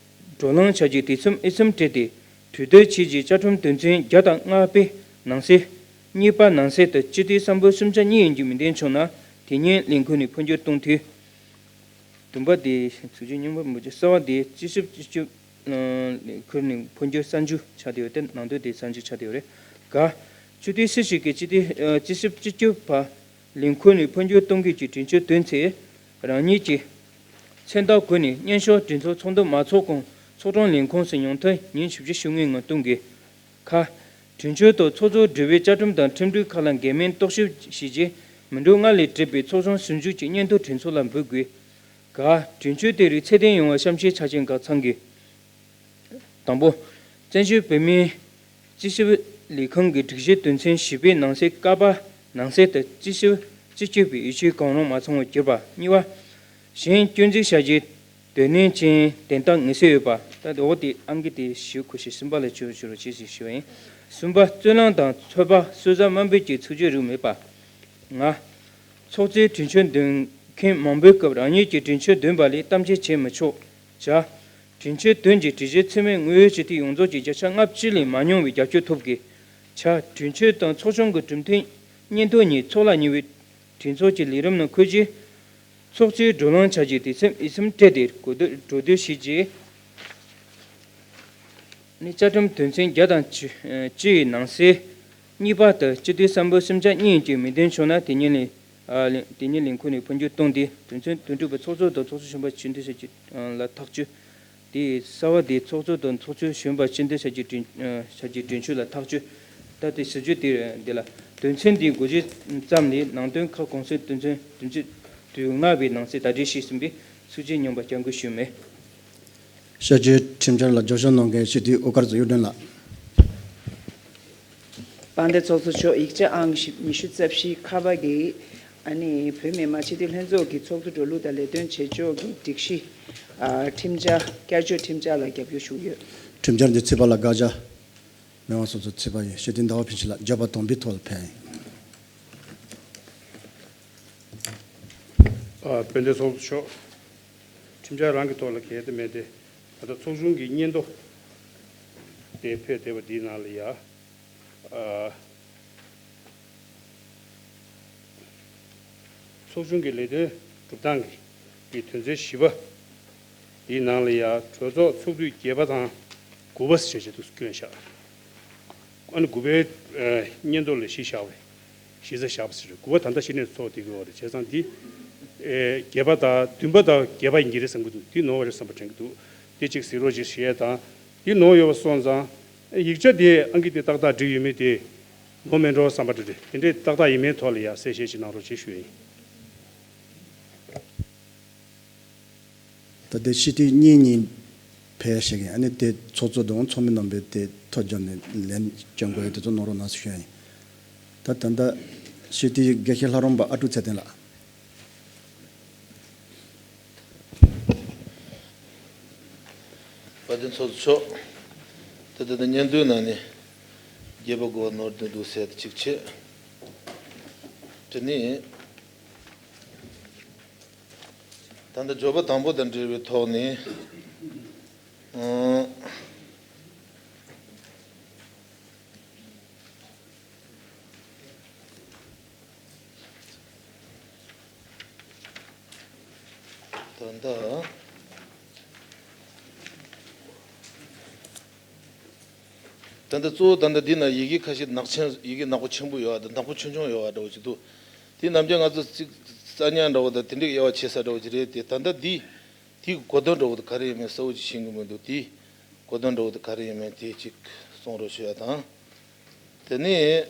བགྲོ་གླེང་བྱ་རྒྱུའི་དུས་མཚམས་དབྱེ་མཚམས་སྤྲད་དེ་གྲོས་བསྡུར་བྱས་རྗེས་བཅའ་ཁྲིམས་དོན་ཚན་བརྒྱ་དང་ལྔ་པའི་ནང་གསལ། གཉིས་པ་ནང་གསལ་དུ་སྤྱི་འཐུས་གསུམ་པོ་གསུམ་ཆ་གཉིས་ཡིན་རྒྱུ་མི་འདང་བྱུང་ན་དེ་ཉིན་ལས་ཁུངས་ནས་འཕོ་འགྱུར་གཏོང་འཐུས། བདུན་པ་དེ་ཚིག་བརྗོད་རྙིང་པ་མི་འདུག་གསར་པ་དེ་སྤྱི་ཞིབ་སྤྱི་ཁྱབ་ཁུར་ནས་འཕོ་འགྱུར་གསར་འཇུག་ཆགས་བསྡད་ཡོད་དེ་ནང་དོན་དེ་གསར་འཇུག་ཆགས་བསྡད་ཡོད་རེད། ག་སྤྱི་འཐུས་སུ་ཞིག་གིས་སྤྱི་འཐུས་སྤྱི་ཞིབ་སྤྱི་ཁྱབ་པ་ལས་ཁུངས་ནས་འཕོ་འགྱུར་གཏོང་དགོས་ཀྱི་གྲོས་ཆོད་དོན་ཚན་རང་ཉིད་ཀྱི་མཚན་རྟགས་བཀོད་ནས་སྙན་ཞུ་གྲོས་ཚོགས་ཚོགས་འདུ་མ་ཚོགས་གོང་ཚོགས་དྲུང་ལས་ཁུངས་སུ་ཉུང་མཐར་ཉིན་བཞི་བཅུ་ཞུ་སྔོན་ངོས་གཏོང་དགོས། ཁ། གྲོས་ཆོད་དང་ཚོགས་གཙོས་འབྲེལ་བའི་བཅའ་ཁྲིམས་དང་ཁྲིམས་སྒྲིག་ཁག་ལ་འགལ་མིན་རྟོག་ཞིབ་བྱས་རྗེས་མི་འགྲོ་སྔར་ལས་བསྒྲུབས་པའི་ཚོགས་ཆུང་ཟུར་འཇུག་གི་སྙན་ཐོ་གྲོས་ཚོགས་ལ་འབུལ་དགོས། ག་གྲོས་ཆོད་དེ་རིགས་ཚད་ལྡན་ཡོང་བར་གཤམ་གསལ་ཆ་རྐྱེན་ཁག་ཚང་དགོས། དང་པོ། བཙན་བྱོལ་བོད་མིའི་སྤྱི་ཞབས་ལས་ཁང་གི་སྒྲིག་གཞི་དོན་ཚན་བཞི་པའི་ནང་གསལ་ཀ་པ་ནང་གསལ་དུ་སྤྱི་ཞབས་སྤྱི་ཁྱབ་པའི་འོས་ཆོས་གང་རུང་མ་ཚང་བར་གྱུར་པ། གཉིས་པ། གཞན་སྐྱོན་འཛུགས་བྱ་རྒྱུའི་དོན་གནད་ཅན་དོན་དག་ངེས་གསལ་ཡོད་པ། ད་འོག་དེ་ཨང་ཀི་དེ་ཞུ་ཁུ་ཞིག་གསུམ་པ་ལ་བཅོས་བཅོས་རོགས་བྱེད་ཅེས་ཞུ་བ་ཡིན། གསུམ་པ། རྩོད་གླེང་དང་ཚོད་དཔག་ཟུར་ཟ་དམའ་འབེབས་ཀྱི་ཚིག་བརྗོད་རིགས་མེད་པ། ལྔ། ཚོགས་གཙོས་གྲོས་ཆོད་འདོན་མཁན་མང་པོའི་སྐབས་རང་ཉིད་ཀྱིས་གྲོས་ཆོད་འདོན་པ་ལས་གཏམ་བཤད་བྱེད་མི་ཆོག་ཅ། གྲོས་ཆོད་དོན་གྱི་སྒྲིག་གཞི་ཚད་མའི་ངོ་བོའི་སྤྱི་འཐུས་ཡོངས་རྫོགས་ཀྱི་བརྒྱ་ཆ་ལྔ་བཅུ་ལས་མ་ཉུང་བའི་རྒྱབ་སྐྱོར་ཐོབ་དགོས། ཆ། གྲོས་ཆོད་དང་ཚོགས་ཆུང་གི་གྲུབ་དོན་སྙན་ཐོ་གཉིས་ཚོགས་ལ་ཉེ་བའི་གྲོས་ཚོགས་ཀྱི་ལས་རིམ་ནང་འཁོད་རྗེས། ཚོགས་གཙོས་བགྲོ་གླེང་བྱ་རྒྱུའི་དུས་མཚམས་དབྱེ་མཚམས་སྤྲད་དེ་གོ་བསྡུར་གྲོས་བསྡུར་བྱས་རྗེས། ནི་བཅའ་ཁྲིམས་དོན་ཚན་བརྒྱ་དང་བཅུ་བཅུ་ཡི་ནང་གསེས་གཉིས་པ་ལྟར་སྤྱི་འཐུས་གསུམ་པོ་གསུམ་ཆ་གཉིས་ཡིན་གྱི་མི་འདང་བྱུང་ན་དེ་ཉིད་ལས་ཨ་ལས་དེ་ཉིད་ལས་ཁུངས་ནས་འཕོ་འགྱུར་གཏོང་སྟེ་དོན་ཚན་དོན་དྲུག་པ་ཚོགས་གཙོ་དང་ཚོགས་གཙོ་གཞོན་པ་སྤྱི་འཐུས་ཞབས་ཀྱི་ལ་ཐག་གཅོད། དེ་གསར་པ་དེ་ཚོགས་གཙོ་དང་ཚོགས་གཙོ་གཞོན་པ་སྤྱི་འཐུས་ཞབས་ཀྱི་དྲུང་ཞབས་ཀྱི་དྲུང་ཆོས་ལ་ཐག་གཅོད། ད་དེ་ཟུར་བརྗོད་དེ་འདི་ལ་དོན་ཚན་འདིའི་འགོ་བརྗོད་ཙམ་ལས་ནང་དོན་ཁ་གོང་གསལ་དོན་ཚན་དོན་ཚན་དུས་ལྔ་པའི་ནང་གསེས་ད་སྒྲིག་བྱས་ཟིན་པའི་ཚིག་བརྗོད་རྙིང་པ་བསྐྱར་འགོད་ཞུས་མེད། བཤད་རྒྱུའི་ཁྲིམས་འཆར་ལ་རྒྱབ་སྐྱོར་གནང་མཁན་སྤྱི་འཐུས་དབུ་དཀར་ཚོ་གཡུ་སྒྲོན་ལགས། དཔལ་ལྡན་ཚོགས་གཙོ་མཆོག་ཡིག་ཆ་ཨང་བཞི་ཉི་ཤུ་རྩ་བཞི་ཁ་པ་གི་ ཨ་ནི་བོད་མི་མང་སྤྱི་འཐུས་ལྷན་ཚོགས་ཀྱི་ཚོགས་འདུ་འགྲོ་ལུགས་དང་ལས་དོན་བྱེད་ཕྱོགས་ཀྱི་སྒྲིག་གཞི། ཨ། ཁྲིམས་འཆར། བསྐྱར་བཅོས་ཁྲིམས་འཆར་ལ་རྒྱབ་སྐྱོར་ཞུ་གི་ཡོད། ཁྲིམས་འཆར་འདི་ཚུད་པ་ལ་བཀའ་རྒྱ། མི་དབང་ཚོགས་གཙོ་ཚུད་པ་ཡིན། སྤྱི་འཐུས་ཟླ་བ་ཕུན་ཚོགས་ལགས། བརྗོད་པ་དམ་པའི་ཐོག་ལ་ཕེབས་ཡིན། ཨ། དཔལ་ལྡན་ཚོགས་གཙོ་མཆོག་ཁྲིམས་འཆར་རང་གི་ཐོག་ལ་གལ་ཏེ་མེད་དེ། ད་ལྟ་ཚོགས་ཆུང་གི་སྙན་ཐོ་དེ་ཕེབས་བསྡད་པ་འདིའི་ནང་ལ་ཡ། ཨ། ཚོགས་ཆུང་གི་ལས་དོན་སྒྲུབ་སྟངས་ཀྱི་དོན་ཚན་བཞི་པ་འདིའི་ནང་ལ་ཡ། གྲོས་ཚོགས་ཚོགས་དུས་བརྒྱད་པ་དང་དགུ་པ་ཞེས་བྱས་འདུག་བསྐྱོན་བཞག་ཨ་ནི་དགུ་པའི་ཨ་སྙན་ཐོ་ལ་གཞི་བཞག་པའི་གཞི་རྩ་བཞག་པ་ཟེར། དགུ་པ་ད་ལྟ་ཕྱི་ནས་ཚོགས་བསྡད་ཀྱི་ཡོད་རེད། བྱས་ཙང་འདི་ཨེ་བརྒྱད་པ་དང་བདུན་པ་དང་བརྒྱད་པ་ཡིན་གྱི་རེད་བསམ་གྱི་འདུག་འདི་ནོར་བ་རེད་བསམ་པ་དྲན་གྱི་འདུག་འདི་གཅིག་གཟིགས་རོགས་བྱེད་ཞུ་ཡས་དང་། འདི་ནོར་ཡོད་པ་སོང་ཙང་ཡིག་ཆ་དེ་ཨང་ཀི་དེ་ཏག་ཏག་བསྒྲིགས་ཡོད་མེད་དེ་ནོར་མེད་འགྲོ་བསམ་པ་འདྲ་རེད། དེ་འདྲའི་ཏག་ཏག་ཡིན་མིན་ཐོག་ལ་ཡ་གསལ་བཤད་ཅིག་གནང་རོགས་བྱེད་ཞུ་ཡས་ཡིན། ད་ལྟའི་སྤྱི་འཐུས་གཉིས་གཉིས་ཕེབས་ཤིག་ཨ་ནི་དེ་ཚོགས་གཙོ་དང་ཚོགས་མི་རྣམ་པས་དེ་ཐོ་བརྒྱབ་ནས་ལན་སྐྱོན་དགོས་ཡོད་དེ་ཚོ་གནང་རོགས་གནང་ཞུ་ཡ་ཡིན། ད་ད་ལྟ་སྤྱི་འཐུས་དགེ་བཤེས་ལྷ་རམས་པ་ཨ་ཀྲུག་ཚེ་བརྟན་ལགས། དཔལ་ལྡན་ཚོགས་གཙོ་མཆོག་ད་ལྟ་ད་སྙན་ཐོའི་ནང་ནས་བརྒྱད་པ་དགུ་པ་ནོར་དོན་འདུག་ཟེར་ཏེ་གཅིག་བྱས། དེ་ནས། ད་ལྟ་བརྗོད་པ་དང་པོ་དང་འབྲེལ་བའི་ཐོག་ནས། ཨང་། ད་ལྟ། ད་ལྟ་གཙོ་བོ་ད་ལྟ་འདི་ན་ཡི་གེ་ཁ་ཤས་ནག་ཆེན། ཡི་གེ་ནག་པོ་ཆེན་པོ་ཡོད་པ་དང་ནག་པོ་ཆུང་ཆུང་ཡོད་པ་འདྲ་བོ་ཅིག་འདུག་དེ་ནམ་རྒྱུན་ང་ཚོ་ཅིག་རྩ་ཉག་འདྲ་བོ་དང་དེ་འདྲའི་དབྱེ་བ་ཕྱེ་ས་འདྲ་བོ་ཅིག་རེད་དེ། ད་ལྟ་འདི་དེའི་གོ་དོན་འདྲ་བོ་དེ་ག་རེ་ཡིན་མིན་གསལ་བོ་ཅིག་ཤེས་ཀྱི་མི་འདུག་དེའི་གོ་དོན་འདྲ་བོ་དེ་ག་རེ་ཡིན་མིན་དེ་ཅིག་གསུང་རོགས་ཞུ་ཡ་དང་། དེ་ནས།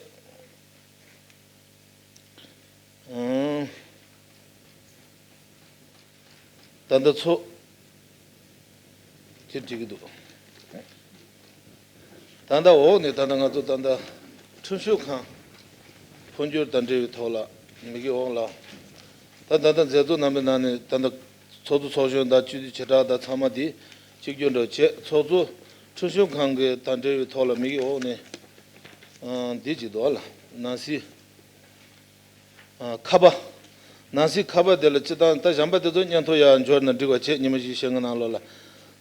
ཨང་། ད་ལྟ་ཚོགས། དེ་འགྲིག་གི་འདུག་ད་ལྟ་འོག་ནས་ད་ལྟ་ང་ཚོ་ད་ལྟ་ཁྲིམས་ཞིབ་ཁང་འཕོ་འགྱུར་དང་འབྲེལ་བའི་ཐོག་ལ་མི་གི་འོག་ལ། ད་ད་ལྟ་མཛད་གཙོ་རྣམ་པའི་ནང་ནས་ད་ལྟ་ཚོགས་གཙོ་ཚོགས་གཞོན་དང་སྤྱི་འཐུས་བྱེ་བྲག་དང་ཚང་མ་དེ་གཅིག་གྱུར་འདྲ་བྱས། ཚོགས་གཙོ་ཁྲིམས་ཞིབ་ཁང་གི་དང་འབྲེལ་བའི་ཐོག་ལ་མི་གི་འོག་ནས། ཨང་། འདི་གཅིག་འདུག་ཨ་ལ། ནང་སྲིད། ཨ། ཁ་པ། ནང་སྲིད་ཁ་པ་དེ་ལ་སྤྱི་བཏང་ད་གཞན་པ་དེ་ཚོ་སྙན་ཐོ་ཡར་འབྱོར་ན་འགྲིག་པ་བྱས། ཉི་མ་བཞི་ཞེ་ལྔ་ནང་ལོགས་ལ།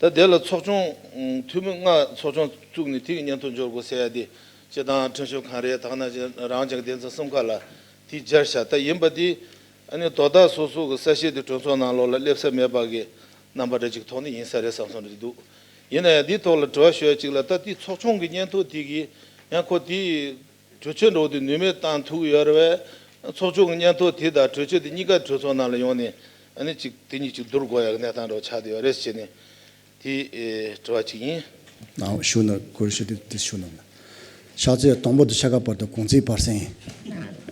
ད་དེ་ལ་ཚོགས་ཆུང་། ཨང་། འཐུས་མི་ལྔ་ཚོགས་ཆུང་བཙུགས་ནས་དེ་གི་སྙན་ཐོ་འབྱོར་དགོས་ཟེར་ཡ་དེ། སྤྱི་བཏང་ཁྲིམས་ཞིབ་ཁང་རེད། ད་ག་ནང་བཞིན་རང་སྐྱོང་སྡེ་ཚན་གསུམ་ཀ་ལ་དེ་སྦྱར་བཞག་ད་ཡིན་པ་དེ། ཨ་ནི་དོ་བདག་སོ་སོ་གི་ས་ཞིང་དེ་གྲོས་ཚོགས་ནང་ལོགས་ལ་སླེབས་ས་མེད་པ་གི་རྣམ་པ་འདྲ་ཅིག་ཐོག་ནས་ཡིན་ས་རེད་བསམ་སོང་འདྲ་ཅིག་འདུག་ཡིན་ན་ཡང་འདིའི་ཐོག་ལ་དྲི་བ་ཞུ་ཡ་ཅིག་ལ། ད་དེ་ཚོགས་ཆུང་གི་སྙན་ཐོ་དེ་གི་ཡང་ཁོ་དེ་གྲོས་ཆོད་འགྲོ་དེ་ནུས་མེད་བཏང་ཐུབ་ཀྱི་ཡོད་རེད་པས། ཚོགས་ཆུང་གི་སྙན་ཐོ་དེ་དང་གྲོས་ཆོད་དེ་གཉིས་ཀ་གྲོས་ཚོགས་ནང་ལ་ཡོང་ནས། ཨ་ནི་ཅིག་དེ་གཉིས་ཅིག་བསྡུར་དགོས་ཡ་གི་གནས་སྟངས་འདྲ་བོ་ཆགས་བསྡད་ཡོད་རེད་ཟེར་ནས། དེ་ཨེ་དྲི་བ་གཅིག་ཡིན། ནའོ་ཞུ་ན་གོ་རེ་ཞུ་དེ་དེ་ཞུ་ན། ཕྱག་ཚོད་དང་པོ་དེ་ཕྱེད་ཀ་བར་དུ་གུང་ཚིགས་བར་གསེང་ཡིན།